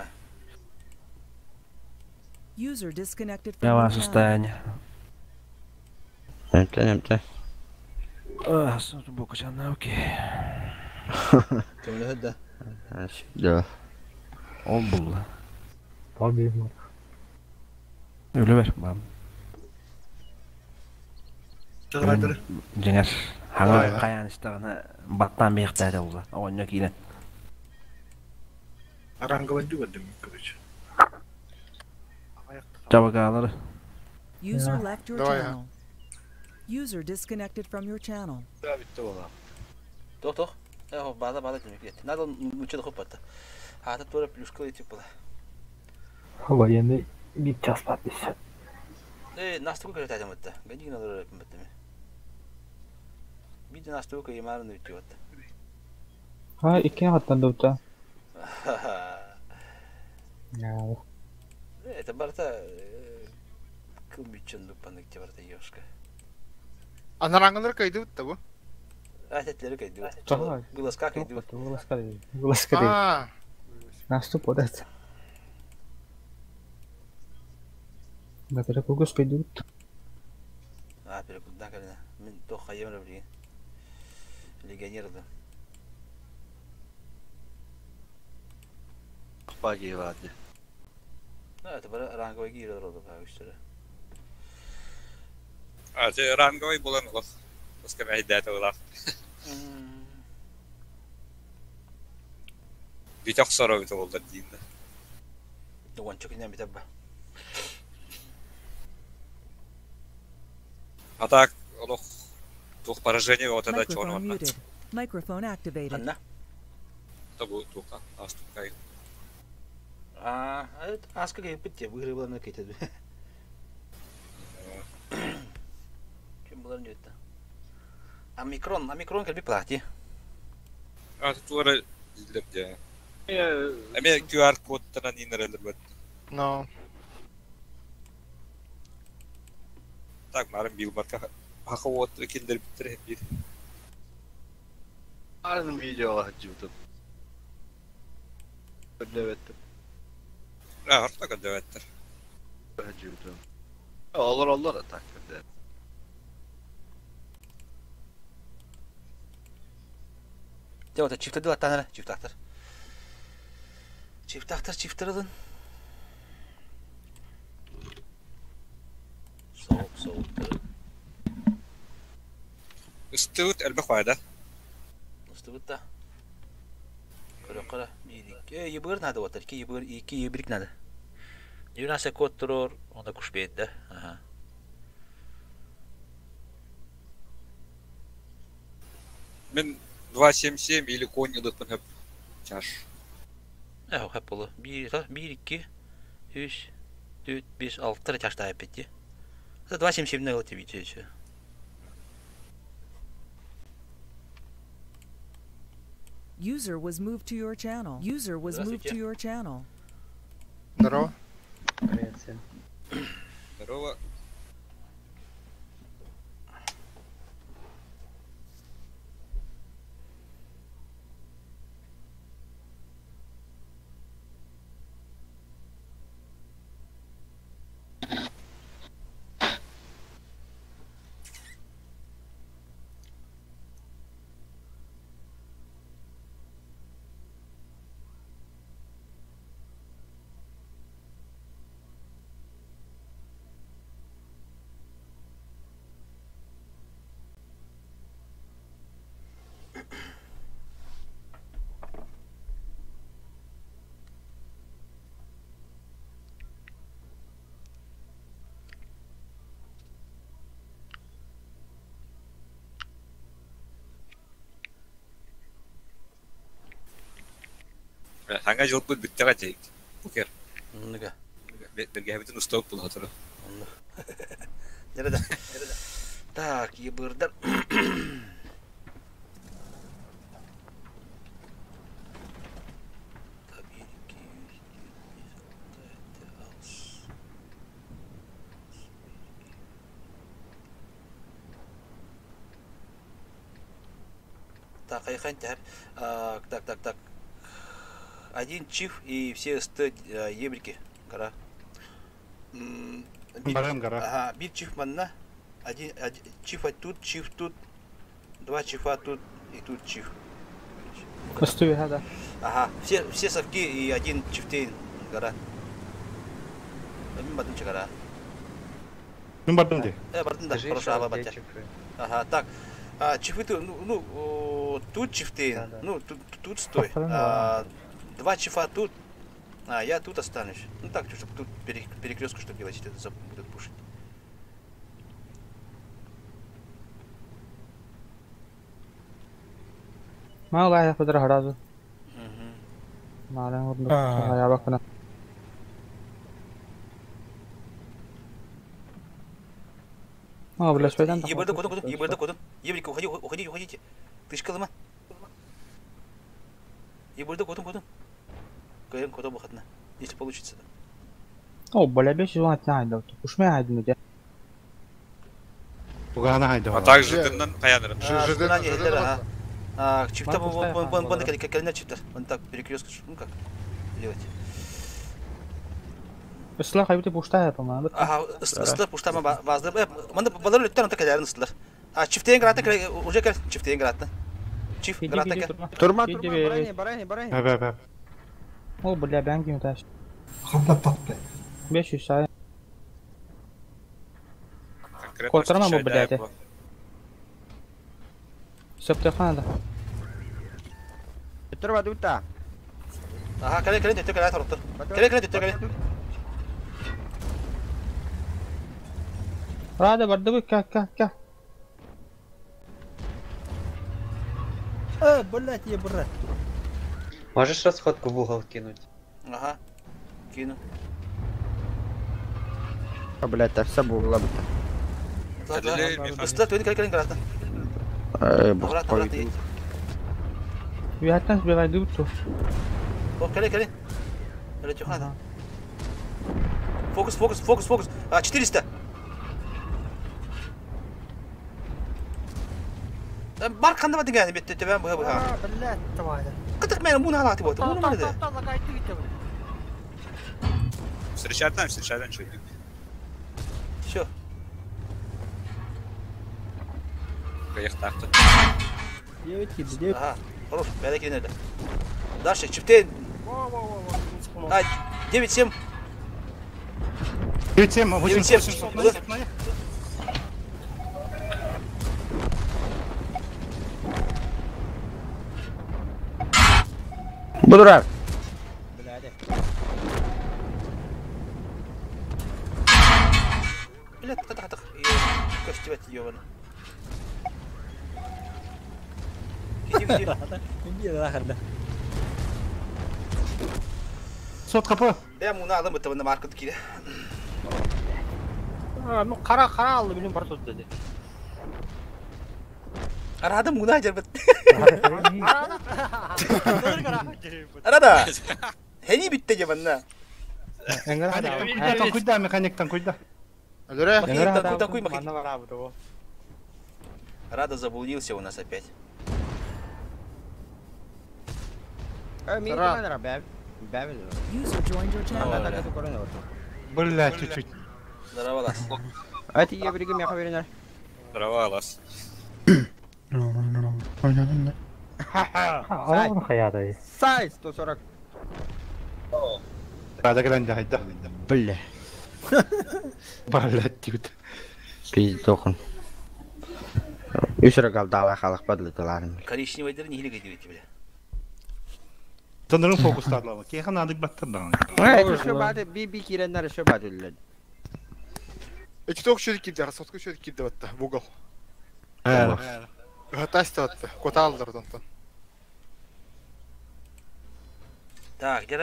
User disconnected from Я your ваше channel. состояние. Эмте, эмте. А, букачан науки. Көмөлөһөт да. Да. Ол булла. Tabii. Өлө бер, бам. Жеңер. Хаңа каян истагына баттан бияктады булла. Оонно кийлен. Ранговый дюгадым, короче. Жабагалары. User left your Давай, channel. User disconnected from your channel. Да, битте бола. Тох тох. Э, бада бада демек кетти. Надо муча да хопатта. Хата тура плюшка типа. Военный bir час подпись. Э, настука көрөт айтам атта. Гадигин алыр баттым. Биди настука ямарын өтүп атта. Ha, iki хаттан да ута. Я. Это барта кым бүтчөн дуппанык те барта ёшка. Анараңылар кайды бутта бу. Әтетлери кайды. Ага. Вылазка кайды. Вылазка. Вылазка. А. Наступ одат. Батара кугус кайды бут. А, перекудна калина. Мен тох хайемра билген. Легионер да. Баги вади. Ну, это бара ранговый гир рода ба үстөрө. А, те ранговый булан олох. Оска мәйдәт олах. Биток сороо бит олдар дейін. Уанчык инен битеп ба. А так, олох тух поражение вот это Microphone чоно. muted. Microphone activated. Анна. Табу тука, астукай. А, аска кайып битте, выигры булан кетет. Ким булар не өттө. Омикрон, омикрон келби плати. А, туара дилер де. Эме QR кодтан инерелер бит. Но. Так, марым бил барка. Хака вот киндер биттер бир. Арным видео хаджыбытым. Көрдөбөттүм. А, орта көдөбөттер. Хаджыбытым. Олар олар так көрдө. Те вот чифта дела танара, чифтахтар. Чифтахтар, чифтарылын. Соок, соок. Ыстыгыт элбэх байда. Ыстыгыт да. Көрө кара. Бир, iki, ебыр надо вот, iki ебыр, iki ебрик надо. Юнаса код турор, онда кушпейт да. Ага. Мен 277 или конь ылыппын хөп. Чаш. Э, хөп болу. 1, 1, 2, 3, 4, 5, 6 тара чашта опять. Это 277 на тебе еще. User was moved to your channel. User was moved to Здравствуйте. your channel. Здорово. Привет всем. Здорово. Саҥа дьылбыт бүттэҕэ дии. Покер. Оннуга. Бэргэһэбитин устубут буолла сотору. Оннук. Дьэ да. Так, ебырдар. Так, Так, так, так, так. Один чиф и все СТ ебрики. Гора. Баран гора. Ага, бир чиф манна. Один, один чиф тут, чиф тут. Два чифа тут и тут чиф. Көстүү да. Ага, все, все совки и один чифтейн гора. Мин бардым чыгара. Мин бардым ди. Бардым да, хорошо, аба батя. Ага, так. А, чифы, ну, ну, тут чифтейн, ну, тут, тут стой. А, два чифа тут, а я тут останусь. Ну так, чтобы тут перекрестку, чтобы делать, это будут пушить. ما والله ياخذ هذا. ما عليه يا بكنا. А, бля, шпайдан. Ебырды кодун, кодун, ебырды кодун. Ебрик, уходи, уходи, уходите. Ты ж колыма. Ебырды кодун, кодун. Кайын кодун бухатна. Если получится. О, бля, беш жуан атна Уш ме айдын де. Угана хайда. А также дыннан каянырым. Жидынан ага. А, чифта вон вон вон вон калина чифтер. Вон так перекрестка, ну как делать. Ысла хайбыты пушта по-моему. Ага, ысла пушта ма базды. Манда балар лүттер онта калярын ысылар. А чифтейн грата уже кел чифтейн грата. Чиф грата кел. Турма, турма, барайны, барайны, барайны. Бә, бә. О, бля, бән ким таш. Хата тапты. 500 сай. Котырма бу, блядь. Сөптөхана да. Турма дута. Ага, кэлэн кэлэн төттө кэлэн торуттар. Кэлэн кэлэн төттө кэлэн. Рада барды ка ка ка. Блять, я брат. Можешь расходку в угол кинуть? Ага, кину. А, блять, так все было бы. Ысла төйін кэлэн кэлэн грата. Обратно, обратно едь. Вятан сбивай дубцу. О, кэлэн кэлэн. Ретюхана. Фокус, фокус, фокус, фокус. А, 400. Бар қанда батын гәне бетте төбән быһа быһа. Блять, тварь. Кытык мен муны алаты болды. Муны маны. Встречать встречать чуть. Все. Каяктакты. Ага, хорош, бәле кенеде. Дальше, чифтейн. А, 9-7. 9-7, 8 9-7. Будурар. Блядь, тах тах. Костювать ёбана. Иди, иди. Сот капы. Бә муны алым бит на маркет кире. А, ну кара кара алды билим бар тут деди. Арада муна жербет. Арада. Хени битте жабанна. Механиктан куйда, механиктан куйда. Рада заблудился у нас опять. Бля, чуть-чуть. Здорово, Лас. А это я бригам, я хаверинар. Здорово, Лас. Сай, 140. Рада кэлэн хайда. Бля. Блядь, тют. Пиздохун. Үс рагал дала халах падлытыларын. Коричневый дыр не хилик идите, бля. Тонырын фокустадылар. Кейхан адык баттырдан. Это что баты би би киреннер что баты. Эти только что кирди, расходку что кирди батта, в угол. Гатасты батта, кота алдыр донтон. Так, где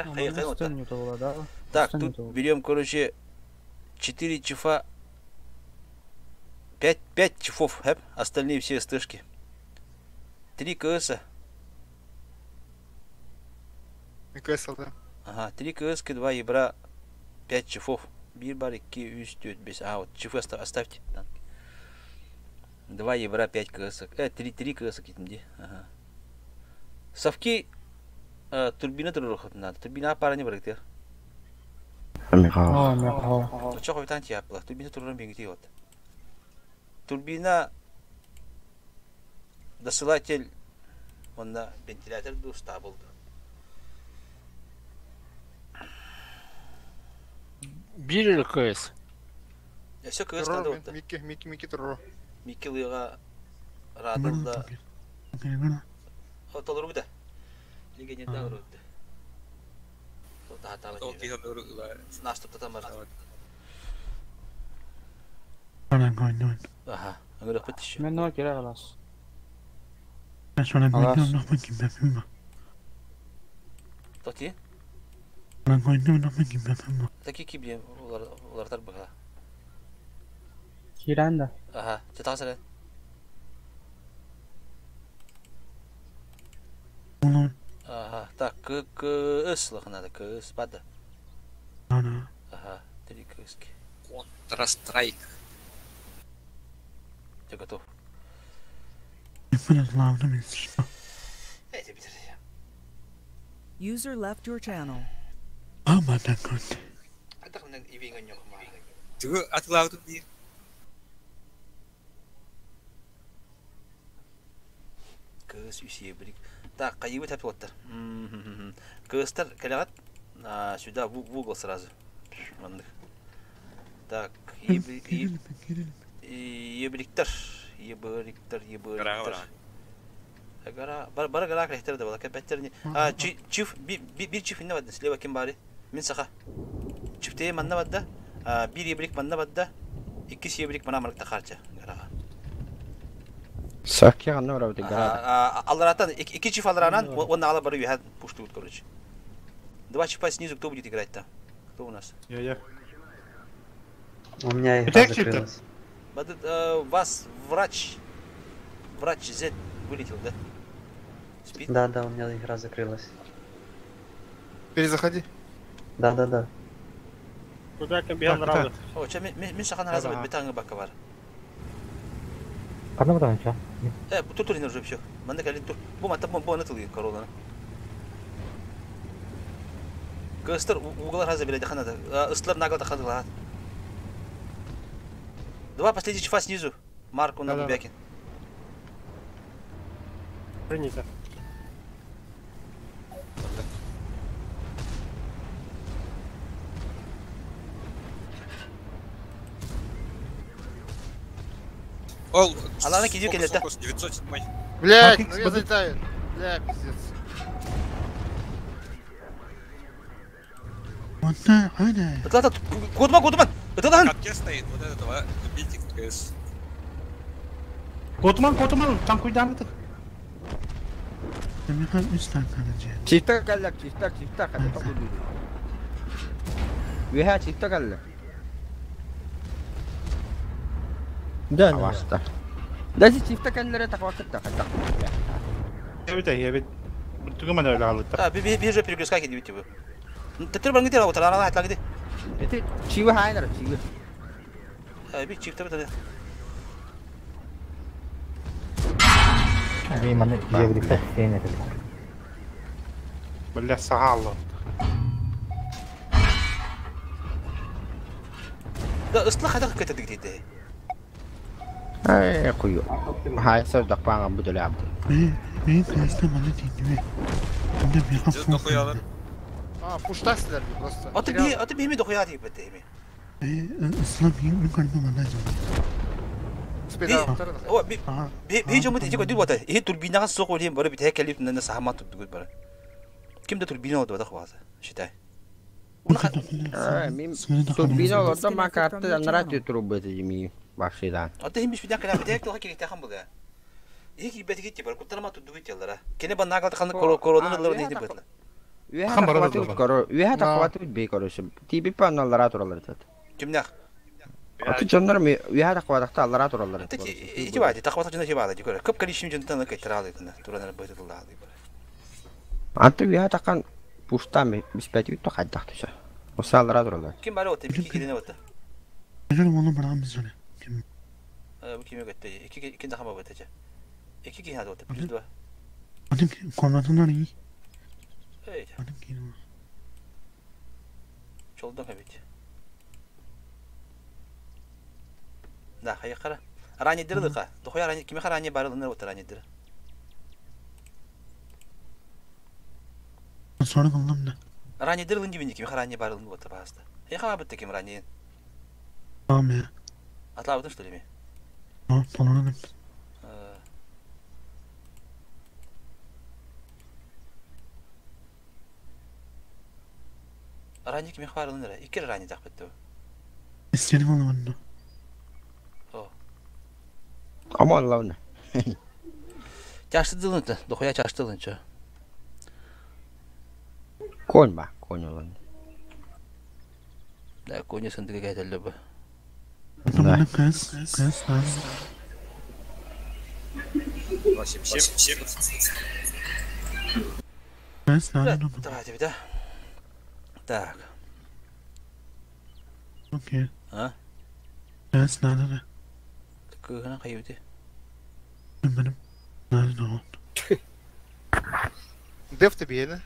Так, тут берем, короче, 4 чифа, 5, 5 чифов, хэп, остальные все СТшки. 3 КС. КС, да. Ага, 3 КС, 2 ебра, 5 чифов. Бир бар, 2, 3, 4, 5. А, вот чифы оставьте. 2 евро 5 КС. 3, 3 КС где. Ага. Совки турбина турурухут надо. Турбина пара не барыктыр. Михаил. Чох витан тиапла. Турбина турурун бенгити вот. Турбина досылатель он на вентилятор был стабл. Бир КС. Все КС надо вот. Микки, Микки, Микки турур. Микки лыга радылда. Толору да. Легенда урут. Ага, Мен нол керек алас. Тоти? Таки кибе улартар быга. Киранда. Ага, чытасыры. Ага, так, К, К, С надо, К, С, бада. Ага, 3 К, С. Counter-Strike. Я готов. User left your channel. Түгү атылаабытым диир. Кыс үсебрик. Так, кайыбы тәп оттар. Кыстар калягат сюда в угол сразу. Мандык. Так, ебриктер, ебриктер, ебриктер. Гара, бар бар гара крехтер да бала, кепеттер не. А, чиф, бир чиф инне бадда, слева ким бары? Мин саха. Чифтее манна бадда, бир ебрик манна бадда, икки ебрик мана маркта харча. Гарага. Сакки ханна барабыт гара. Алларатан, икки чиф алларанан, он на алла бары вихат пуштуют, короче. Два чифа снизу, кто будет играть там? Кто у нас? Я. У меня игра закрылась. Вас врач, врач Z вылетел, да? Спит? Да, да, у меня игра закрылась. Перезаходи. Да, да, да. Куда кем нравится? О, че, мен шахан разы бит бака бар. Кана бутан ча? Тур тур уже все. Манда калин тур. Бу мата бу бу анатыл корона. Кыстыр углар разы биледи ханада. Ыстлар нагал тахадылар. Два последних чифа снизу. Марку на Бубякин. Принято. Ол, Алана кидю келет. 907. Блять, ну я залетаю. Бля, пиздец. Это Кудман, Кудман! Это дан! Катке стоит, вот этого, битик КС. Котуман, Котуман, там куйдан это. Чифта каллак, чифта, чифта, хата токуду. Виха чифта каллак. Да, да. Аваста. Даже чифта каллара таквакытта хата. Я ведь тугуман öyle aldı. Да, bir же перегрузка кидите вы. Тетер баргы тера отар ана хатлаг ди. Это чивы хайнар, чивы. Би чифта бит. Би маны ебриктер сен этил. Бля, сагал. Да, ысла хата кетедик дейди. Ай, кую. Хай, савдак паңа буду лябды. А, пуштасыздар просто. Аты би, аты би ми дохуя дейп бит ми. О, би би жомут ити көдүр бата. Э турбинага сок олем бары бит хекелип нана сахама турдугут бары. Кимде турбина oldu бата хваса. Считай. Мен турбина олордо ма карты анрати трубы ми башыдан. Аты хим биш биден калам бит хек керек тахан булга. Эки бет кетти бар. Куттарма турдугут яллара. Кене ба нагал таханы коронаны лыр дейди бит. Үөһэ Хан бара таххыбатыбыт да коро, үөһэ таххыбатыбыт бей короче. Тиийбиппэ онно аллараа тураллар этэ. Кимнээх? Аты дьоннор үөһэ таххыбатахта аллараа тураллар этэ. Ити баады, таххыбатах дьоно ити баады, көрө. Көп количество дьонтон кайтаралый гына, туран быһыты тыллаалый бара. Аты үөһэ таххан пустаан биспэтибит то хайдах түсэ. Оса аллараа тураллар. Ким бары отты, бики кирине отты. Бу кими көттө? Ики ики дахама бөтөчө. Ики кихи отты, плюс два. Эй. Чолдон эбит. Да, хайыкара. Ранидыр лыка. Дохуя рани кими харани барылыныр отыр ранидыр. Ранидыр лын дибин кими харани барылын отыр баста. Эй хама битте ким рани. Атлабытын что ли ми? Рани кими барылыныр. Икки рани так битте. О. Аман лавна. Чашты дылынты. Дохуя чашты дылынчы. Конь ба, конь олон. Да, коня сындыга кайталды бу. Да. 87. Давайте, да. Так. А? Кыгына кайыбыты. Деф тебе, да?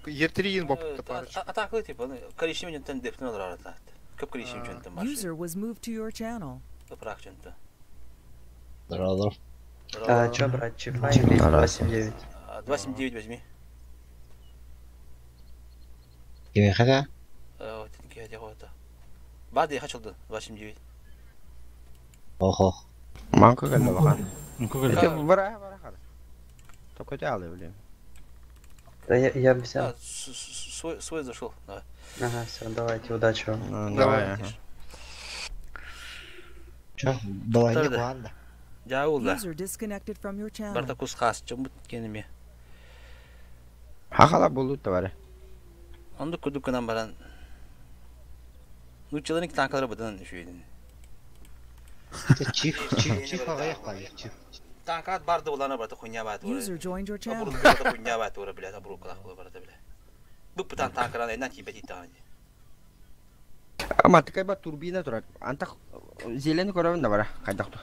Ер-3 бопты парочку. Атакы типа, коричневый жөнтөн дефтин олар арата. Көп коричневый жөнтөн бар. User was moved to your channel. Ыпырак жөнтөн. Здорово. А чё брать, чифа или 2.79? 2.79 возьми. Кими хата? Вот, я вот. Бады я хочу 2.79. Охо. Манка келді бақан. Манка келді. Бара, бара қара. Только алды, блин. Да я взял. А, свой зашел. Давай. Ага, все, давайте, удачи вам. Давай. Чё, была не куанда. Жаулда. User disconnected from your channel. Барта кус хас, чомбут кенеме. Хахала болу бары. Онду кудукунан баран. Нучаларын танкалары быдан үшүйдин. Чиф, чиф, чиф ағаяқ бай, чиф. Танкат барды улана барда хуйня бат. User joined your channel. Абурукала хуйня бат ура, блядь, абурукала хуй барда, блядь. Бу путан танкаран энан тибет итан. Ама такай ба турбина турар. Антах зелен көрөбүн да бара. Кайдакту.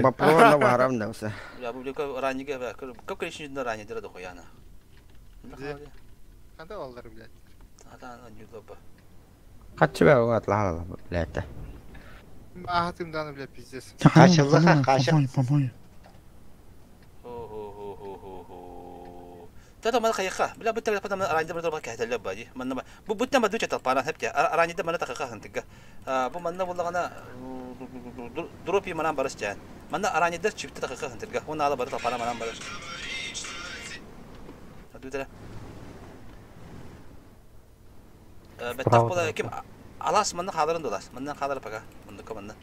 Бапро на варам да уса. Я бу лека раниге ба, көп кришин рани дера дохуяна. Кандай балдар, блядь? Ата нюдоба. Катчы ба атлала, блядь. Ахатым даны, блядь, пиздец. Қашылды, қашы. Тата мана хайха. Бля бутта потом ранди бер бак хәтәлләп бади. Манна бу бутта ма дуча талпана хәптә. Ранди мана такыка хантыга. Бу манна буллагана дропи манан барыс жан. Манна ранди чипте такыка хантыга. Оны ала бар талпана манан барыс. Дүтәлә. Беттак була ким алас манна халарын дулас. Манна халар пага. Манна команда.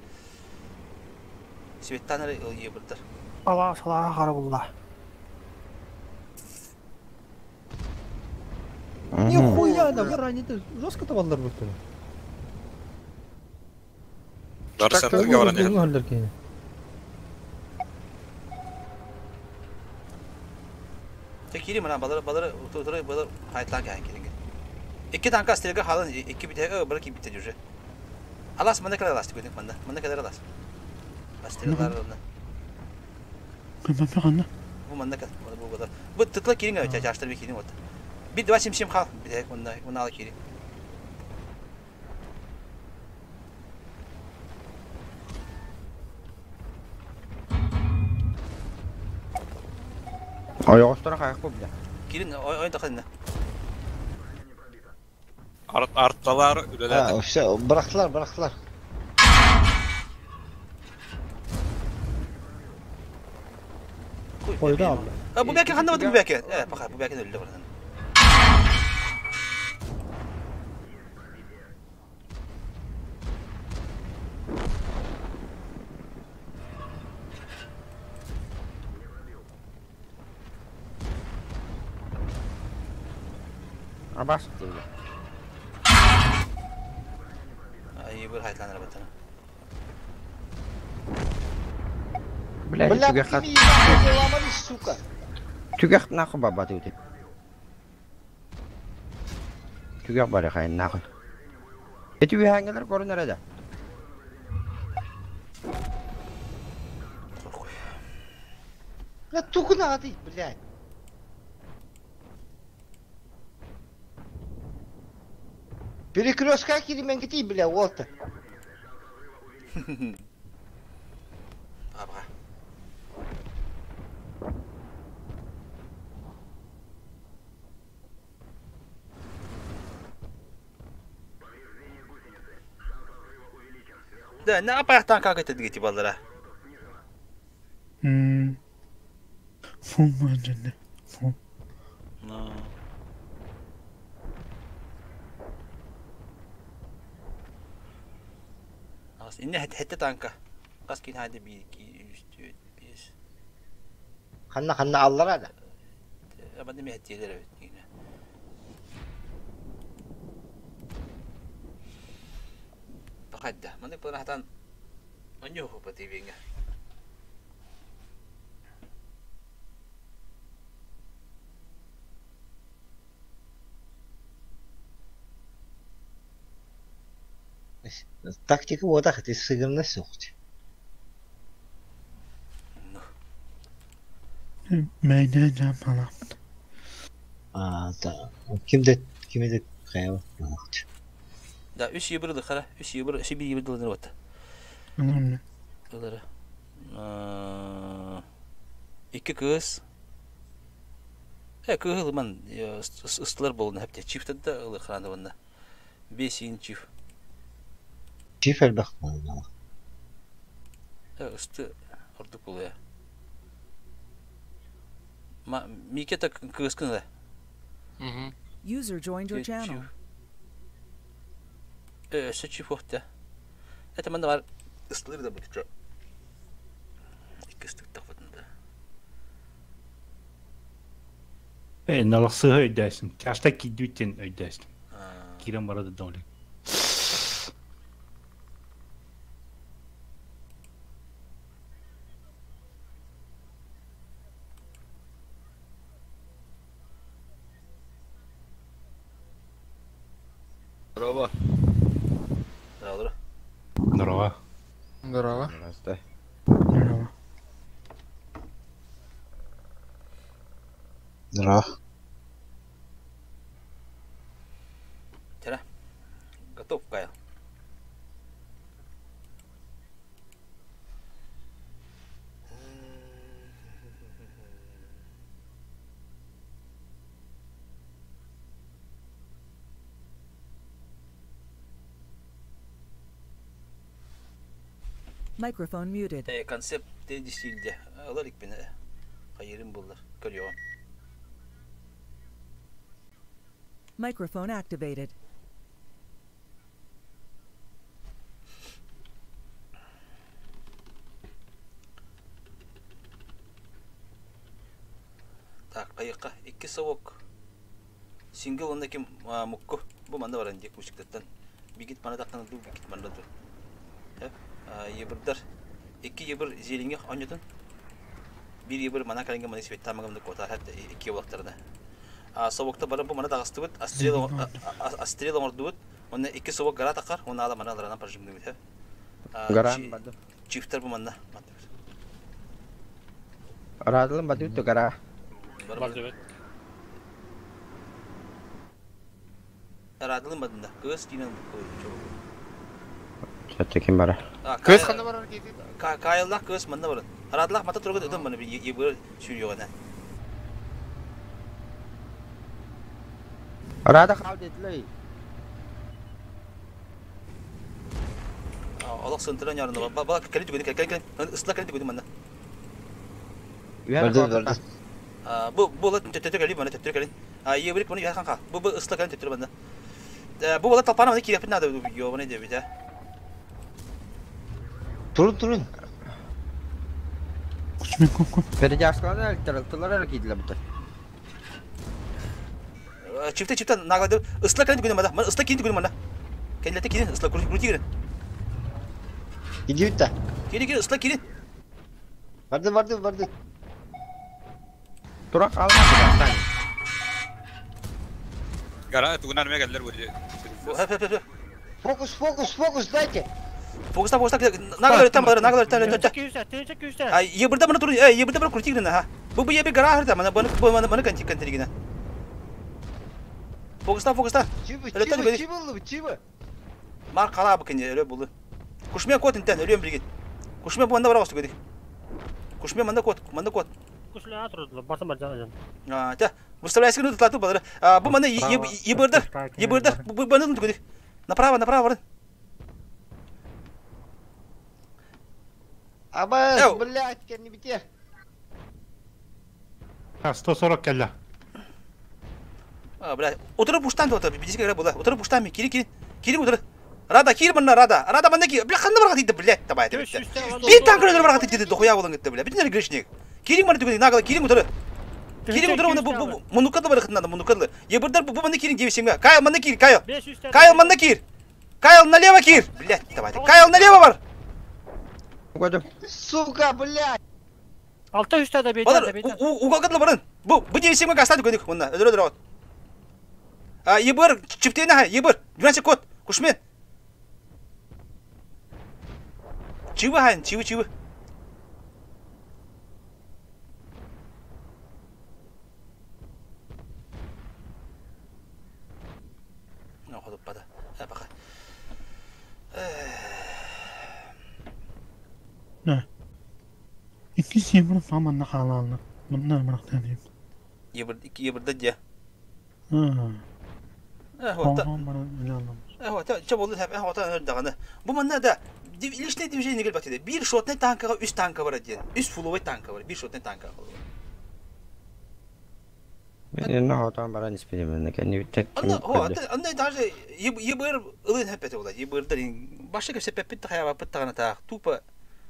Светтаныр ел бұрдыр. Алас алаа харабулла. Нихуя да, вы ранее жестко табалдар бутты. Дарсен говорят. Текири мана балар балар утура балар хайтлан кәһен киринге. Икки танка стрелка халын икки бите бір ки бите уже. Алас мана калар алас тикүнүк манда. Мана калар алас. Стрелкалар онда. Бу манда кал. Бу балар. Бу тытла киринге чаштыр бир киринге вот. Bir два семь семь хал. Bir онда онда ала кири. Ой, остора каяк бу, бля. Кирин ой тахын. Арт артталар үлеләде. А, все, bıraktılar, bıraktılar. Койду алды. Бу бәке ханда бу бәке. Э, пока бу бәке өлдү бардан. Абас диэбит. Айыбыр хайтан арабаттана. Блядь, Бля, түгэх ты меня сука. Түгэх нахуй баба диэбит. Түгэх бары хайын нахуй. Эти үһээҥҥэлэр көрүнэр эдэ. Бля, тугу надо, блядь. Перекрестка кирименгити, бля, вот. Аба. Да, на апаяқтан как это дигити баллара. Фу, мажене. Фу. Но. Инне хетте танка. Кас кин хайды 1 2 3 4 5. Ханна ханна аллара да. Абады ми хеттелер evet yine. Бахадда. Маны пырахтан оньо хупа тибинге. Тактика вот так, ты сыграна сухти. Мэйнэ жамала. А, да. Кимде кимде каява. Да, үс ебір қара, үс ебір, үс ебір ебір вот. Нормально. Ылары. Икки кыз. Э, кыһыл ман ыстылар болуна хепте. Чифтен да ылы храны ванна. Бесин чиф. Чиф элбэх. Э, ысты ордук болуя. Ма микета кыскын да. User joined your channel. Э, өссө чиф охта. Это манда бар ыстылыр да бутча. Икки ыстык тахватында. Э, налықсыға өйдәсін. Чашта кидүттен өйдәсін. Кирен барады долы. Здорово. Здорово. Здорово. Здорово. Здравствуй. Здорово. Здорово. Тера. Готов, Кайл. Microphone muted. Э, концепт десилде. Алар икпине. Хайырым буллар. Көрüyorum. Microphone activated. Так, кайыкка икки совок. Сингл онда ким мукку. Бу манда бар инде кучиктан. Бигит мана тактан ду бигит манда ду. Ебірдер. Икки ебір зелинге онютун. Бир ебір мана калинге мана свет тамагымды кота хәтта икки болактарда. А совокта бары бу мана тагыстыбыт, астрел астрел ордубут. Онда икки совок гара такар, оны ала мана аларынан прожимды бит. Гаран бады. Чифтер бу манда. Радылым бады үтті гара. Барды. Радылым бадында. Кыз динен бу. Чатча ким бара? Кыз ханда барар дейdi. Кайыллах кыз манда барын. Радылах мата тургут өтөн маны ебір сүйрüyor Рада хал дедлей. Алак сынтыран ярында. Бала кәли түгән кәли кәли. Ысла кәли түгән манда. Барды барды. Бу бу ла төтө кәли манда төтө кәли. Ебір буны яхан ка. Бу бу ысла кәли төтө манда. Бу бала талпана маны кирәп надо ёбаны деп бит. Турун турун. Передяшкалар электр кидилер бит. Чифте чифте наглады. Ысла кэлин күнү мана. Ысла киин күнү мана. Кэллете киин ысла крути киин. Иди та. Киин киин ысла киин. Барды барды барды. Тура қалма Гара тугунан ме келлер бу. Фокус, фокус, фокус, дайте. Фокуста фокуста наглар там бар наглар там там. А ебырда мана тур э ебырда бар крути гына ха. Бу бу ебе гара хырда мана бу мана мана канти канти гына. Фокуста фокуста. Чибы, чибы, чибы, чибы. Мар кала бу кене өлө булды. Кушме кот интен өлөм билген. Кушме бу анда бар осту геди. Кушме манда кот, манда кот. Кушля атрудла, бартым жан. А, та, выставляйся ну тлату бадыр. А, бу мана ебырда, ебырда, бу баны геди. Направо, направо, Абас, блядь, не бите. А, 140 келле. А, блядь, отырып уштан да бизге керек була. Отырып уштан ми, кири кири. Кири отырып. Рада кир манна рада. Рада манна ки. Бля ханна барга тийди, блядь, табай деп. Бир танк өлөр барга тийди, дохуя болон кетти, бля. Бүтүн грешник. Кири манна түгүн нагла кири отырып. Кири отырып оны бу мунука да бар хытнада, мунука да. Ебырдар бу манна кирин дебесеңге. Кайл манна кир, Кайл. Кайл манна кир. Кайл налево кир. Блядь, давай. Кайл налево бар. Сука, блядь. Алта үстә да бейтә, бейтә. Уголга барын. Бу бу дебесеңге гастады көдүк мында. Өдөрө өдөрө. А, ебыр, чиптейне ха, ебыр. 12 код. Кушмен. Чивы хан, чивы, чивы. Ну, ходу пада. А, пока. Ne? İki yebir samanna halalını. Bunlar bıraktı diyeyim. Ебыр, iki ебырда дия. Ha. Э, вот. Tamam bana öyle anlamış. Э, вот, чө болду, э, вот, даганы. Бу манна да личное движение келбек деди. Бир шотный танкага үч танка бар ден. Үч фуловой танка бар. Бир шотный танка. Мен хотан баран испедем, кенни битте. Анда, о, анда даже ебыр ылын хепете була. Ебырдар башка кепсе пеппит хаяба пыттагана так. Тупо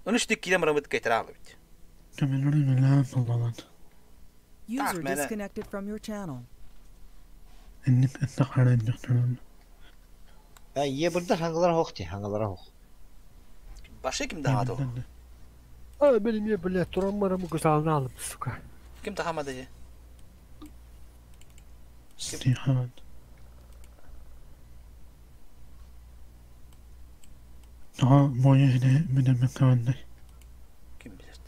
Ыныштык килем рамыт кайтара бит. User disconnected from your channel. Ya ебырда хаңгалар хох ти, хаңгалар хох. Башы ким дагады? А, benim ya блядь, туран марамы көз алып, сука. Ким тахамады же? Стихат. Daha boyu hele müdürme kavandı. Ким билет?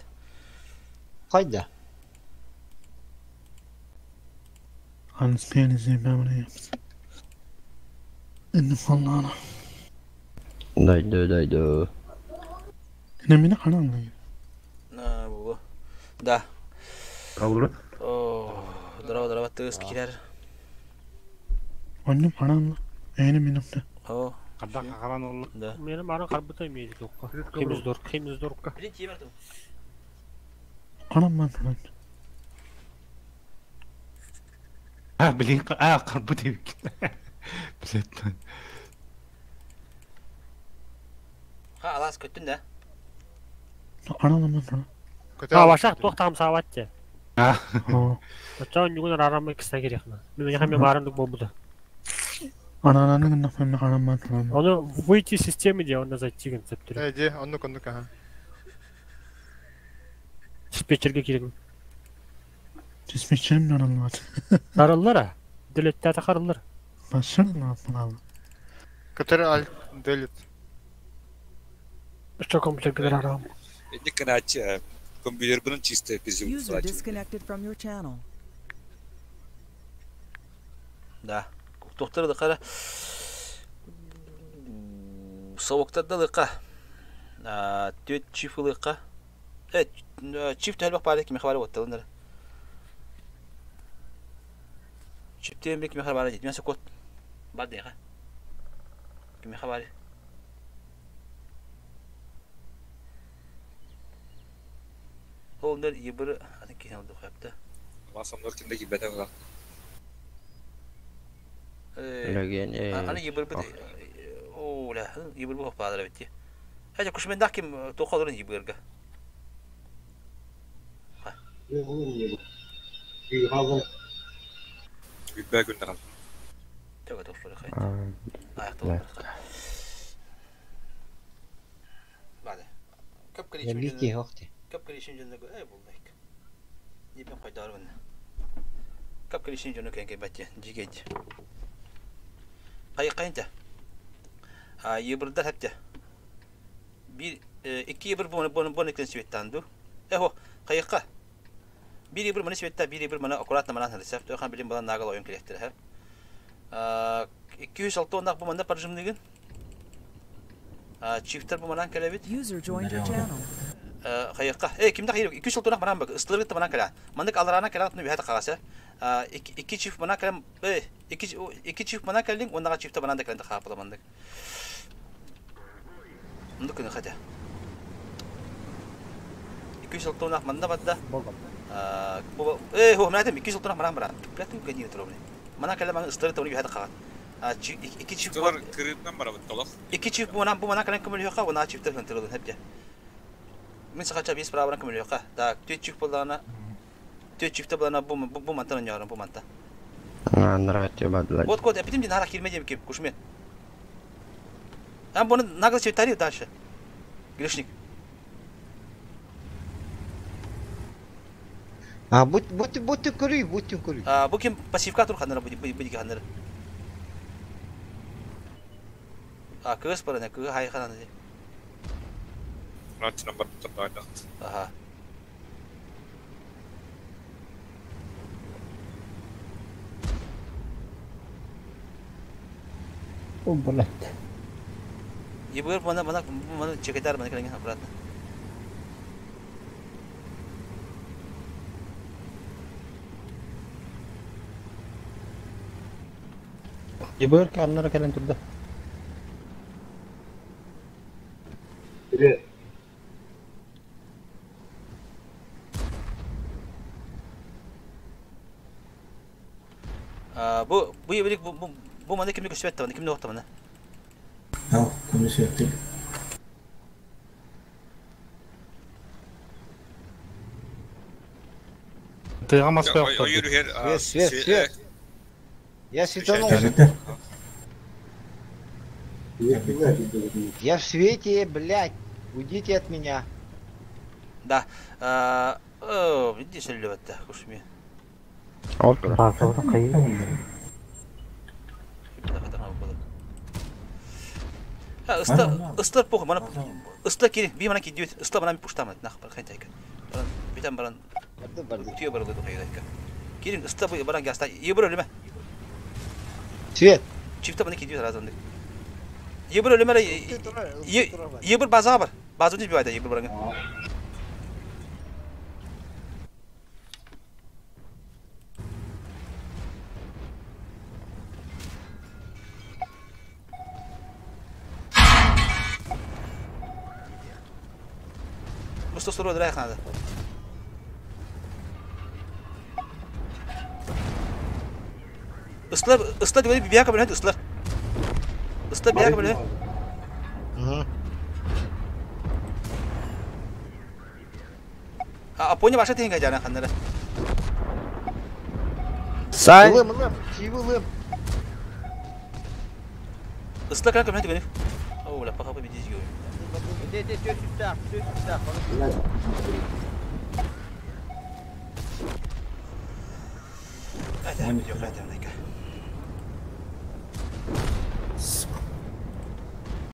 Кайда? Alışveriş ben buraya yapsın. İndim Allah'ına. Дойду, дойду. Ne beni karanlığı. На, бу. Да. Кабыл. О, здорово, здорово, тыс кирер. Annem karanlığı. Eğilim minimde. О. Кадак каран олу. Да. Менин барын карбыта эмейди токка. Кемиздор, кемиздорка. Блин, тиемер Karan ben karan. А, блин, а, карбы деп. Блядь. Ха, алас көттүн да. Karan ben karan. А, башак токтам сабатчы. А. Чаң югун арамы кисе керек. Мен яхаме барындык болбуду. Ananın nafımı karan ben karan. Оны выйти из системы де, онда зайти ген цептир. Э, де, оннук, оннук, ага. Диспетчерге керек. Dispetçerim narallar. Нараллар а. Делетте тахарылар. Başım ne yapın Который аль делит. Что компьютер арам. Эдик кыначы компьютер бунун чисто пизим User disconnected from your channel. Да. Доктор да кара. Совоктарда лыка. А, төт чиф лыка. Э, чиф тәлбак бар ким хабары отталындар. Чиптен бек ким хабары дейт. Мен код бар дейга. Ким хабары? Олар ебір аны кен алды қойыпты. Масамдар кинде кибете була. Леген, э. Аны ебір бит. О, ла, ебір бу хапалар битти. Хәҗә кушмендак ким тоқаларын ебіргә. Үбә күндә. Төгө тохсура хайт. Аяқты Бады. Көп Вики хохти. Көп келишин жөнүндө эй булдайк. Нипен койдорбун. Көп келишин жөнү кенке бәтте жигейт. Кай кайынта. А ебырдар хепте. Bir iki ебір боны боны боны кен светтанду. Эхо, кайыкка. Bir ебір мына светта, bir ебір мына аккуратно мына рецепт. Охан билим балан нагал ойын келектир, хэ. 206 оннақ бу манда паржымныгын. Чифтер бу манан келебит. User joined your channel. Кайыкка. Эй, кимде кайыр? 206 оннақ манан бак. Ыстылыргы манан келе. Мандык аларана келе атны бихата кагасы. Iki чиф мана келем, iki чиф мана келдин, оннага чифте манан да келенде хапыла мандык. Мындык күнү хата. 206 оннақ манда бадда. Бу хо мынатым 206 оннақ манан баран. Платым кенин туробны. Мана келе ман ыстыры тоны бихата кагат. İki çift Tulар кырыытынан барабыт толох. İki çift bu bu mana кален көмөл yoqqa, ona çiftler хөнтөрөлөн хепте. Мен сахача бес правына көмөл yoqqa. Так, төт чифт болана. Төт чифт болана бу бу мантан ярым бу манта. Нравится бадла. Вот код, эпитим дин хара кирме дем кеп кушме. Там буны нагло читали дальше. Грешник. А будь будь будь көрүй, будь көрүй. А бу ким пассивка тур ханара буди буди ханара. А кыз барана кыз хай ханана. Ранчынан барып турда. Аха. О, блядь. Ебыр мана мана мана чекетар мана келген обратно. Ебыр каннара келен турда. Бу бу ебелик бу бу мана кимди көсөттө, мана кимди окто мана. Ал, кимди сөттү? Тыга Москва Свет, свет, свет. Я светанул. Я в свете, блядь. Уйдите от меня. Да. Иди сөллөбөттө, кушми. Ыстар похуй, мана ыстар кири, би мана кидиют, ыстар мана пуштамат, нах, бар хантайка. Баран битен баран. Утуя барылды хайдайка. Кирин ыстар бу баран гаста, ебір өлеме. Свет. Чифта мана кидиют разанды. Ебір өлеме, ебір база бар. База не бивайда ебір баранга. Просто надо. Ыстар, ыстар говорит, бияка, блядь, ыстар. Ыстар бияка, блядь. А понял, ваша тенька, Диана Ханнера. Сай. Лым, лым, чивы лым. Ыстар как, блядь, говорит. О, бля, пока победить его.